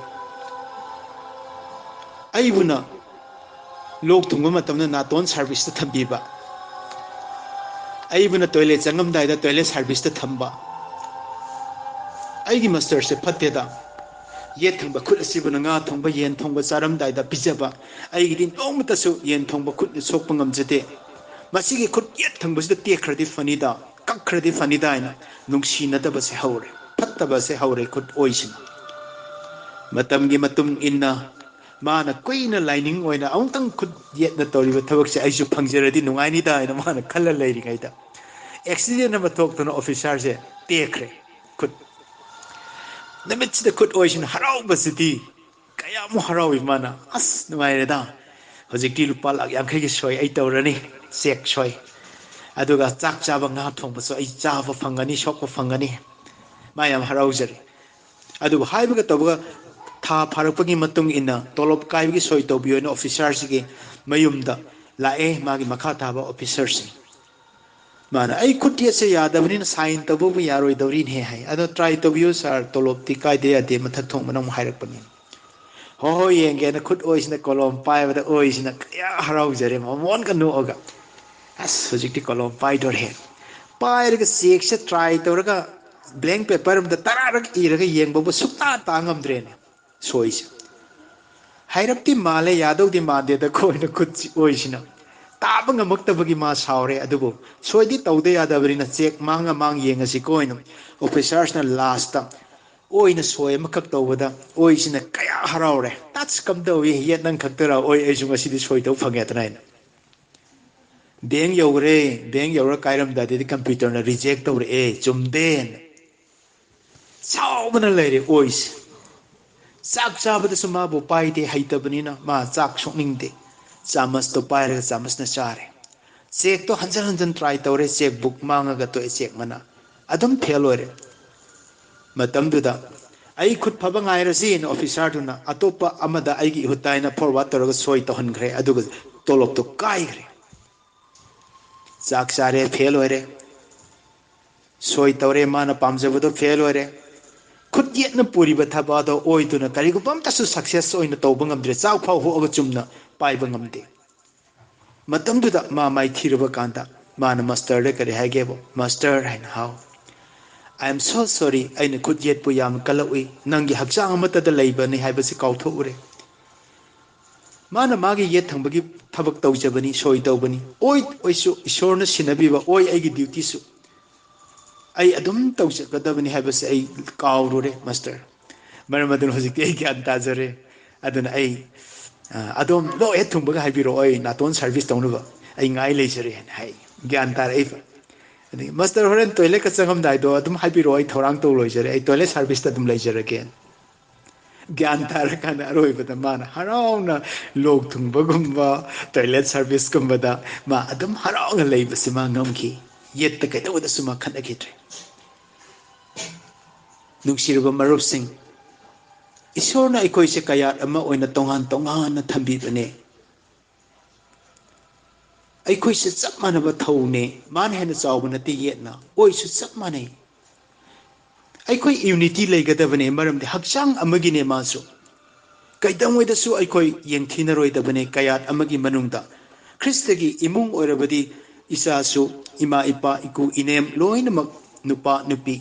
ꯑꯩꯕꯨꯅ ꯂꯣꯛ ꯊꯨꯡꯕ ꯃꯇꯝꯗ ꯅꯥꯇꯣꯟ serviceꯇ ꯊꯝꯕꯤꯕ, ꯑꯩꯕꯨꯅ toilet ꯆꯪꯉꯝꯗꯥꯏꯗ toilet serviceꯇ ꯊꯝꯕ꯫ ꯑꯩꯒꯤ masterꯁꯦ ꯐꯠꯇꯦꯗ꯫ ꯌꯦꯠ ꯊꯪꯕ ꯈꯨꯠ ꯑꯁꯤꯕꯨꯅ ꯉꯥ ꯊꯣꯡꯕ, ꯌꯦꯟ ꯊꯣꯡꯕ ꯆꯥꯔꯝꯗꯥꯏꯗ ꯄꯤꯖꯕ꯫ ꯑꯩꯒꯤꯗꯤ ꯅꯣꯡꯃꯇꯁꯨ ꯌꯦꯟ ꯊꯣꯡꯕ ꯈꯨꯠꯅ ꯁꯣꯛꯄ ꯉꯝꯖꯗꯦ꯫ ꯃꯁꯤꯒꯤ ꯈꯨꯠ ꯌꯦꯠ ꯊꯪꯕꯁꯤꯗ ꯇꯦꯛꯈ꯭ꯔꯗꯤ ꯐꯅꯤꯗ, ꯀꯛꯈ꯭ꯔꯗꯤ ꯐꯅꯤꯗ ꯍꯥꯏꯅ ꯅꯨꯡꯁꯤꯅꯗꯕꯁꯦ ꯍꯧꯔꯦ, ꯐꯠꯇꯕꯁꯦ ꯍꯧꯔꯦ ꯈꯨꯠ ꯑꯣꯏꯁꯤꯅ꯫ ꯃꯇꯝꯒꯤ ꯃꯇꯨꯡ ꯏꯟꯅ ꯃꯥꯅ ꯀꯨꯏꯅ ꯂꯥꯏꯅꯤꯡ ꯑꯣꯏꯅ ꯑꯃꯨꯛꯇꯪ ꯈꯨꯠ ꯌꯦꯠꯅ ꯇꯧꯔꯤꯕ ꯊꯕꯛꯁꯦ ꯑꯩꯁꯨ ꯐꯪꯖꯔꯗꯤ ꯅꯨꯡꯉꯥꯏꯅꯤꯗ ꯍꯥꯏꯅ ꯃꯥꯅ ꯈꯜꯂ ꯂꯩꯔꯤꯉꯩꯗ accident ꯑꯃ ꯊꯣꯛꯇꯨꯅ officerꯁꯦ ꯇꯦꯛꯈ꯭ꯔꯦ ꯈꯨꯠ꯫ ꯅꯨꯃꯤꯠꯁꯤꯗ ꯈꯨꯠ ꯑꯣꯏꯁꯤꯅ ꯍꯔꯥꯎꯕꯁꯤꯗꯤ ꯀꯌꯥꯃꯨꯛ ꯍꯔꯥꯎꯏ ꯃꯥꯅ, "ꯑꯁ, ꯅꯨꯡꯉꯥꯏꯔꯦꯗ, ꯍꯧꯖꯤꯛꯇꯤ ꯂꯨꯄꯥ ꯂꯥꯈ ꯌꯥꯡꯈꯩꯒꯤ ꯁꯣꯏ ꯑꯩ ꯇꯧꯔꯅꯤ, cheque ꯁꯣꯏ, ꯑꯗꯨꯒ ꯆꯥꯛ ꯆꯥꯕ, ꯉꯥ ꯊꯣꯡꯕꯁꯨ ꯑꯩ ꯆꯥꯕ ꯐꯪꯒꯅꯤ, ꯁꯣꯛꯄ ꯐꯪꯒꯅꯤ"꯫ ꯃꯥ ꯌꯥꯝ ꯍꯔꯥꯎꯖꯔꯤ꯫ ꯑꯗꯨꯕꯨ ꯍꯥꯏꯕꯒ ꯇꯧꯕꯒ ꯊꯥ ꯐꯥꯔꯛꯄꯒꯤ ꯃꯇꯨꯡ ꯏꯟꯅ ꯇꯣꯂꯣꯞ ꯀꯥꯏꯕꯒꯤ ꯁꯣꯏ ꯇꯧꯕꯤꯌꯣꯅ officerꯁꯤꯒꯤ ꯃꯌꯨꯝꯗ ꯂꯥꯛꯑꯦ ꯃꯥꯒꯤ ꯃꯈꯥ ꯊꯥꯕ officerꯁꯤꯡ꯫ ꯃꯥꯅ, "ꯑꯩ ꯈꯨꯠ ꯌꯦꯠꯁꯦ ꯌꯥꯗꯕꯅꯤꯅ sign ꯇꯧꯕꯕꯨ ꯌꯥꯔꯣꯏꯗꯧꯔꯤꯅꯦ" ꯍꯥꯏ꯫ "ꯑꯗꯣ try ꯇꯧꯕꯤꯌꯨ sir, ꯇꯣꯂꯣꯞꯇꯤ ꯀꯥꯏꯗ ꯌꯥꯗꯦ, ꯃꯊꯛ ꯊꯣꯡꯕꯅ ꯑꯃꯨꯛ ꯍꯥꯏꯔꯛꯄꯅꯤ"꯫ "ꯍꯣꯏ ꯍꯣꯏ, ꯌꯦꯡꯒꯦꯅ" ꯈꯨꯠ ꯑꯣꯏꯁꯤꯅ ꯀꯣꯂꯣꯝ ꯄꯥꯏꯕꯗ ꯑꯣꯏꯁꯤꯅ ꯀꯌꯥ ꯍꯔꯥꯎꯖꯔꯦ, ꯃꯃꯣꯟꯒ ꯅꯣꯛꯑꯒ꯫ "ꯑꯁ, ꯍꯧꯖꯤꯛꯇꯤ ꯀꯣꯂꯣꯝ ꯄꯥꯏꯗꯣꯔꯦ"꯫ ꯄꯥꯏꯔꯒ chequeꯁꯦ try ꯇꯧꯔꯒ blank paper ꯑꯃꯗ ꯇꯔꯥꯔꯛ ꯏꯔꯒ ꯌꯦꯡꯕꯕꯨ ꯁꯨꯛꯇꯥ ꯇꯥ ꯉꯝꯗ꯭ꯔꯦꯅꯦ꯫ ꯁꯣꯏꯁꯦ꯫ ꯍꯥꯏꯔꯞꯇꯤ ꯃꯥꯜꯂꯦ, ꯌꯥꯗꯧꯗꯤ ꯃꯥꯟꯗꯦꯗ ꯈꯣꯏꯅ ꯈꯨꯠꯁꯤ ꯑꯣꯏꯁꯤꯅ꯫ ꯇꯥꯕ ꯉꯝꯃꯛꯇꯕꯒꯤ ꯃꯥ ꯁꯥꯎꯔꯦ, ꯑꯗꯨꯕꯨ ꯁꯣꯏꯗꯤ ꯇꯧꯗ ꯌꯥꯗꯕꯅꯤꯅ cheque ꯃꯥꯡꯉ ꯃꯥꯡ ꯌꯦꯡꯉꯁꯤ ꯀꯣꯏꯅ officerꯁꯅ lastꯇ ꯑꯣꯏꯅ ꯁꯣꯏ ꯑꯃꯈꯛ ꯇꯧꯕꯗ ꯑꯣꯏꯁꯤꯅ ꯀꯌꯥ ꯍꯔꯥꯎꯔꯦ꯫ "ꯇꯥꯁ, ꯀꯝꯗꯧꯏ, ꯌꯦꯠ ꯅꯪ ꯈꯛꯇꯔ? ꯑꯣꯏ, ꯑꯩꯁꯨ ꯉꯁꯤꯗꯤ ꯁꯣꯏ ꯇꯧ ꯐꯪꯉꯦꯗꯅ" ꯍꯥꯏꯅ꯫ ꯕꯦꯡ ꯌꯧꯈ꯭ꯔꯦ꯫ ꯕꯦꯡ ꯌꯧꯔ ꯀꯥꯏꯔꯝꯗꯥꯏꯗꯗꯤ ꯀꯝꯄ꯭ꯌꯨꯇꯔꯅ ꯔꯤꯖꯦꯛ ꯇꯧꯔꯛꯑꯦ, ꯆꯨꯝꯗꯦꯅ꯫ ꯁꯥꯎꯕꯅ ꯂꯩꯔꯦ ꯑꯣꯏꯁꯦ꯫ ꯆꯥꯛ ꯆꯥꯕꯗꯁꯨ ꯃꯥꯕꯨ ꯄꯥꯏꯗꯦ, ꯍꯩꯇꯕꯅꯤꯅ꯫ ꯃꯥ ꯆꯥꯛ ꯁꯣꯛꯅꯤꯡꯗꯦ꯫ ꯆꯥꯃꯁꯇꯣ ꯄꯥꯏꯔꯒ ꯆꯥꯃꯁꯅ ꯆꯥꯔꯦ꯫ ꯆꯦꯛꯇꯣ ꯍꯟꯖꯟ ꯍꯟꯖꯟ ꯇ꯭ꯔꯥꯏ ꯇꯧꯔꯦ, ꯆꯦꯛ ꯕꯨꯛ ꯃꯥꯡꯉꯒ ꯇꯣꯛꯑꯦ, ꯆꯦꯛ ꯃꯅꯥ꯫ ꯑꯗꯨꯝ ꯐꯦꯜ ꯑꯣꯏꯔꯦ꯫ ꯃꯇꯝꯗꯨꯗ "ꯑꯩ ꯈꯨꯠ ꯐꯕ ꯉꯥꯏꯔꯁꯤꯅ" ꯑꯣꯐꯤꯁꯥꯔꯗꯨꯅ ꯑꯇꯣꯞꯄ ꯑꯃꯗ ꯑꯩꯒꯤ ꯏꯍꯨꯠ ꯍꯥꯏꯅ ꯐꯣꯔꯋꯥꯔꯗ ꯇꯧꯔꯒ ꯁꯣꯏ ꯇꯧꯍꯟꯈ꯭ꯔꯦ꯫ ꯑꯗꯨꯒ ꯇꯣꯂꯣꯞꯇꯣ ꯀꯥꯏꯈ꯭ꯔꯦ꯫ ꯆꯥꯛ ꯆꯥꯔꯦ, ꯐꯦꯜ ꯑꯣꯏꯔꯦ꯫ ꯁꯣꯏ ꯇꯧꯔꯦ, ꯃꯥꯅ ꯄꯥꯝꯖꯕꯗꯣ ꯐꯦꯜ ꯑꯣꯏꯔꯦ꯫ ꯈꯨꯠ ꯌꯦꯠꯅ ꯄꯨꯔꯤꯕ ꯊꯕꯛ ꯑꯗꯣ ꯑꯣꯏꯗꯨꯅ ꯀꯔꯤꯒꯨꯝꯕ ꯑꯝꯇꯁꯨ ꯁꯛꯁꯦꯁ ꯑꯣꯏꯅ ꯇꯧꯕ ꯉꯝꯗ꯭ꯔꯦ꯫ ꯆꯥꯛ ꯐꯥꯎ ꯍꯣꯛꯑꯒ ꯆꯨꯝꯅ ꯄꯥꯏꯕ ꯉꯝꯗꯦ꯫ ꯃꯇꯝꯗꯨꯗ ꯃꯥ ꯃꯥꯏꯊꯤꯔꯕ ꯀꯥꯟꯗ ꯃꯥꯅ ꯃꯥꯁꯇꯔꯗ ꯀꯔꯤ ꯍꯥꯏꯒꯦꯕꯨ, "ꯃꯥꯁꯇꯔ," ꯍꯥꯏꯅ, "ꯍꯥꯎ, I am so sorry, ꯑꯩꯅ ꯈꯨꯠ ꯌꯦꯠꯄꯨ ꯌꯥꯝ ꯀꯜꯂꯛꯎꯏ, ꯅꯪꯒꯤ ꯍꯛꯆꯥꯡ ꯑꯃꯠꯇꯗ ꯂꯩꯕꯅꯤ ꯍꯥꯏꯕꯁꯤ ꯀꯥꯎꯊꯣꯛꯎꯔꯦ꯫ ꯃꯥꯅ ꯃꯥꯒꯤ ꯌꯦꯠ ꯊꯪꯕꯒꯤ ꯊꯕꯛ ꯇꯧꯖꯕꯅꯤ, ꯁꯣꯏ ꯇꯧꯕꯅꯤ꯫ ꯑꯣꯏ ꯑꯣꯏꯁꯨ ꯏꯁꯣꯔꯅ ꯁꯤꯟꯅꯕꯤꯕ ꯑꯣꯏ, ꯑꯩꯒꯤ ꯗ꯭ꯌꯨꯇꯤꯁꯨ ꯑꯩ ꯑꯗꯨꯝ ꯇꯧꯖꯒꯗꯕꯅꯤ ꯍꯥꯏꯕꯁꯦ ꯑꯩ ꯀꯥꯎꯔꯨꯔꯦ, ꯃꯥꯁꯇꯔ꯫ ꯃꯔꯝ ꯑꯗꯨꯅ ꯍꯧꯖꯤꯛꯇꯤ ꯑꯩ ꯒ꯭ꯌꯥꯟ ꯇꯥꯖꯔꯦ꯫ ꯑꯗꯨꯅ ꯑꯩ, ꯑ, ꯑꯗꯣꯝ ꯂꯣꯛ ꯍꯦꯛ ꯊꯨꯡꯕꯒ ꯍꯥꯏꯕꯤꯔꯛꯑꯣ, ꯑꯩ ꯅꯥꯇꯣꯟ ꯁꯥꯔꯚꯤꯁ ꯇꯧꯅꯕ ꯑꯩ ꯉꯥꯏ ꯂꯩꯖꯔꯦ" ꯍꯥꯏꯅ ꯍꯥꯏ꯫ ꯒ꯭ꯌꯥꯟ ꯇꯥꯔꯛꯏꯕ꯫ ꯑꯗꯒꯤ, "ꯃꯥꯁꯇꯔ, ꯍꯣꯔꯦꯟ ꯇꯣꯏꯂꯦꯠꯀ ꯆꯪꯉꯝꯗꯥꯏꯗꯣ ꯑꯗꯨꯝ ꯍꯥꯏꯕꯤꯔꯛꯑꯣ, ꯑꯩ ꯊꯧꯔꯥꯡ ꯇꯧ ꯂꯣꯏꯖꯔꯦ, ꯑꯩ ꯇꯣꯏꯂꯦꯠ ꯁꯥꯔꯚꯤꯁꯇ ꯑꯗꯨꯝ ꯂꯩꯖꯔꯒꯦ"꯫ ꯒ꯭ꯌꯥꯟ ꯇꯥꯔꯀꯥꯟꯗ ꯑꯔꯣꯏꯕꯗ ꯃꯥꯅ ꯍꯔꯥꯎꯅ ꯂꯣꯛ ꯊꯨꯡꯕꯒꯨꯝꯕ, ꯇꯣꯏꯂꯦꯠ ꯁꯥꯔꯚꯤꯁꯀꯨꯝꯕꯗ ꯃꯥ ꯑꯗꯨꯝ ꯍꯔꯥꯎꯅ ꯂꯩꯕꯁꯤ ꯃꯥ ꯉꯝꯈꯤ꯫ ꯌꯦꯠꯇ ꯀꯩꯗꯧꯕꯗꯁꯨ ꯃꯥ ꯈꯠꯅꯈꯤꯗ꯭ꯔꯦ꯫ ꯅꯨꯡꯁꯤꯔꯕ ꯃꯔꯨꯞꯁꯤꯡ, ꯏꯁꯣꯔꯅ ꯑꯩꯈꯣꯏꯁꯦ ꯀꯌꯥꯠ ꯑꯃ ꯑꯣꯏꯅ ꯇꯣꯉꯥꯟ ꯇꯣꯉꯥꯟꯅ ꯊꯝꯕꯤꯕꯅꯦ꯫ ꯑꯩꯈꯣꯏꯁꯦ ꯆꯞ ꯃꯥꯟꯅꯕ ꯊꯧꯅꯦ꯫ ꯃꯥꯅ ꯍꯦꯟꯅ ꯆꯥꯎꯕ ꯅꯠꯇꯦ ꯌꯦꯠꯅ, ꯑꯣꯏꯁꯨ ꯆꯞ ꯃꯥꯟꯅꯩ꯫ ꯑꯩꯈꯣꯏ ꯌꯨꯅꯤꯇꯤ ꯂꯩꯒꯗꯕꯅꯦ, ꯃꯔꯝꯗꯤ ꯍꯛꯆꯥꯡ ꯑꯃꯒꯤꯅꯦ ꯃꯥꯁꯨ꯫ ꯀꯩꯗꯧꯉꯩꯗꯁꯨ ꯑꯩꯈꯣꯏ ꯌꯦꯡꯊꯤꯅꯔꯣꯏꯗꯕꯅꯦ꯫ ꯀꯌꯥꯠ ꯑꯃꯒꯤ ꯃꯅꯨꯡꯗ ꯈ꯭ꯔꯤꯁꯇꯒꯤ ꯏꯃꯨꯡ ꯑꯣꯏꯔꯕꯗꯤ ꯏꯆꯥꯁꯨ, ꯏꯃꯥ, ꯏꯄꯥ, ꯏꯀꯨ, ꯏꯅꯦꯝ ꯂꯣꯏꯅꯃꯛ, ꯅꯨꯄꯥ, ꯅꯨꯄꯤ,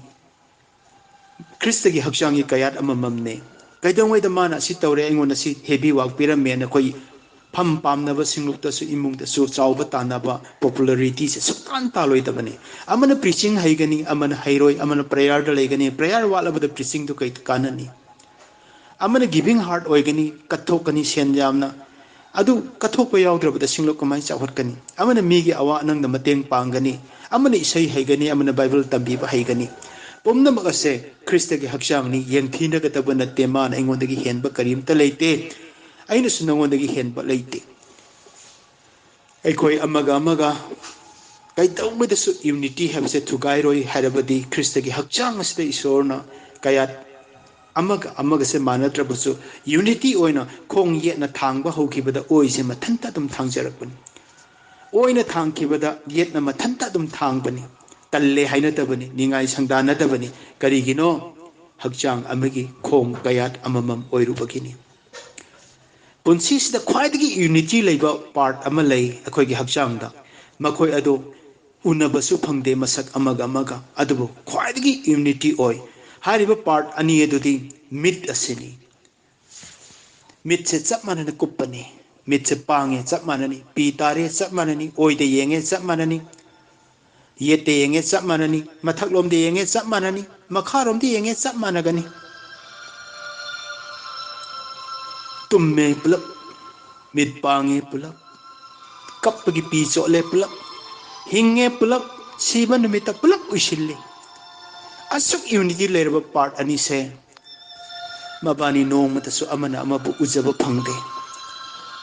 ꯈ꯭ꯔꯤꯁꯇꯒꯤ ꯍꯛꯆꯥꯡꯒꯤ ꯀꯌꯥꯠ ꯑꯃꯃꯝꯅꯦ꯫ ꯀꯩꯗꯧꯉꯩꯗ ꯃꯥꯅ ꯑꯁꯤ ꯇꯧꯔꯦ, ꯑꯩꯉꯣꯟꯗ ꯁꯤ ꯍꯦꯚꯤ ꯋꯥꯔꯛ ꯄꯤꯔꯝꯃꯦꯅ ꯑꯩꯈꯣꯏ ꯐꯝ ꯄꯥꯝꯅꯕ ꯁꯤꯡꯂꯨꯞꯇꯁꯨ, ꯏꯃꯨꯡꯗꯁꯨ ꯆꯥꯎꯕ ꯇꯥꯟꯅꯕ, popularity ꯁꯦ ꯁꯨꯛꯇꯥꯟ ꯇꯥꯜꯂꯣꯏꯗꯕꯅꯤ꯫ ꯑꯃꯅ preaching ꯍꯩꯒꯅꯤ, ꯑꯃꯅ ꯍꯩꯔꯣꯏ, ꯑꯃꯅ prayer ꯗ ꯂꯩꯒꯅꯤ, prayer ꯋꯥꯠꯂꯕꯗ preaching ꯗꯨ ꯀꯩ ꯀꯥꯟꯅꯅꯤ? ꯑꯃꯅ giving heart ꯑꯣꯏꯒꯅꯤ, ꯀꯠꯊꯣꯛꯀꯅꯤ ꯁꯦꯟ ꯌꯥꯝꯅ, ꯑꯗꯨ ꯀꯠꯊꯣꯛꯄ ꯌꯥꯎꯗ꯭ꯔꯕꯗ ꯁꯤꯡꯂꯨꯞ ꯀꯃꯥꯏꯅ ꯆꯥꯎꯈꯠꯀꯅꯤ? ꯑꯃꯅ ꯃꯤꯒꯤ ꯑꯋꯥ ꯑꯅꯪꯗ ꯃꯇꯦꯡ ꯄꯥꯡꯒꯅꯤ, ꯑꯃꯅ ꯏꯁꯩ ꯍꯩꯒꯅꯤ, ꯑꯃꯅ ꯕꯥꯏꯕꯜ ꯇꯝꯕꯤꯕ ꯍꯩꯒꯅꯤ꯫ ꯄꯨꯝꯅꯃꯛ ꯑꯁꯦ ꯈ꯭ꯔꯤꯁꯇꯒꯤ ꯍꯛꯆꯥꯡꯅꯤ, ꯌꯦꯡꯊꯤꯅꯒꯗꯕ ꯅꯠꯇꯦ꯫ ꯃꯥꯅ ꯑꯩꯉꯣꯟꯗꯒꯤ ꯍꯦꯟꯕ ꯀꯔꯤꯝꯇ ꯂꯩꯇꯦ, ꯑꯩꯅꯁꯨ ꯅꯉꯣꯟꯗꯒꯤ ꯍꯦꯟꯕ ꯂꯩꯇꯦ꯫ ꯑꯩꯈꯣꯏ ꯑꯃꯒ ꯑꯃꯒ ꯀꯩꯗꯧꯉꯩꯗꯁꯨ unity ꯍꯥꯏꯕꯁꯦ ꯊꯨꯒꯥꯏꯔꯣꯏ ꯍꯥꯏꯔꯕꯗꯤ, ꯈ꯭ꯔꯤꯁꯇꯒꯤ ꯍꯛꯆꯥꯡ ꯑꯁꯤꯗ ꯏꯁꯣꯔꯅ ꯀꯌꯥꯠ ꯑꯃꯒ ꯑꯃꯒꯁꯦ ꯃꯥꯟꯅꯗ꯭ꯔꯕꯁꯨ, unity ꯑꯣꯏꯅ ꯈꯣꯡ ꯌꯦꯠꯅ ꯊꯥꯡꯕ ꯍꯧꯈꯤꯕꯗ ꯑꯣꯏꯁꯦ ꯃꯊꯟꯇ ꯑꯗꯨꯝ ꯊꯥꯡꯖꯔꯛꯄꯅꯤ꯫ ꯑꯣꯏꯅ ꯊꯥꯡꯈꯤꯕꯗ ꯌꯦꯠꯅ ꯃꯊꯟꯇ ꯑꯗꯨꯝ ꯊꯥꯡꯕꯅꯤ꯫ ꯇꯜꯂꯦ ꯍꯥꯏꯅꯗꯕꯅꯤ, ꯅꯤꯡꯉꯥꯏ ꯁꯪꯗꯥꯅꯗꯕꯅꯤ꯫ ꯀꯔꯤꯒꯤꯅꯣ? ꯍꯛꯆꯥꯡ ꯑꯃꯒꯤ ꯈꯣꯡ ꯀꯌꯥꯠ ꯑꯃꯃꯝ ꯑꯣꯏꯔꯨꯕꯒꯤꯅꯤ꯫ ꯄꯨꯟꯁꯤꯁꯤꯗ ꯈ꯭ꯋꯥꯏꯗꯒꯤ unity ꯂꯩꯕ part ꯑꯃ ꯂꯩ ꯑꯩꯈꯣꯏꯒꯤ ꯍꯛꯆꯥꯡꯗ꯫ ꯃꯈꯣꯏ ꯑꯗꯨ ꯎꯅꯕꯁꯨ ꯐꯪꯗꯦ ꯃꯁꯛ ꯑꯃꯒ ꯑꯃꯒ, ꯑꯗꯨꯕꯨ ꯈ꯭ꯋꯥꯏꯗꯒꯤ unity ꯑꯣꯏ꯫ ꯍꯥꯏꯔꯤꯕ part ꯑꯅꯤ ꯑꯗꯨꯗꯤ ꯃꯤꯠ ꯑꯁꯤꯅꯤ꯫ ꯃꯤꯠꯁꯦ ꯆꯞ ꯃꯥꯟꯅꯅ ꯀꯨꯞꯄꯅꯤ, ꯃꯤꯠꯁꯦ ꯄꯥꯡꯉꯦ ꯆꯞ ꯃꯥꯟꯅꯅꯤ, ꯄꯤ ꯇꯥꯔꯦ ꯆꯞ ꯃꯥꯟꯅꯅꯤ, ꯑꯣꯏꯗ ꯌꯦꯡꯉꯦ ꯆꯞ ꯃꯥꯟꯅꯅꯤ, ꯌꯦꯠꯇ ꯌꯦꯡꯉꯦ ꯆꯞ ꯃꯥꯟꯅꯅꯤ, ꯃꯊꯛꯂꯣꯝꯗ ꯌꯦꯡꯉꯦ ꯆꯞ ꯃꯥꯟꯅꯅꯤ, ꯃꯈꯥꯔꯣꯝꯗ ꯌꯦꯡꯉꯦ ꯆꯞ ꯃꯥꯟꯅꯒꯅꯤ꯫ ꯇꯨꯝꯃꯦ ꯄꯨꯂꯞ, ꯃꯤꯠ ꯄꯥꯡꯉꯦ ꯄꯨꯂꯞ, ꯀꯞꯄꯒꯤ ꯄꯤ ꯆꯣꯠꯂꯦ ꯄꯨꯂꯞ, ꯍꯤꯡꯉꯦ ꯄꯨꯂꯞ, ꯁꯤꯕ ꯅꯨꯃꯤꯠꯇ ꯄꯨꯂꯞ ꯎꯏꯁꯤꯜꯂꯤ꯫ ꯑꯁꯨꯛ unity ꯂꯩꯔꯕ part ꯑꯅꯤꯁꯦ ꯃꯕꯥꯅꯤ ꯅꯣꯡꯃꯇꯁꯨ ꯑꯃꯅ ꯑꯃꯕꯨ ꯎꯖꯕ ꯐꯪꯗꯦ꯫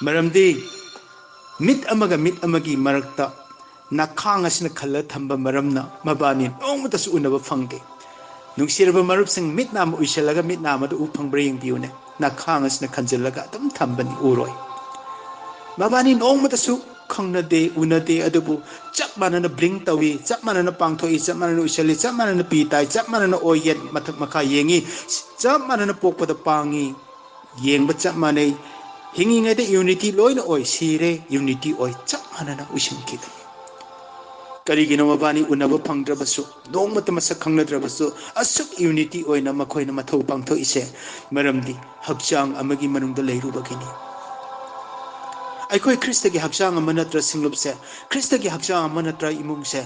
ꯃꯔꯝꯗꯤ ꯃꯤꯠ ꯑꯃꯒ ꯃꯤꯠ ꯑꯃꯒꯤ ꯃꯔꯛꯇ ꯅꯈꯥꯡ ꯑꯁꯤꯅ ꯈꯜꯂ ꯊꯝꯕ ꯃꯔꯝꯅ ꯃꯕꯥꯅꯤ ꯅꯣꯡꯃꯇꯁꯨ ꯎꯅꯕ ꯐꯪꯗꯦ꯫ ꯅꯨꯡꯁꯤꯔꯕ ꯃꯔꯨꯞꯁꯤꯡ, ꯃꯤꯠ ꯅꯥꯝꯃ ꯎꯏꯁꯤꯜꯂꯒ ꯃꯤꯠ ꯅꯥꯝꯃꯗꯨ ꯎ ꯐꯪꯕ꯭ꯔꯥ ꯌꯦꯡꯕꯤꯌꯨꯅꯦ꯫ ꯅꯈꯥꯡ ꯑꯁꯤꯅ ꯈꯟꯖꯤꯜꯂꯒ ꯑꯗꯨꯝ ꯊꯝꯕꯅꯤ, ꯎꯔꯣꯏ꯫ ꯃꯕꯥꯅꯤ ꯅꯣꯡꯃꯇꯁꯨ ꯈꯪꯅꯗꯦ, ꯎꯅꯗꯦ, ꯑꯗꯨꯕꯨ ꯆꯞ ꯃꯥꯟꯅꯅ blink ꯇꯧꯏ, ꯆꯞ ꯃꯥꯟꯅꯅ ꯄꯥꯡꯊꯣꯛꯏ, ꯆꯞ ꯃꯥꯟꯅꯅ ꯎꯏꯁꯜꯂꯤ, ꯆꯞ ꯃꯥꯟꯅꯅ ꯄꯤ ꯇꯥꯏ, ꯆꯞ ꯃꯥꯟꯅꯅ ꯑꯣꯏ ꯌꯦꯠ ꯃꯊꯛ ꯃꯈꯥ ꯌꯦꯡꯉꯤ, ꯆꯞ ꯃꯥꯟꯅꯅ ꯄꯣꯛꯄꯗ ꯄꯥꯡꯉꯤ, ꯌꯦꯡꯕ ꯆꯞ ꯃꯥꯟꯅꯩ꯫ ꯍꯤꯡꯉꯤꯉꯩꯗ unity ꯂꯣꯏꯅ ꯑꯣꯏ, ꯁꯤꯔꯦ unity ꯑꯣꯏ, ꯆꯞ ꯃꯥꯟꯅꯅ ꯎꯏꯁꯤꯟꯈꯤꯒꯅꯤ꯫ ꯀꯔꯤꯒꯤꯅꯣ ꯃꯕꯥꯅꯤ ꯎꯅꯕ ꯐꯪꯗ꯭ꯔꯕꯁꯨ, ꯅꯣꯡꯃꯇ ꯃꯁꯛ ꯈꯪꯅꯗ꯭ꯔꯕꯁꯨ, ꯑꯁꯨꯛ unity ꯑꯣꯏꯅ ꯃꯈꯣꯏꯅ ꯃꯊꯧ ꯄꯥꯡꯊꯣꯛꯏꯁꯦ? ꯃꯔꯝꯗꯤ ꯍꯛꯆꯥꯡ ꯑꯃꯒꯤ ꯃꯅꯨꯡꯗ ꯂꯩꯔꯨꯕꯒꯤꯅꯤ꯫ ꯑꯩꯈꯣꯏ ꯈ꯭ꯔꯤꯁꯇꯒꯤ ꯍꯛꯆꯥꯡ ꯑꯃ ꯅꯠꯇ꯭ꯔ ꯁꯤꯡꯂꯨꯞꯁꯦ, ꯈ꯭ꯔꯤꯁꯇꯒꯤ ꯍꯛꯆꯥꯡ ꯑꯃ ꯅꯠꯇ꯭ꯔ ꯏꯃꯨꯡꯁꯦ,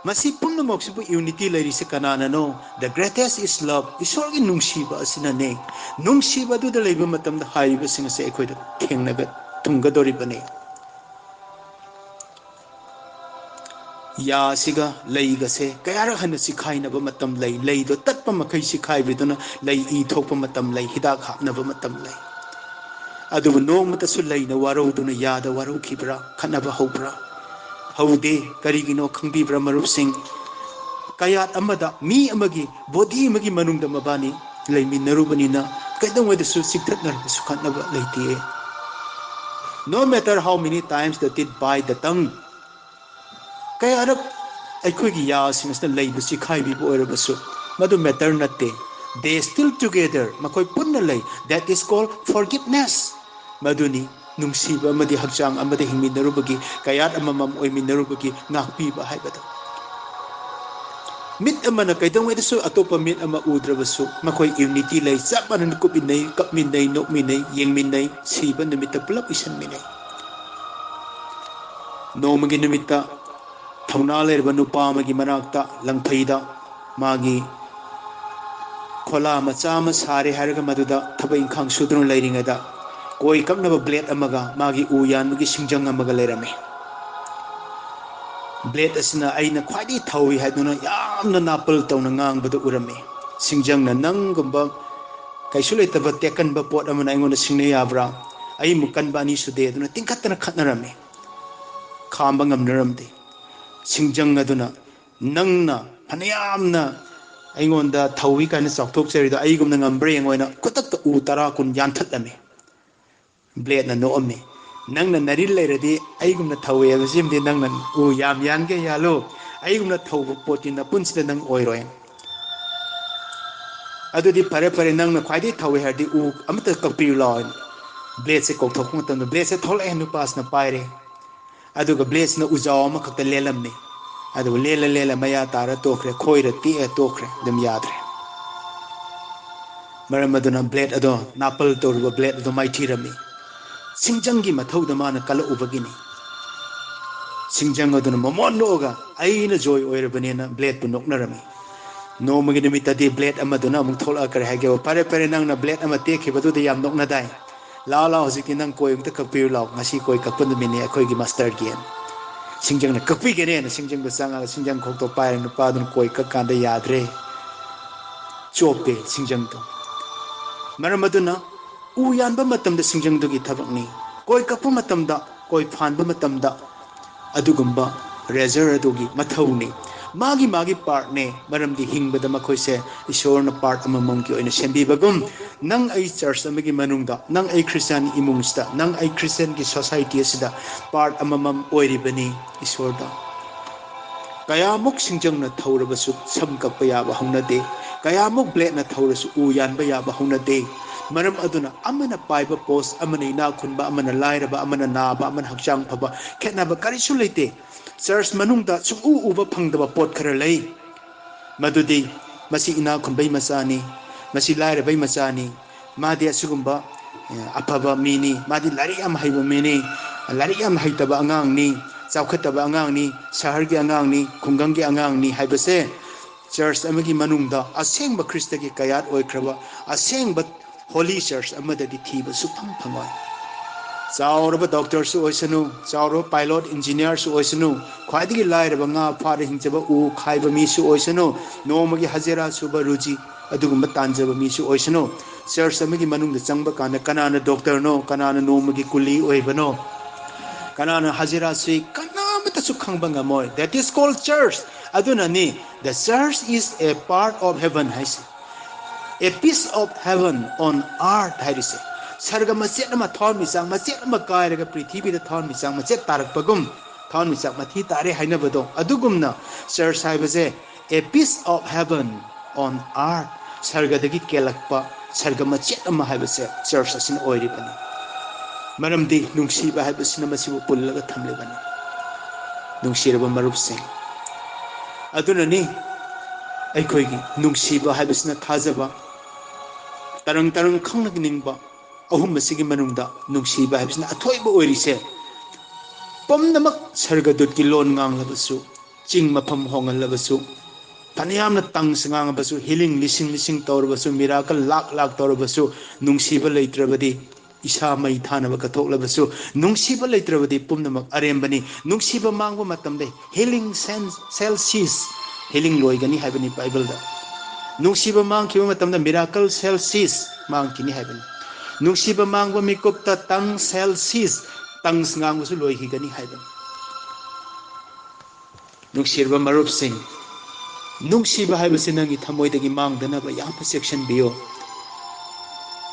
ꯃꯁꯤ ꯄꯨꯝꯅꯃꯛꯁꯤꯕꯨ unity ꯂꯩꯔꯤꯁꯦ ꯀꯅꯥꯅꯅꯣ? The greatest is love. ꯏꯁꯣꯔꯒꯤ ꯅꯨꯡꯁꯤꯕ ꯑꯁꯤꯅꯅꯦ꯫ ꯅꯨꯡꯁꯤꯕ ꯑꯗꯨꯗ ꯂꯩꯕ ꯃꯇꯝꯗ ꯍꯥꯏꯔꯤꯕꯁꯤꯡ ꯑꯁꯦ ꯑꯩꯈꯣꯏꯗ ꯊꯦꯡꯅꯒ-, ꯊꯨꯡꯒꯗꯧꯔꯤꯕꯅꯤ꯫ ꯌꯥꯁꯤꯒ ꯂꯩꯒꯁꯦ ꯀꯌꯥꯔꯛ ꯍꯟꯅ ꯆꯤꯈꯥꯏꯅꯕ ꯃꯇꯝ ꯂꯩ꯫ ꯂꯩꯗꯣ ꯇꯠꯄ ꯃꯈꯩ ꯆꯤꯈꯥꯏꯕꯤꯗꯨꯅ ꯂꯩ ꯏ ꯊꯣꯛꯄ ꯃꯇꯝ ꯂꯩ, ꯍꯤꯗꯥꯛ ꯍꯥꯞꯅꯕ ꯃꯇꯝ ꯂꯩ꯫ ꯑꯗꯨꯕꯨ ꯅꯣꯡꯃꯇꯁꯨ ꯂꯩꯅ ꯋꯥꯔꯧꯗꯨꯅ ꯌꯥꯗ ꯋꯥꯔꯧꯈꯤꯕ꯭ꯔꯥ? ꯈꯠꯅꯕ ꯍꯧꯕ꯭ꯔꯥ? ꯍꯧꯗꯦ꯫ ꯀꯔꯤꯒꯤꯅꯣ ꯈꯪꯕꯤꯕ꯭ꯔꯥ, ꯃꯔꯨꯞꯁꯤꯡ? ꯀꯌꯥꯠ ꯑꯃꯗ ꯃꯤ ꯑꯃꯒꯤ body ꯑꯃꯒꯤ ꯃꯅꯨꯡꯗ ꯃꯕꯥꯅꯤ ꯂꯩꯃꯤꯟꯅꯔꯨꯕꯅꯤꯅ ꯀꯩꯗꯧꯉꯩꯗꯁꯨ ꯆꯤꯛꯊꯠꯅꯔꯒꯁꯨ ꯈꯠꯅꯕ ꯂꯩꯇꯦ꯫ No matter how many times the teeth bite the tongue, ꯀꯌꯥꯔꯛ ꯑꯩꯈꯣꯏꯒꯤ ꯌꯥꯁꯤꯡ ꯑꯁꯤꯅ ꯂꯩꯕꯨ ꯆꯤꯈꯥꯏꯕꯤꯕ ꯑꯣꯏꯔꯕꯁꯨ, ꯃꯗꯨ matter ꯅꯠꯇꯦ꯫ They still together, ꯃꯈꯣꯏ ꯄꯨꯟꯅ ꯂꯩ꯫ That is called forgiveness. ꯃꯗꯨꯅꯤ ꯅꯨꯡꯁꯤꯕ ꯑꯃꯗꯤ ꯍꯛꯆꯥꯡ ꯑꯃꯗ ꯍꯤꯡꯃꯤꯟꯅꯔꯨꯕꯒꯤ, ꯀꯌꯥꯠ ꯑꯃꯃꯝ ꯑꯣꯏꯃꯤꯟꯅꯔꯨꯕꯒꯤ ꯉꯥꯛꯄꯤꯕ ꯍꯥꯏꯕꯗꯣ꯫ ꯃꯤꯠ ꯑꯃꯅ ꯀꯩꯗꯧꯉꯩꯗꯁꯨ ꯑꯇꯣꯞꯄ ꯃꯤꯠ ꯑꯃ ꯎꯗ꯭ꯔꯕꯁꯨ, ꯃꯈꯣꯏ unity ꯂꯩ, ꯆꯞ ꯃꯥꯟꯅꯅ ꯀꯨꯞꯃꯤꯟꯅꯩ, ꯀꯞꯃꯤꯟꯅꯩ, ꯅꯣꯛꯃꯤꯟꯅꯩ, ꯌꯦꯡꯃꯤꯟꯅꯩ, ꯁꯤꯕ ꯅꯨꯃꯤꯠꯇ ꯄꯨꯂꯞ ꯏꯁꯟꯃꯤꯟꯅꯩ꯫ ꯅꯣꯡꯃꯒꯤ ꯅꯨꯃꯤꯠꯇ ꯊꯧꯅꯥ ꯂꯩꯔꯕ ꯅꯨꯄꯥ ꯑꯃꯒꯤ ꯃꯅꯥꯛꯇ ꯂꯪꯐꯩꯗ ꯃꯥꯒꯤ ꯈꯣꯂꯥ ꯃꯆꯥ ꯑꯃ ꯁꯥꯔꯦ ꯍꯥꯏꯔꯒ ꯃꯗꯨꯗ ꯊꯕꯛ ꯏꯪꯈꯥꯡ ꯁꯨꯗꯨꯅ ꯂꯩꯔꯤꯉꯩꯗ ꯀꯣꯏ ꯀꯛꯅꯕ blade ꯑꯃꯒ ꯃꯥꯒꯤ ꯎ ꯌꯥꯟꯕꯒꯤ ꯁꯤꯡꯖꯪ ꯑꯃꯒ ꯂꯩꯔꯝꯃꯤ꯫ Blade ꯑꯁꯤꯅ ꯑꯩꯅ ꯈ꯭ꯋꯥꯏꯗꯒꯤ ꯊꯧꯏ ꯍꯥꯏꯗꯨꯅ ꯌꯥꯝꯅ ꯅꯥꯄꯜ ꯇꯧꯅ ꯉꯥꯡꯕꯗ ꯎꯔꯝꯃꯤ꯫ ꯁꯤꯡꯖꯪꯅ ꯅꯪꯒꯨꯝꯕ ꯀꯩꯁꯨ ꯂꯩꯇꯕ ꯇꯦꯛꯀꯟꯕ ꯄꯣꯠ ꯑꯃꯅ ꯑꯩꯉꯣꯟꯗ ꯁꯤꯡꯅ ꯌꯥꯕ꯭ꯔꯥ? ꯑꯩꯃꯨꯛ ꯀꯟꯕ ꯑꯅꯤ ꯁꯨꯗꯦ ꯑꯗꯨꯅ ꯇꯤꯡꯈꯠꯇꯅ ꯈꯠꯅꯔꯝꯃꯤ꯫ ꯈꯥꯝꯕ ꯉꯝꯅꯔꯝꯗꯦ꯫ ꯁꯤꯡꯖꯪ ꯑꯗꯨꯅ ꯅꯪꯅ ꯐꯅꯌꯥꯝꯅ ꯑꯩꯉꯣꯟꯗ ꯊꯧꯏ ꯀꯥꯏꯅ ꯆꯥꯎꯊꯣꯛꯆꯔꯤꯗꯣ ꯑꯩꯒꯨꯝꯅ ꯉꯝꯕ꯭ꯔꯥ ꯌꯦꯡꯉꯣ ꯍꯥꯏꯅ ꯈꯨꯗꯛꯇ ꯎ ꯇꯔꯥ ꯀꯨꯟ ꯌꯥꯟꯊꯠꯂꯝꯃꯤ꯫ Bladeꯅ ꯅꯣꯛꯑꯝꯃꯤ꯫ ꯅꯪꯅ ꯅꯔꯤꯜ ꯂꯩꯔꯗꯤ ꯑꯩꯒꯨꯝꯅ ꯊꯧꯋꯦ ꯍꯥꯏꯕꯁꯤꯃꯗꯤ ꯅꯪꯅ ꯎ ꯌꯥꯝ ꯌꯥꯟꯒꯦ ꯌꯥꯜꯂꯨ, ꯑꯩꯒꯨꯝꯅ ꯊꯧꯕ ꯄꯣꯠꯇꯤ ꯅꯄꯨꯟꯁꯤꯗ ꯅꯪ ꯑꯣꯏꯔꯣꯏ꯫ ꯑꯗꯨꯗꯤ ꯐꯔꯦ ꯐꯔꯦ, ꯅꯪꯅ ꯈ꯭ꯋꯥꯏꯗꯒꯤ ꯊꯧꯋꯦ ꯍꯥꯏꯔꯗꯤ ꯎ ꯑꯃꯇ ꯀꯛꯄꯤꯌꯨ ꯂꯥꯛꯑꯣ꯫ Bladeꯁꯦ ꯀꯧꯊꯣꯛꯄ ꯃꯇꯝꯗ Bladeꯁꯦ ꯊꯣꯛꯂꯛꯑꯦ, ꯅꯨꯄꯥꯁꯤꯅ ꯄꯥꯏꯔꯦ꯫ ꯑꯗꯨꯒ Bladeꯁꯤꯅ ꯎꯖꯥꯎ ꯑꯃꯈꯛꯇ ꯂꯦꯜꯂꯝꯃꯤ꯫ ꯑꯗꯨꯒ ꯂꯦꯜꯂ ꯂꯦꯜꯂ ꯃꯌꯥ ꯇꯥꯔ ꯇꯣꯛꯈ꯭ꯔꯦ, ꯈꯣꯏꯔ ꯇꯦꯛꯑ ꯇꯣꯛꯈ꯭ꯔꯦ, ꯑꯗꯨꯝ ꯌꯥꯗ꯭ꯔꯦ꯫ ꯃꯔꯝ ꯑꯗꯨꯅ Blade ꯑꯗꯣ, ꯅꯥꯄꯜ ꯇꯧꯔꯨꯕ Blade ꯑꯗꯣ ꯃꯥꯏꯊꯤꯔꯝꯃꯤ꯫ ꯁꯤꯡꯖꯪꯒꯤ ꯃꯊꯧꯗ ꯃꯥꯅ ꯀꯜꯂꯛꯎꯕꯒꯤꯅꯤ꯫ ꯁꯤꯡꯖꯪ ꯑꯗꯨꯅ ꯃꯃꯣꯟ ꯅꯣꯛꯑꯒ, "ꯑꯩꯅ ꯖꯣꯏ ꯑꯣꯏꯔꯕꯅꯦꯅ" ꯕ꯭ꯂꯦꯗꯄꯨ ꯅꯣꯛꯅꯔꯝꯃꯤ꯫ ꯅꯣꯡꯃꯒꯤ ꯅꯨꯃꯤꯠꯇꯗꯤ ꯕ꯭ꯂꯦꯗ ꯑꯃꯗꯨꯅ ꯑꯃꯨꯛ ꯊꯣꯛꯂꯛꯑ ꯀꯔꯤ ꯍꯥꯏꯒꯦꯕ, "ꯐꯔꯦ ꯐꯔꯦ, ꯅꯪꯅ ꯕ꯭ꯂꯦꯗ ꯑꯃ ꯇꯦꯛꯈꯤꯕꯗꯨꯗ ꯌꯥꯝ ꯅꯣꯛꯅꯗꯥꯏ? ꯂꯥꯛꯑꯣ ꯂꯥꯛꯑꯣ, ꯍꯧꯖꯤꯛꯇꯤ ꯅꯪ ꯀꯣꯏ ꯑꯃꯇ ꯀꯛꯄꯤꯌꯨ ꯂꯥꯛꯑꯣ, ꯉꯁꯤ ꯀꯣꯏ ꯀꯛꯄ ꯅꯨꯃꯤꯠꯅꯤ ꯑꯩꯈꯣꯏꯒꯤ ꯃꯥꯁꯇꯔꯒꯤ"꯫ ꯁꯤꯡꯖꯪꯅ ꯀꯛꯄꯤꯒꯅꯦꯅ ꯁꯤꯡꯖꯪꯗꯣ ꯆꯪꯉꯒ ꯁꯤꯡꯖꯪ ꯈꯣꯛꯇꯣ ꯄꯥꯏꯔ ꯅꯨꯄꯥꯗꯨꯅ ꯀꯣꯏ ꯀꯛꯀꯥꯟꯗ ꯌꯥꯗ꯭ꯔꯦ, ꯆꯣꯞꯄꯦ ꯁꯤꯡꯖꯪꯗꯣ꯫ ꯃꯔꯝ ꯑꯗꯨꯅ ꯎ ꯌꯥꯟꯕ ꯃꯇꯝꯗ ꯁꯤꯡꯖꯪꯗꯨꯒꯤ ꯊꯕꯛꯅꯤ, ꯀꯣꯏ ꯀꯛꯄ ꯃꯇꯝꯗ, ꯀꯣꯏ ꯐꯥꯟꯕ ꯃꯇꯝꯗ ꯑꯗꯨꯒꯨꯝꯕ ꯔꯦꯖꯔ ꯑꯗꯨꯒꯤ ꯃꯊꯧꯅꯤ꯫ ꯃꯥꯒꯤ ꯃꯥꯒꯤ ꯄꯥꯔꯠꯅꯦ, ꯃꯔꯝꯗꯤ ꯍꯤꯡꯕꯗ ꯃꯈꯣꯏꯁꯦ ꯏꯁꯣꯔꯅ ꯄꯥꯔꯠ ꯑꯃꯃꯝꯒꯤ ꯑꯣꯏꯅ ꯁꯦꯝꯕꯤꯕꯒꯨꯝ, ꯅꯪ ꯑꯩ ꯆꯔꯆ ꯑꯃꯒꯤ ꯃꯅꯨꯡꯗ, ꯅꯪ ꯑꯩ ꯈ꯭ꯔꯤꯁꯇꯤꯌꯥꯟ ꯏꯃꯨꯡꯁꯤꯗ, ꯅꯪ ꯑꯩ ꯈ꯭ꯔꯤꯁꯇꯤꯌꯥꯟꯒꯤ ꯁꯣꯁꯥꯏꯇꯤ ꯑꯁꯤꯗ ꯄꯥꯔꯠ ꯑꯃꯃꯝ ꯑꯣꯏꯔꯤꯕꯅꯤ ꯏꯁꯣꯔꯗ꯫ ꯀꯌꯥꯃꯨꯛ ꯁꯤꯡꯖꯪꯅ ꯊꯧꯔꯕꯁꯨ ꯁꯝ ꯀꯛꯄ ꯌꯥꯕ ꯍꯧꯅꯗꯦ, ꯀꯌꯥꯃꯨꯛ ꯕ꯭ꯂꯦꯗꯅ ꯊꯧꯔꯁꯨ ꯎ ꯌꯥꯟꯕ ꯌꯥꯕ ꯍꯧꯅꯗꯦ꯫ ꯃꯔꯝ ꯑꯗꯨꯅ ꯑꯃꯅ ꯄꯥꯏꯕ ꯄꯣꯁ, ꯑꯃꯅ ꯏꯅꯥꯛ ꯈꯨꯟꯕ, ꯑꯃꯅ ꯂꯥꯏꯔꯕ, ꯑꯃꯅ ꯅꯥꯕ, ꯑꯃꯅ ꯍꯛꯆꯥꯡ ꯐꯕ, ꯈꯦꯠꯅꯕ ꯀꯔꯤꯁꯨ ꯂꯩꯇꯦ꯫ ꯆꯔꯆ ꯃꯅꯨꯡꯗ ꯁꯨꯡꯎ ꯎꯕ ꯐꯪꯗꯕ ꯄꯣꯠ ꯈꯔ ꯂꯩ꯫ ꯃꯗꯨꯗꯤ ꯃꯁꯤ ꯏꯅꯥꯛ ꯈꯨꯟꯕꯩ ꯃꯆꯥꯅꯤ, ꯃꯁꯤ ꯂꯥꯏꯔꯕꯩ ꯃꯆꯥꯅꯤ, ꯃꯥꯗꯤ ꯑꯁꯤꯒꯨꯝꯕ, ꯑꯦ, ꯑꯐꯕ ꯃꯤꯅꯤ, ꯃꯥꯗꯤ ꯂꯥꯏꯔꯤꯛ ꯌꯥꯝ ꯍꯩꯕ ꯃꯤꯅꯤ, ꯂꯥꯏꯔꯤꯛ ꯌꯥꯝ ꯍꯩꯇꯕ ꯑꯉꯥꯡꯅꯤ, ꯆꯥꯎꯈꯠꯇꯕ ꯑꯉꯥꯡꯅꯤ, ꯁꯍꯔꯒꯤ ꯑꯉꯥꯡꯅꯤ, ꯈꯨꯡꯒꯪꯒꯤ ꯑꯉꯥꯡꯅꯤ ꯍꯥꯏꯕꯁꯦ ꯆꯔꯆ ꯑꯃꯒꯤ ꯃꯅꯨꯡꯗ ꯑꯁꯦꯡꯕ ꯈ꯭ꯔꯤꯁꯇꯒꯤ ꯀꯌꯥꯠ ꯑꯣꯏꯈ꯭ꯔꯕ ꯑꯁꯦꯡꯕ ꯍꯣꯂꯤ ꯆꯔꯆ ꯑꯃꯗꯗꯤ ꯊꯤꯕ ꯁꯨꯛꯐꯪ ꯐꯪꯉꯣꯏ꯫ ꯆꯥꯎꯔꯕ ꯗꯣꯛꯇꯔꯁꯨ ꯑꯣꯏꯁꯅꯨ, ꯆꯥꯎꯔꯕ ꯄꯥꯏꯂꯣꯠ ꯏꯟꯖꯤꯅꯤꯌꯥꯔꯁꯨ ꯑꯣꯏꯁꯅꯨ, ꯈ꯭ꯋꯥꯏꯗꯒꯤ ꯂꯥꯏꯔꯕ ꯉꯥ ꯐꯥꯔ ꯍꯤꯡꯖꯕ ꯎ ꯈꯥꯏꯕ ꯃꯤꯁꯨ ꯑꯣꯏꯁꯅꯨ, ꯅꯣꯡꯃꯒꯤ ꯍꯖꯤꯔꯥ ꯁꯨꯕ ꯔꯨꯖꯤ ꯑꯗꯨꯒꯨꯝꯕ ꯇꯥꯟꯖꯕ ꯃꯤꯁꯨ ꯑꯣꯏꯁꯅꯨ, ꯆꯔꯆ ꯑꯃꯒꯤ ꯃꯅꯨꯡꯗ ꯆꯪꯕ ꯀꯥꯟꯗ ꯀꯅꯥꯅ ꯗꯣꯛꯇꯔꯅꯣ, ꯀꯅꯥꯅ ꯅꯣꯡꯃꯒꯤ ꯀꯨꯂꯤ ꯑꯣꯏꯕꯅꯣ, ꯀꯅꯥꯅ ꯍꯖꯤꯔꯥ ꯁꯨꯏ, ꯀꯅꯥꯃꯠꯇꯁꯨ ꯈꯪꯕ ꯉꯝꯃꯣꯏ꯫ That is called church. ꯑꯗꯨꯅꯅꯤ, "The church is a part of heaven" ꯍꯥꯏꯁꯦ꯫ "A piece of heaven on earth" ꯍꯥꯏꯔꯤꯁꯦ꯫ ꯁꯔꯒ ꯃꯆꯦꯠ ꯑꯃ, ꯊꯋꯥꯟꯃꯤꯆꯥꯛ ꯃꯆꯦꯠ ꯑꯃ ꯀꯥꯏꯔꯒ ꯄ꯭ꯔꯤꯊꯤꯕꯤꯗ ꯊꯋꯥꯟꯃꯤꯆꯥꯛ ꯃꯆꯦꯠ ꯇꯥꯔꯛꯄꯒꯨꯝ, ꯊꯋꯥꯟꯃꯤꯆꯥꯛ ꯃꯊꯤ ꯇꯥꯔꯦ ꯍꯥꯏꯅꯕꯗꯣ, ꯑꯗꯨꯒꯨꯝꯅ ꯆꯔꯆ ꯍꯥꯏꯕꯁꯦ "A piece of heaven on earth", ꯁꯔꯒꯗꯒꯤ ꯀꯦꯜꯂꯛꯄ ꯁꯔꯒ ꯃꯆꯦꯠ ꯑꯃ ꯍꯥꯏꯕꯁꯦ ꯆꯔꯆ ꯑꯁꯤꯅ ꯑꯣꯏꯔꯤꯕꯅꯤ꯫ ꯃꯔꯝꯗꯤ ꯅꯨꯡꯁꯤꯕ ꯍꯥꯏꯕꯁꯤꯅ ꯃꯁꯤꯕꯨ ꯄꯨꯜꯂꯒ ꯊꯝꯂꯤꯕꯅꯤ꯫ ꯅꯨꯡꯁꯤꯔꯕ ꯃꯔꯨꯞꯁꯤꯡ, ꯑꯗꯨꯅꯅꯤ ꯑꯩꯈꯣꯏꯒꯤ ꯅꯨꯡꯁꯤꯕ ꯍꯥꯏꯕꯁꯤꯅ ꯊꯥꯖꯕ, ꯇꯔꯪ ꯇꯔꯪ ꯈꯪꯅ ꯅꯤꯡꯕ, ꯑꯍꯨꯝ ꯑꯁꯤꯒꯤ ꯃꯅꯨꯡꯗ ꯅꯨꯡꯁꯤꯕ ꯍꯥꯏꯕꯁꯤꯅ ꯑꯊꯣꯏꯕ ꯑꯣꯏꯔꯤꯁꯦ꯫ ꯄꯨꯝꯅꯃꯛ ꯁꯔꯒꯗꯨꯠꯀꯤ ꯂꯣꯟ ꯉꯥꯡꯂꯕꯁꯨ, ꯆꯤꯡ ꯃꯐꯝ ꯍꯣꯡꯍꯜꯂꯕꯁꯨ, ꯐꯅꯌꯥꯝꯅ ꯇꯪꯁ ꯉꯥꯡꯉꯕꯁꯨ, ꯍꯤꯂꯤꯡ ꯂꯤꯁꯤꯡ ꯂꯤꯁꯤꯡ ꯇꯧꯔꯕꯁꯨ, ꯃꯤꯔꯥꯀꯜ ꯂꯥꯛ ꯂꯥꯛ ꯇꯧꯔꯕꯁꯨ, ꯅꯨꯡꯁꯤꯕ ꯂꯩꯇ꯭ꯔꯕꯗꯤ ꯏꯁꯥ ꯃꯩ ꯊꯥꯅꯕ ꯀꯠꯊꯣꯛꯂꯕꯁꯨ, ꯅꯨꯡꯁꯤꯕ ꯂꯩꯇ꯭ꯔꯕꯗꯤ ꯄꯨꯝꯅꯃꯛ ꯑꯔꯦꯝꯕꯅꯤ꯫ ꯅꯨꯡꯁꯤꯕ ꯃꯥꯡꯕ ꯃꯇꯝꯗ healing shall cease, ꯍꯤꯂꯤꯡ ꯂꯣꯏꯒꯅꯤ ꯍꯥꯏꯕꯅꯤ ꯕꯥꯏꯕꯜꯗ꯫ ꯅꯨꯡꯁꯤꯕ ꯃꯥꯡꯈꯤꯕ ꯃꯇꯝꯗ miracle shall cease, ꯃꯥꯡꯈꯤꯅꯤ ꯍꯥꯏꯕꯅꯤ꯫ ꯅꯨꯡꯁꯤꯕ ꯃꯥꯡꯕ ꯃꯤꯀꯨꯞꯇ tongue shall cease, ꯇꯪꯁ ꯉꯥꯡꯕꯁꯨ ꯂꯣꯏꯈꯤꯒꯅꯤ ꯍꯥꯏꯕꯅꯤ꯫ ꯅꯨꯡꯁꯤꯔꯕ ꯃꯔꯨꯞꯁꯤꯡ, ꯅꯨꯡꯁꯤꯕ ꯍꯥꯏꯕꯁꯤ ꯅꯪꯒꯤ ꯊꯃꯣꯏꯗꯒꯤ ꯃꯥꯡꯗꯅꯕ ꯌꯥꯝꯅ ꯆꯦꯛꯁꯤꯟꯕꯤꯌꯨ꯫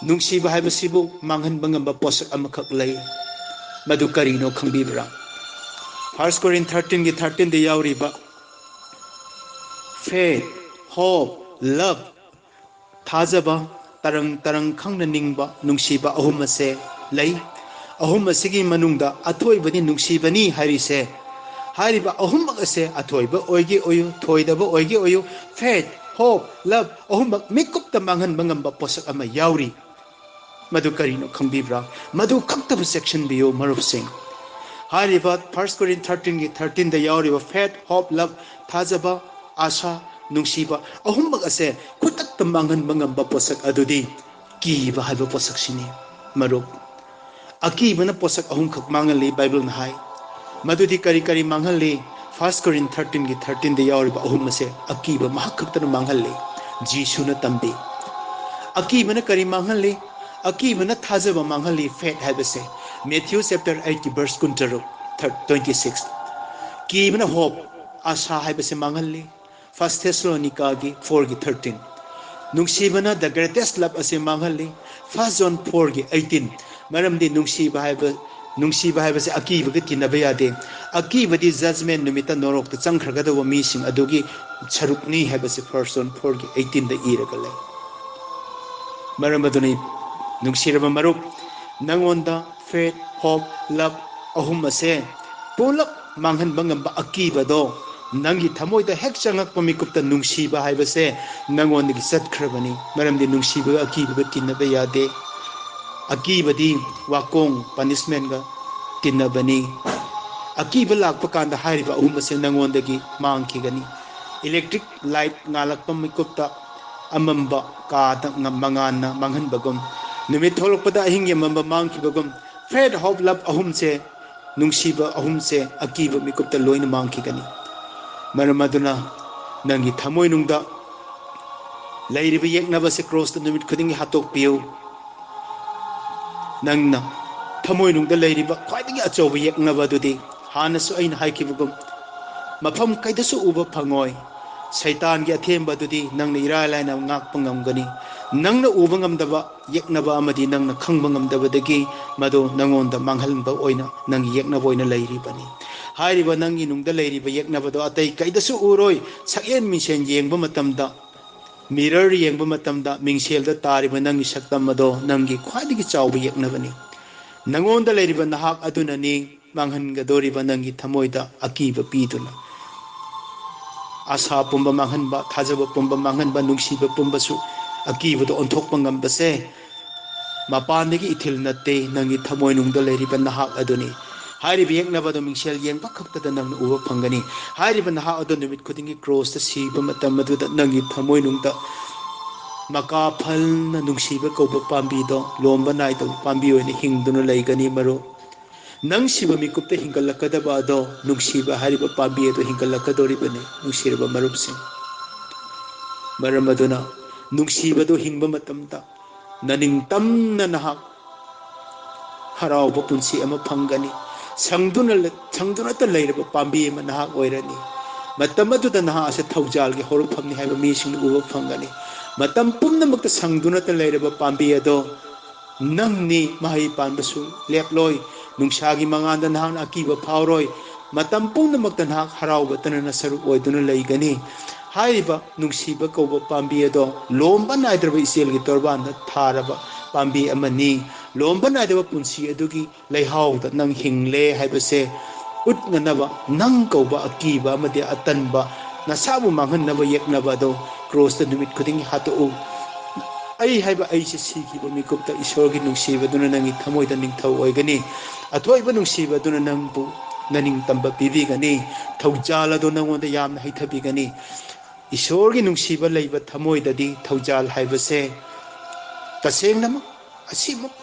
ꯅꯨꯡꯁꯤꯕ ꯍꯥꯏꯕꯁꯤꯕꯨ ꯃꯥꯡꯍꯟꯕ ꯉꯝꯕ ꯄꯣꯠꯁꯛ ꯑꯃꯈꯛ ꯂꯩ꯫ ꯃꯗꯨ ꯀꯔꯤꯅꯣ ꯈꯪꯕꯤꯕ꯭ꯔꯥ? First Corinth thirteen ꯒꯤ thirteen ꯗ ꯌꯥꯎꯔꯤꯕ faith, hope, love, ꯊꯥꯖꯕ, ꯇꯔꯪ ꯇꯔꯪ ꯈꯪꯅ ꯅꯤꯡꯕ, ꯅꯨꯡꯁꯤꯕ ꯑꯍꯨꯝ ꯑꯁꯦ ꯂꯩ꯫ ꯑꯍꯨꯝ ꯑꯁꯤꯒꯤ ꯃꯅꯨꯡꯗ ꯑꯊꯣꯏꯕꯗꯤ ꯅꯨꯡꯁꯤꯕꯅꯤ ꯍꯥꯏꯔꯤꯁꯦ꯫ ꯍꯥꯏꯔꯤꯕ ꯑꯍꯨꯝꯃꯛ ꯑꯁꯦ ꯑꯊꯣꯏꯕ ꯑꯣꯏꯒꯦ ꯑꯣꯏꯌꯨ, ꯊꯣꯏꯗꯕ ꯑꯣꯏꯒꯦ ꯑꯣꯏꯌꯨ, faith, hope, love ꯑꯍꯨꯝꯃꯛ ꯃꯤꯀꯨꯞꯇ ꯃꯥꯡꯍꯟꯕ ꯉꯝꯕ ꯄꯣꯠꯁꯛ ꯑꯃ ꯌꯥꯎꯔꯤ꯫ ꯃꯗꯨ ꯀꯔꯤꯅꯣ ꯈꯪꯕꯤꯕ꯭ꯔꯥ? ꯃꯗꯨ ꯈꯛꯇꯕꯨ ꯆꯦꯛꯁꯤꯟꯕꯤꯌꯨ ꯃꯔꯨꯞꯁꯤꯡ꯫ ꯍꯥꯏꯔꯤꯕ First Corinth thirteen ꯒꯤ thirteen ꯗ ꯌꯥꯎꯔꯤꯕ faith, hope, love, ꯊꯥꯖꯕ, ꯑꯥꯁꯥ, ꯅꯨꯡꯁꯤꯕ ꯑꯍꯨꯝꯃꯛ ꯑꯁꯦ ꯈꯨꯗꯛꯇ ꯃꯥꯡꯍꯟꯕ ꯉꯝꯕ ꯄꯣꯠꯁꯛ ꯑꯗꯨꯗꯤ ꯀꯤꯕ ꯍꯥꯏꯕ ꯄꯣꯠꯁꯛꯁꯤꯅꯤ꯫ ꯃꯔꯨꯞ, ꯑꯀꯤꯕꯅ ꯄꯣꯠꯁꯛ ꯑꯍꯨꯝꯈꯛ ꯃꯥꯡꯍꯜꯂꯤ ꯕꯥꯏꯕꯜꯅ ꯍꯥꯏ꯫ ꯃꯗꯨꯗꯤ ꯀꯔꯤ ꯀꯔꯤ ꯃꯥꯡꯍꯜꯂꯤ? First Corinth thirteen ꯒꯤ thirteen ꯗ ꯌꯥꯎꯔꯤꯕ ꯑꯍꯨꯝ ꯑꯁꯦ ꯑꯀꯤꯕ ꯃꯍꯥꯛ ꯈꯛꯇꯅ ꯃꯥꯡꯍꯜꯂꯤ꯫ ꯖꯤꯁꯨꯅ ꯇꯝꯕꯤ꯫ ꯑꯀꯤꯕꯅ ꯀꯔꯤ ꯃꯥꯡꯍꯜꯂꯤ? ꯑꯀꯤꯕꯅ ꯊꯥꯖꯕ ꯃꯥꯡꯍꯜꯂꯤ, faith ꯍꯥꯏꯕꯁꯦ꯫ Matthew chapter eight ꯀꯤ verse ꯀꯨꯟꯇꯔꯨꯛ, thir-, twenty six꯫ ꯀꯤꯕꯅ hope, ꯑꯥꯁꯥ ꯍꯥꯏꯕꯁꯦ ꯃꯥꯡꯍꯜꯂꯤ꯫ First Thessalonica ꯒꯤ four ꯒꯤ thirteen꯫ ꯅꯨꯡꯁꯤꯕꯅ the greatest love ꯑꯁꯤ ꯃꯥꯡꯍꯜꯂꯤ꯫ First John four ꯒꯤ eighteen꯫ ꯃꯔꯝꯗꯤ ꯅꯨꯡꯁꯤꯕ ꯍꯥꯏꯕ, ꯅꯨꯡꯁꯤꯕ ꯍꯥꯏꯕꯁꯦ ꯑꯀꯤꯕꯒ ꯇꯤꯟꯅꯕ ꯌꯥꯗꯦ꯫ ꯑꯀꯤꯕꯗꯤ judgment ꯅꯨꯃꯤꯠꯇ ꯅꯣꯔꯣꯛꯇ ꯆꯪꯈ꯭ꯔꯒꯗꯧꯕ ꯃꯤꯁꯤꯡ ꯑꯗꯨꯒꯤ ꯁꯔꯨꯛꯅꯤ ꯍꯥꯏꯕꯁꯦ First John four ꯒꯤ eighteen ꯗ ꯏꯔꯒ ꯂꯩ꯫ ꯃꯔꯝ ꯑꯗꯨꯅ ꯅꯨꯡꯁꯤꯔꯕ ꯃꯔꯨꯞ, ꯅꯪꯉꯣꯟꯗ faith, hope, love ꯑꯍꯨꯝ ꯑꯁꯦ ꯄꯨꯂꯞ ꯃꯥꯡꯍꯟꯕ ꯉꯝꯕ ꯑꯀꯤꯕꯗꯣ ꯅꯪꯒꯤ ꯊꯃꯣꯏꯗ ꯍꯦꯛ ꯆꯪꯉꯛꯄ ꯃꯤꯀꯨꯞꯇ ꯅꯨꯡꯁꯤꯕ ꯍꯥꯏꯕꯁꯦ ꯅꯪꯉꯣꯟꯗꯒꯤ ꯆꯠꯈ꯭ꯔꯕꯅꯤ꯫ ꯃꯔꯝꯗꯤ ꯅꯨꯡꯁꯤꯕꯒ ꯑꯀꯤꯕꯒ ꯇꯤꯟꯅꯕ ꯌꯥꯗꯦ꯫ ꯑꯀꯤꯕꯗꯤ ꯋꯥꯀꯣꯡ, punishmentꯒ ꯇꯤꯟꯅꯕꯅꯤ꯫ ꯑꯀꯤꯕ ꯂꯥꯛꯄ ꯀꯥꯟꯗ ꯍꯥꯏꯔꯤꯕ ꯑꯍꯨꯝ ꯑꯁꯦ ꯅꯪꯉꯣꯟꯗꯒꯤ ꯃꯥꯡꯈꯤꯒꯅꯤ꯫ Electric light ꯉꯥꯜꯂꯛꯄ ꯃꯤꯀꯨꯞꯇ ꯑꯃꯝꯕ ꯀꯥꯗ ꯉ-, ꯃꯉꯥꯜꯅ ꯃꯥꯡꯍꯟꯕꯒꯨꯝ, ꯅꯨꯃꯤꯠ ꯊꯣꯛꯂꯛꯄꯗ ꯑꯍꯤꯡꯒꯤ ꯑꯃꯝꯕ ꯃꯥꯡꯈꯤꯕꯒꯨꯝ, faith, hope, love ꯑꯍꯨꯝꯁꯦ, ꯅꯨꯡꯁꯤꯕ ꯑꯍꯨꯝꯁꯦ ꯑꯀꯤꯕ ꯃꯤꯀꯨꯞꯇ ꯂꯣꯏꯅ ꯃꯥꯡꯈꯤꯒꯅꯤ꯫ ꯃꯔꯝ ꯑꯗꯨꯅ ꯅꯪꯒꯤ ꯊꯃꯣꯏꯅꯨꯡꯗ ꯂꯩꯔꯤꯕ ꯌꯦꯛꯅꯕꯁꯦ ꯀ꯭ꯔꯣꯁꯇ ꯅꯨꯃꯤꯠ ꯈꯨꯗꯤꯡꯒꯤ ꯍꯥꯠꯇꯣꯛꯄꯤꯌꯨ꯫ ꯅꯪꯅ ꯊꯃꯣꯏꯅꯨꯡꯗ ꯂꯩꯔꯤꯕ ꯈ꯭ꯋꯥꯏꯗꯒꯤ ꯑꯆꯧꯕ ꯌꯦꯛꯅꯕ ꯑꯗꯨꯗꯤ ꯍꯥꯟꯅꯁꯨ ꯑꯩꯅ ꯍꯥꯏꯈꯤꯕꯒꯨꯝ ꯃꯐꯝ ꯀꯩꯗꯁꯨ ꯎꯕ ꯐꯪꯉꯣꯏ꯫ ꯁꯩꯇꯥꯟꯒꯤ ꯑꯊꯦꯝꯕ ꯑꯗꯨꯗꯤ ꯅꯪꯅ ꯏꯔꯥꯏ ꯂꯥꯏꯅ ꯉꯥꯛꯄ ꯉꯝꯒꯅꯤ꯫ ꯅꯪꯅ ꯎꯕ ꯉꯝꯗꯕ ꯌꯦꯛꯅꯕ ꯑꯃꯗꯤ ꯅꯪꯅ ꯈꯪꯕ ꯉꯝꯗꯕꯗꯒꯤ ꯃꯗꯨ ꯅꯪꯉꯣꯟꯗ ꯃꯥꯡꯍꯟꯕ ꯑꯣꯏꯅ ꯅꯪꯒꯤ ꯌꯦꯛꯅꯕ ꯑꯣꯏꯅ ꯂꯩꯔꯤꯕꯅꯤ꯫ ꯍꯥꯏꯔꯤꯕ ꯅꯪꯒꯤ ꯅꯨꯡꯗ ꯂꯩꯔꯤꯕ ꯌꯦꯛꯅꯕꯗꯣ ꯑꯇꯩ ꯀꯩꯗꯁꯨ ꯎꯔꯣꯏ꯫ ꯁꯛꯌꯦꯡ ꯃꯤꯡꯁꯦꯟ ꯌꯦꯡꯕ ꯃꯇꯝꯗ, mirror ꯌꯦꯡꯕ ꯃꯇꯝꯗ ꯃꯤꯡꯁꯦꯜꯗ ꯇꯥꯔꯤꯕ ꯅꯪꯒꯤ ꯁꯛꯇꯝ ꯑꯗꯣ ꯅꯪꯒꯤ ꯈ꯭ꯋꯥꯏꯗꯒꯤ ꯆꯥꯎꯕ ꯌꯦꯛꯅꯕꯅꯤ꯫ ꯅꯪꯉꯣꯟꯗ ꯂꯩꯔꯤꯕ ꯅꯍꯥꯛ ꯑꯗꯨꯅꯅꯤ ꯃꯥꯡꯍꯟꯒꯗꯧꯔꯤꯕ ꯅꯪꯒꯤ ꯊꯃꯣꯏꯗ ꯑꯀꯤꯕ ꯄꯤꯗꯨꯅ꯫ ꯑꯁꯥ ꯄꯨꯝꯕ ꯃꯥꯡꯍꯟꯕ, ꯊꯥꯖꯕ ꯄꯨꯝꯕ ꯃꯥꯡꯍꯟꯕ, ꯅꯨꯡꯁꯤꯕ ꯄꯨꯝꯕꯁꯨ ꯑꯀꯤꯕꯗ ꯑꯣꯟꯊꯣꯛꯄ ꯉꯝꯕꯁꯦ ꯃꯄꯥꯟꯗꯒꯤ ꯏꯊꯤꯜ ꯅꯠꯇꯦ, ꯅꯪꯒꯤ ꯊꯃꯣꯏꯅꯨꯡꯗ ꯂꯩꯔꯤꯕ ꯅꯍꯥꯛ ꯑꯗꯨꯅꯤ꯫ ꯍꯥꯏꯔꯤꯕ ꯌꯦꯛꯅꯕꯗꯣ ꯃꯤꯡꯁꯦꯜ ꯌꯦꯡꯕ ꯈꯛꯇꯗ ꯅꯪꯅ ꯎꯕ ꯐꯪꯒꯅꯤ꯫ ꯍꯥꯏꯔꯤꯕ ꯅꯍꯥꯛ ꯑꯗꯣ ꯅꯨꯃꯤꯠ ꯈꯨꯗꯤꯡꯒꯤ ꯀ꯭ꯔꯣꯁꯇ ꯁꯤꯕ ꯃꯇꯝ ꯑꯗꯨꯗ ꯅꯪꯒꯤ ꯊꯃꯣꯏꯅꯨꯡꯗ ꯃꯀꯥ ꯐꯜꯅ ꯅꯨꯡꯁꯤꯕ ꯀꯧꯕ ꯄꯥꯝꯕꯤꯗꯣ, ꯂꯣꯝꯕ ꯅꯥꯏꯗꯕ ꯄꯥꯝꯕꯤ ꯑꯣꯏꯅ ꯍꯤꯡꯗꯨꯅ ꯂꯩꯒꯅꯤ ꯃꯔꯨꯞ꯫ ꯅꯪ ꯁꯤꯕ ꯃꯤꯀꯨꯞꯇ ꯍꯤꯡꯒꯠꯂꯛꯀꯗꯕ ꯑꯗꯣ ꯅꯨꯡꯁꯤꯕ ꯍꯥꯏꯔꯤꯕ ꯄꯥꯝꯕꯤ ꯑꯗꯣ ꯍꯤꯡꯒꯠꯂꯛꯀꯗꯧꯔꯤꯕꯅꯤ, ꯅꯨꯡꯁꯤꯔꯕ ꯃꯔꯨꯞꯁꯤꯡ꯫ ꯃꯔꯝ ꯑꯗꯨꯅ ꯅꯨꯡꯁꯤꯕꯗꯨ ꯍꯤꯡꯕ ꯃꯇꯝꯗ ꯅꯅꯤꯡꯇꯝꯅ ꯅꯍꯥꯛ ꯍꯔꯥꯎꯕ ꯄꯨꯟꯁꯤ ꯑꯃ ꯐꯪꯒꯅꯤ꯫ ꯁꯪꯗꯨꯅ ꯂ-, ꯁꯪꯗꯨꯅꯇ ꯂꯩꯔꯕ ꯄꯥꯝꯕꯤ ꯑꯃ ꯅꯍꯥꯛ ꯑꯣꯏꯔꯅꯤ꯫ ꯃꯇꯝ ꯑꯗꯨꯗ ꯅꯍꯥꯛ ꯑꯁꯦ ꯊꯧꯖꯥꯜꯒꯤ ꯍꯧꯔꯛꯐꯝꯅꯤ ꯍꯥꯏꯕ ꯃꯤꯁꯤꯡꯅ ꯎꯕ ꯐꯪꯒꯅꯤ꯫ ꯃꯇꯝ ꯄꯨꯝꯅꯃꯛꯇ ꯁꯪꯗꯨꯅꯇ ꯂꯩꯔꯕ ꯄꯥꯝꯕꯤ ꯑꯗꯣ ꯅꯪꯅꯤ꯫ ꯃꯍꯩ ꯄꯥꯟꯕꯁꯨ ꯂꯦꯞꯂꯣꯏ꯫ ꯅꯨꯡꯁꯥꯒꯤ ꯃꯉꯥꯜꯗ ꯅꯍꯥꯛꯅ ꯑꯀꯤꯕ ꯐꯥꯎꯔꯣꯏ꯫ ꯃꯇꯝ ꯄꯨꯝꯅꯃꯛꯇ ꯅꯍꯥꯛ ꯍꯔꯥꯎꯕꯇꯅ ꯅꯁꯔꯨꯛ ꯑꯣꯏꯗꯨꯅ ꯂꯩꯒꯅꯤ꯫ ꯍꯥꯏꯔꯤꯕ ꯅꯨꯡꯁꯤꯕ ꯀꯧꯕ ꯄꯥꯝꯕꯤ ꯑꯗꯣ ꯂꯣꯝꯕ ꯅꯥꯏꯗ꯭ꯔꯕ ꯏꯆꯦꯜꯒꯤ ꯇꯣꯔꯕꯥꯟꯗ ꯊꯥꯔꯕ ꯄꯥꯝꯕꯤ ꯑꯃꯅꯤ꯫ ꯂꯣꯝꯕ ꯅꯥꯏꯗꯕ ꯄꯨꯟꯁꯤ ꯑꯗꯨꯒꯤ ꯂꯩꯍꯥꯎꯗ ꯅꯪ ꯍꯤꯡꯂꯦ ꯍꯥꯏꯕꯁꯦ ꯎꯠꯅꯅꯕ ꯅꯪ ꯀꯧꯕ ꯑꯀꯤꯕ ꯑꯃꯗꯤ ꯑꯇꯟꯕ, ꯅꯁꯥꯕꯨ ꯃꯥꯡꯍꯟꯅꯕ ꯌꯦꯛꯅꯕ ꯑꯗꯣ ꯀ꯭ꯔꯣꯁꯇ ꯅꯨꯃꯤꯠ ꯈꯨꯗꯤꯡꯒꯤ ꯍꯥꯠꯇꯣꯛꯎ꯫ ꯑꯩ ꯍꯥꯏꯕ ꯑꯩꯁꯦ ꯁꯤꯈꯤꯕ ꯃꯤꯀꯨꯞꯇ ꯏꯁꯣꯔꯒꯤ ꯅꯨꯡꯁꯤꯕꯗꯨꯅ ꯅꯪꯒꯤ ꯊꯃꯣꯏꯗ ꯅꯤꯡꯊꯧ ꯑꯣꯏꯒꯅꯤ꯫ ꯑꯊꯣꯏꯕ ꯅꯨꯡꯁꯤꯕꯗꯨꯅ ꯅꯪꯕꯨ ꯅꯅꯤꯡꯇꯝꯕ ꯄꯤꯕꯤꯒꯅꯤ꯫ ꯊꯧꯖꯥꯜ ꯑꯗꯣ ꯅꯪꯉꯣꯟꯗ ꯌꯥꯝꯅ ꯍꯩꯊꯕꯤꯒꯅꯤ꯫ ꯏꯁꯣꯔꯒꯤ ꯅꯨꯡꯁꯤꯕ ꯂꯩꯕ ꯊꯃꯣꯏꯗꯗꯤ ꯊꯧꯖꯥꯜ ꯍꯥꯏꯕꯁꯦ ꯇꯁꯦꯡꯅꯃꯛ ꯑꯁꯤꯃꯨꯛ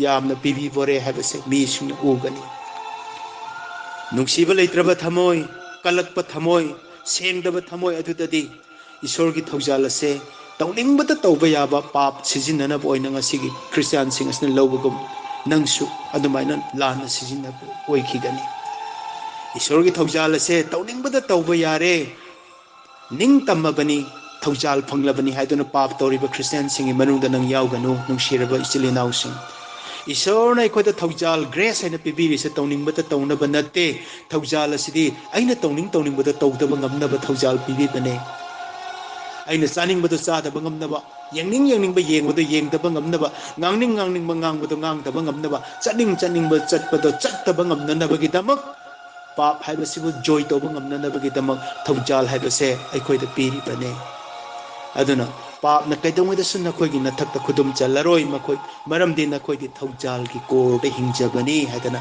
ꯌꯥꯝꯅ ꯄꯤꯕꯤꯕꯣꯔꯦ ꯍꯥꯏꯕꯁꯦ ꯃꯤꯁꯤꯡꯅ ꯎꯒꯅꯤ꯫ ꯅꯨꯡꯁꯤꯕ ꯂꯩꯇ꯭ꯔꯕ ꯊꯃꯣꯏ, ꯀꯜꯂꯛꯄ ꯊꯃꯣꯏ, ꯁꯦꯡꯗꯕ ꯊꯃꯣꯏ ꯑꯗꯨꯗꯗꯤ ꯏꯁꯣꯔꯒꯤ ꯊꯧꯖꯥꯜ ꯑꯁꯦ ꯇꯧꯅꯤꯡꯕꯇ ꯇꯧꯕ ꯌꯥꯕ ꯄꯥꯞ ꯁꯤꯖꯤꯟꯅꯅꯕ ꯑꯣꯏꯅ ꯉꯁꯤꯒꯤ ꯈ꯭ꯔꯤꯁꯇꯤꯌꯥꯟꯁꯤꯡ ꯑꯁꯤꯅ ꯂꯧꯕꯒꯨꯝ, ꯅꯪꯁꯨ ꯑꯗꯨꯃꯥꯏꯅ ꯂꯥꯟꯅ ꯁꯤꯖꯤꯟꯅꯕ ꯑꯣꯏꯈꯤꯒꯅꯤ꯫ ꯏꯁꯣꯔꯒꯤ ꯊꯧꯖꯥꯜ ꯑꯁꯦ ꯇꯧꯅꯤꯡꯕꯇ ꯇꯧꯕ ꯌꯥꯔꯦ, ꯅꯤꯡꯇꯝꯃꯕꯅꯤ, ꯊꯧꯖꯥꯜ ꯐꯪꯂꯕꯅꯤ ꯍꯥꯏꯗꯨꯅ ꯄꯥꯞ ꯇꯧꯔꯤꯕ ꯈ꯭ꯔꯤꯁꯇꯤꯌꯥꯟꯁꯤꯡꯒꯤ ꯃꯅꯨꯡꯗ ꯅꯪ ꯌꯥꯎꯒꯅꯨ, ꯅꯨꯡꯁꯤꯔꯕ ꯏꯆꯤꯜ ꯏꯅꯥꯎꯁꯤꯡ꯫ ꯏꯁꯣꯔꯅ ꯑꯩꯈꯣꯏꯗ ꯊꯧꯖꯥꯜ, ꯒ꯭ꯔꯦꯁ ꯍꯥꯏꯅ ꯄꯤꯕꯤꯔꯤꯁꯦ ꯇꯧꯅꯤꯡꯕꯇ ꯇꯧꯅꯕ ꯅꯠꯇꯦ꯫ ꯊꯧꯖꯥꯜ ꯑꯁꯤꯗꯤ ꯑꯩꯅ ꯇꯧꯅꯤꯡ ꯇꯧꯅꯤꯡꯕꯗ ꯇꯧꯗꯕ ꯉꯝꯅꯕ ꯊꯧꯖꯥꯜ ꯄꯤꯕꯤꯕꯅꯦ꯫ ꯑꯩꯅ ꯆꯥꯅꯤꯡꯕꯗꯣ ꯆꯥꯗꯕ ꯉꯝꯅꯕ, ꯌꯦꯡꯅꯤꯡ ꯌꯦꯡꯅꯤꯡꯕ ꯌꯦꯡꯕꯗꯣ ꯌꯦꯡꯗꯕ ꯉꯝꯅꯕ, ꯉꯥꯡꯅꯤꯡ ꯉꯥꯡꯅꯤꯡꯕ ꯉꯥꯡꯕꯗꯣ ꯉꯥꯡꯗꯕ ꯉꯝꯅꯕ, ꯆꯠꯅꯤꯡ ꯆꯠꯅꯤꯡꯕ ꯆꯠꯄꯗꯣ ꯆꯠꯇꯕ ꯉꯝꯅꯅꯕꯒꯤꯗꯃꯛ, ꯄꯥꯞ ꯍꯥꯏꯕꯁꯤꯕꯨ ꯖꯣꯏ ꯇꯧꯕ ꯉꯝꯅꯅꯕꯒꯤꯗꯃꯛ ꯊꯧꯖꯥꯜ ꯍꯥꯏꯕꯁꯦ ꯑꯩꯈꯣꯏꯗ ꯄꯤꯔꯤꯕꯅꯦ꯫ ꯑꯗꯨꯅ ꯄꯥꯞꯅ ꯀꯩꯗꯧꯉꯩꯗꯁꯨ ꯅꯈꯣꯏꯒꯤ ꯅꯊꯛꯇ ꯈꯨꯗꯨꯝ ꯆꯜꯂꯔꯣꯏ, ꯃꯈꯣꯏ, ꯃꯔꯝꯗꯤ ꯅꯈꯣꯏꯗꯤ ꯊꯧꯖꯥꯜꯒꯤ ꯀꯣꯔꯗ ꯍꯤꯡꯖꯕꯅꯤ ꯍꯥꯏꯗꯅ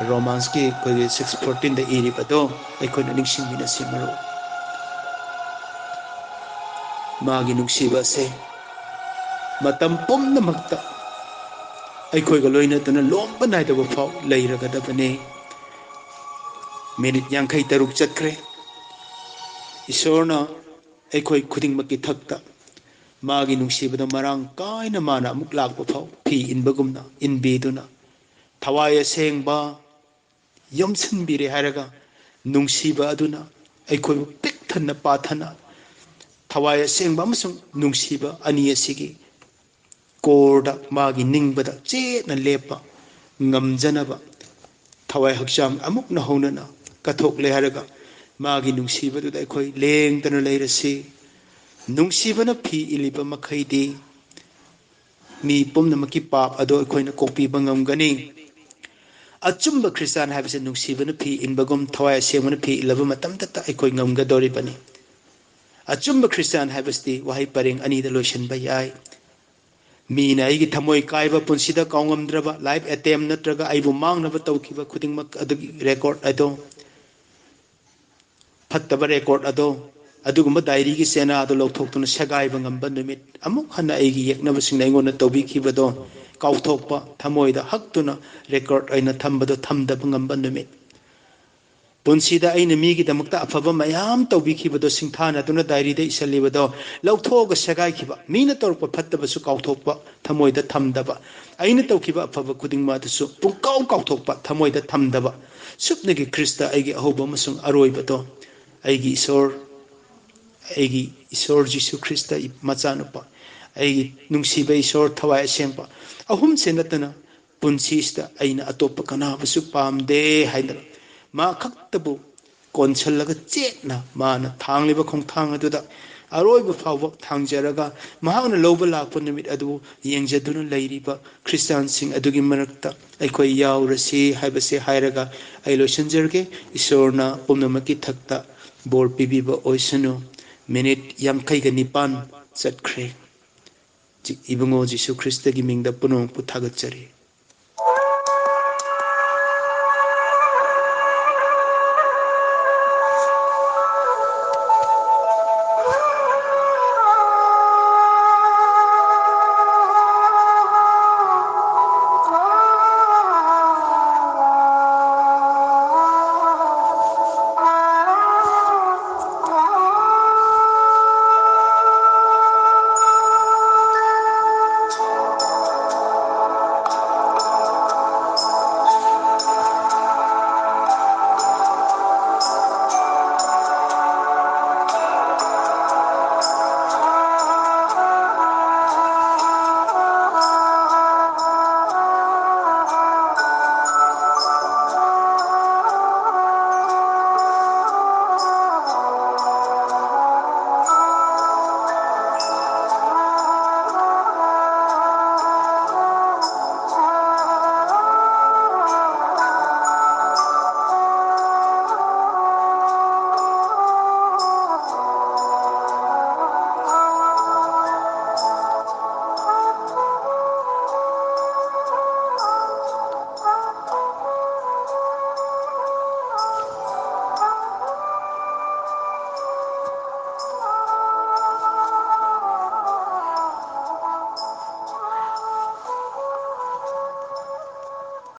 ꯔꯣꯃꯥꯟꯁꯀꯤ ꯑꯩꯈꯣꯏꯒꯤ ꯁꯤꯛꯁ ꯐꯣꯔꯇꯤꯟꯗ ꯏꯔꯤꯕꯗꯣ ꯑꯩꯈꯣꯏꯅ ꯅꯤꯡꯁꯤꯡꯃꯤꯟꯅꯁꯤ ꯃꯔꯨꯞ꯫ ꯃꯥꯒꯤ ꯅꯨꯡꯁꯤꯕ ꯑꯁꯦ ꯃꯇꯝ ꯄꯨꯝꯅꯃꯛꯇ ꯑꯩꯈꯣꯏꯒ ꯂꯣꯏꯅꯗꯨꯅ ꯂꯣꯝꯕ ꯅꯥꯏꯗꯕ ꯐꯥꯎ ꯂꯩꯔꯒꯗꯕꯅꯤ꯫ ꯃꯤꯅꯤꯠ ꯌꯥꯡꯈꯩ ꯇꯔꯨꯛ ꯆꯠꯈ꯭ꯔꯦ꯫ ꯏꯁꯣꯔꯅ ꯑꯩꯈꯣꯏ ꯈꯨꯗꯤꯡꯃꯛꯀꯤ ꯊꯛꯇ ꯃꯥꯒꯤ ꯅꯨꯡꯁꯤꯕꯗ ꯃꯔꯥꯡ ꯀꯥꯏꯅ ꯃꯥꯅ ꯑꯃꯨꯛ ꯂꯥꯛꯄ ꯐꯥꯎ ꯐꯤ ꯏꯟꯕꯒꯨꯝꯅ ꯏꯟꯕꯤꯗꯨꯅ ꯊꯋꯥꯏ ꯑꯁꯦꯡꯕ ꯌꯣꯝꯁꯤꯟꯕꯤꯔꯦ ꯍꯥꯏꯔꯒ ꯅꯨꯡꯁꯤꯕ ꯑꯗꯨꯅ ꯑꯩꯈꯣꯏꯕꯨ ꯄꯤꯛ ꯊꯟꯅ ꯄꯥꯊꯅ ꯊꯋꯥꯏ ꯑꯁꯦꯡꯕ ꯑꯃꯁꯨꯡ ꯅꯨꯡꯁꯤꯕ ꯑꯅꯤ ꯑꯁꯤꯒꯤ ꯀꯣꯔꯗ ꯃꯥꯒꯤ ꯅꯤꯡꯕꯗ ꯆꯦꯠꯅ ꯂꯦꯞꯄ ꯉꯝꯖꯅꯕ ꯊꯋꯥꯏ ꯍꯛꯆꯥꯡ ꯑꯃꯨꯛ ꯅꯧꯍꯧꯅꯅ ꯀꯠꯊꯣꯛꯂꯦ ꯍꯥꯏꯔꯒ ꯃꯥꯒꯤ ꯅꯨꯡꯁꯤꯕꯗꯨꯗ ꯑꯩꯈꯣꯏ ꯂꯦꯡꯗꯅ ꯂꯩꯔꯁꯤ꯫ ꯅꯨꯡꯁꯤꯕꯅ ꯐꯤ ꯏꯜꯂꯤꯕ ꯃꯈꯩꯗꯤ ꯃꯤ ꯄꯨꯝꯅꯃꯛꯀꯤ ꯄꯥꯞ ꯑꯗꯨ ꯑꯩꯈꯣꯏꯅ ꯀꯣꯛꯄꯤꯕ ꯉꯝꯒꯅꯤ꯫ ꯑꯆꯨꯝꯕ ꯈ꯭ꯔꯤꯁꯇꯥꯟ ꯍꯥꯏꯕꯁꯤ ꯅꯨꯡꯁꯤꯕꯅ ꯐꯤ ꯏꯟꯕꯒꯨꯝ ꯊꯋꯥꯏ ꯑꯁꯦꯡꯕꯅ ꯐꯤ ꯏꯜꯂꯕ ꯃꯇꯝꯗꯇ ꯑꯩꯈꯣꯏ ꯉꯝꯒꯗꯧꯔꯤꯕꯅꯤ꯫ ꯑꯆꯨꯝꯕ ꯈ꯭ꯔꯤꯁꯇꯥꯟ ꯍꯥꯏꯕꯁꯤꯗꯤ ꯋꯥꯍꯩ ꯄꯔꯦꯡ ꯑꯅꯤꯗ ꯂꯣꯏꯁꯤꯟꯕ ꯌꯥꯏ꯫ ꯃꯤꯅ ꯑꯩꯒꯤ ꯊꯃꯣꯏ ꯀꯥꯏꯕ, ꯄꯨꯟꯁꯤꯗ ꯀꯥꯎꯉꯝꯗ꯭ꯔꯕ life attempt ꯅꯠꯇ꯭ꯔꯒ ꯑꯩꯕꯨ ꯃꯥꯡꯅꯕ ꯇꯧꯈꯤꯕ ꯈꯨꯗꯤꯡꯃꯛ ꯑꯗꯨꯒꯤ record ꯑꯗꯣ, ꯐꯠꯇꯕ record ꯑꯗꯣ, ꯑꯗꯨꯒꯨꯝꯕ diaryꯒꯤ ꯆꯦꯅꯥ ꯑꯗꯨ ꯂꯧꯊꯣꯛꯇꯨꯅ ꯁꯦꯒꯥꯏꯕ ꯉꯝꯕ ꯅꯨꯃꯤꯠ, ꯑꯃꯨꯛ ꯍꯟꯅ ꯑꯩꯒꯤ ꯌꯦꯛꯅꯕꯁꯤꯡꯅ ꯑꯩꯉꯣꯟꯗ ꯇꯧꯕꯤꯈꯤꯕꯗꯣ ꯀꯥꯎꯊꯣꯛꯄ, ꯊꯃꯣꯏꯗ ꯍꯛꯇꯨꯅ record ꯑꯣꯏꯅ ꯊꯝꯕꯗꯣ ꯊꯝꯗꯕ ꯉꯝꯕ ꯅꯨꯃꯤꯠ, ꯄꯨꯟꯁꯤꯗ ꯑꯩꯅ ꯃꯤꯒꯤꯗꯃꯛꯇ ꯑꯐꯕ ꯃꯌꯥꯝ ꯇꯧꯕꯤꯈꯤꯕꯗꯣ, ꯁꯤꯡꯊꯥꯅꯗꯨꯅ diaryꯗ ꯏꯁꯤꯜꯂꯤꯕꯗꯣ ꯂꯧꯊꯣꯛꯑꯒ ꯁꯦꯒꯥꯏꯈꯤꯕ, ꯃꯤꯅ ꯇꯧꯔꯛꯄ ꯐꯠꯇꯕꯁꯨ ꯀꯥꯎꯊꯣꯛꯄ, ꯊꯃꯣꯏꯗ ꯊꯝꯗꯕ, ꯑꯩꯅ ꯇꯧꯈꯤꯕ ꯑꯐꯕ ꯈꯨꯗꯤꯡꯃꯛ ꯑꯗꯨꯁꯨ ꯄꯨꯡꯀꯥꯎ ꯀꯥꯎꯊꯣꯛꯄ, ꯊꯃꯣꯏꯗ ꯊꯝꯗꯕ, ꯁꯨꯞꯅꯒꯤ ꯈ꯭ꯔꯤꯁꯇ ꯑꯩꯒꯤ ꯑꯍꯧꯕ ꯑꯃꯁꯨꯡ ꯑꯔꯣꯏꯕꯗꯣ, ꯑꯩꯒꯤ ꯏꯁꯣꯔ, ꯑꯩꯒꯤ ꯏꯁꯣꯔ ꯖꯤꯁꯨ ꯈ꯭ꯔꯤꯁꯇ ꯃꯆꯥꯅꯨꯄꯥ, ꯑꯩꯒꯤ ꯅꯨꯡꯁꯤꯕ ꯏꯁꯣꯔ ꯊꯋꯥꯏ ꯑꯁꯦꯡꯕ, ꯑꯍꯨꯝꯁꯦ ꯅꯠꯇꯅ ꯄꯨꯟꯁꯤꯁꯤꯗ ꯑꯩꯅ ꯑꯇꯣꯞꯄ ꯀꯅꯥꯕꯨꯁꯨ ꯄꯥꯝꯗꯦ ꯍꯥꯏꯗꯅ ꯃꯥ ꯈꯛꯇꯕꯨ ꯀꯣꯟꯁꯤꯜꯂꯒ ꯆꯦꯠꯅ ꯃꯥꯅ ꯊꯥꯡꯂꯤꯕ ꯈꯣꯡꯊꯥꯡ ꯑꯗꯨꯗ ꯑꯔꯣꯏꯕ ꯐꯥꯎꯕ ꯊꯥꯡꯖꯔꯒ ꯃꯍꯥꯛꯅ ꯂꯧꯕ ꯂꯥꯛꯄ ꯅꯨꯃꯤꯠ ꯑꯗꯨ ꯌꯦꯡꯖꯗꯨꯅ ꯂꯩꯔꯤꯕ ꯈ꯭ꯔꯤꯁꯇꯤꯌꯥꯟꯁꯤꯡ ꯑꯗꯨꯒꯤ ꯃꯔꯛꯇ ꯑꯩꯈꯣꯏ ꯌꯥꯎꯔꯁꯤ ꯍꯥꯏꯕꯁꯦ ꯍꯥꯏꯔꯒ ꯑꯩ ꯂꯣꯏꯁꯤꯟꯖꯔꯒꯦ꯫ ꯏꯁꯣꯔꯅ ꯄꯨꯝꯅꯃꯛꯀꯤ ꯊꯛꯇ ꯕꯣꯔ ꯄꯤꯕꯤꯕ ꯑꯣꯏꯁꯅꯨ꯫ ꯃꯤꯅꯤꯠ ꯌꯥꯡꯈꯩꯒ ꯅꯤꯄꯥꯟ ꯆꯠꯈ꯭ꯔꯦ꯫ ꯏꯕꯨꯡꯉꯣ ꯖꯤꯁꯨ ꯈ꯭ꯔꯤꯁꯇꯒꯤ ꯃꯤꯡꯗ ꯄꯨꯝꯅꯃꯛꯄꯨ ꯊꯥꯒꯠꯆꯔꯤ꯫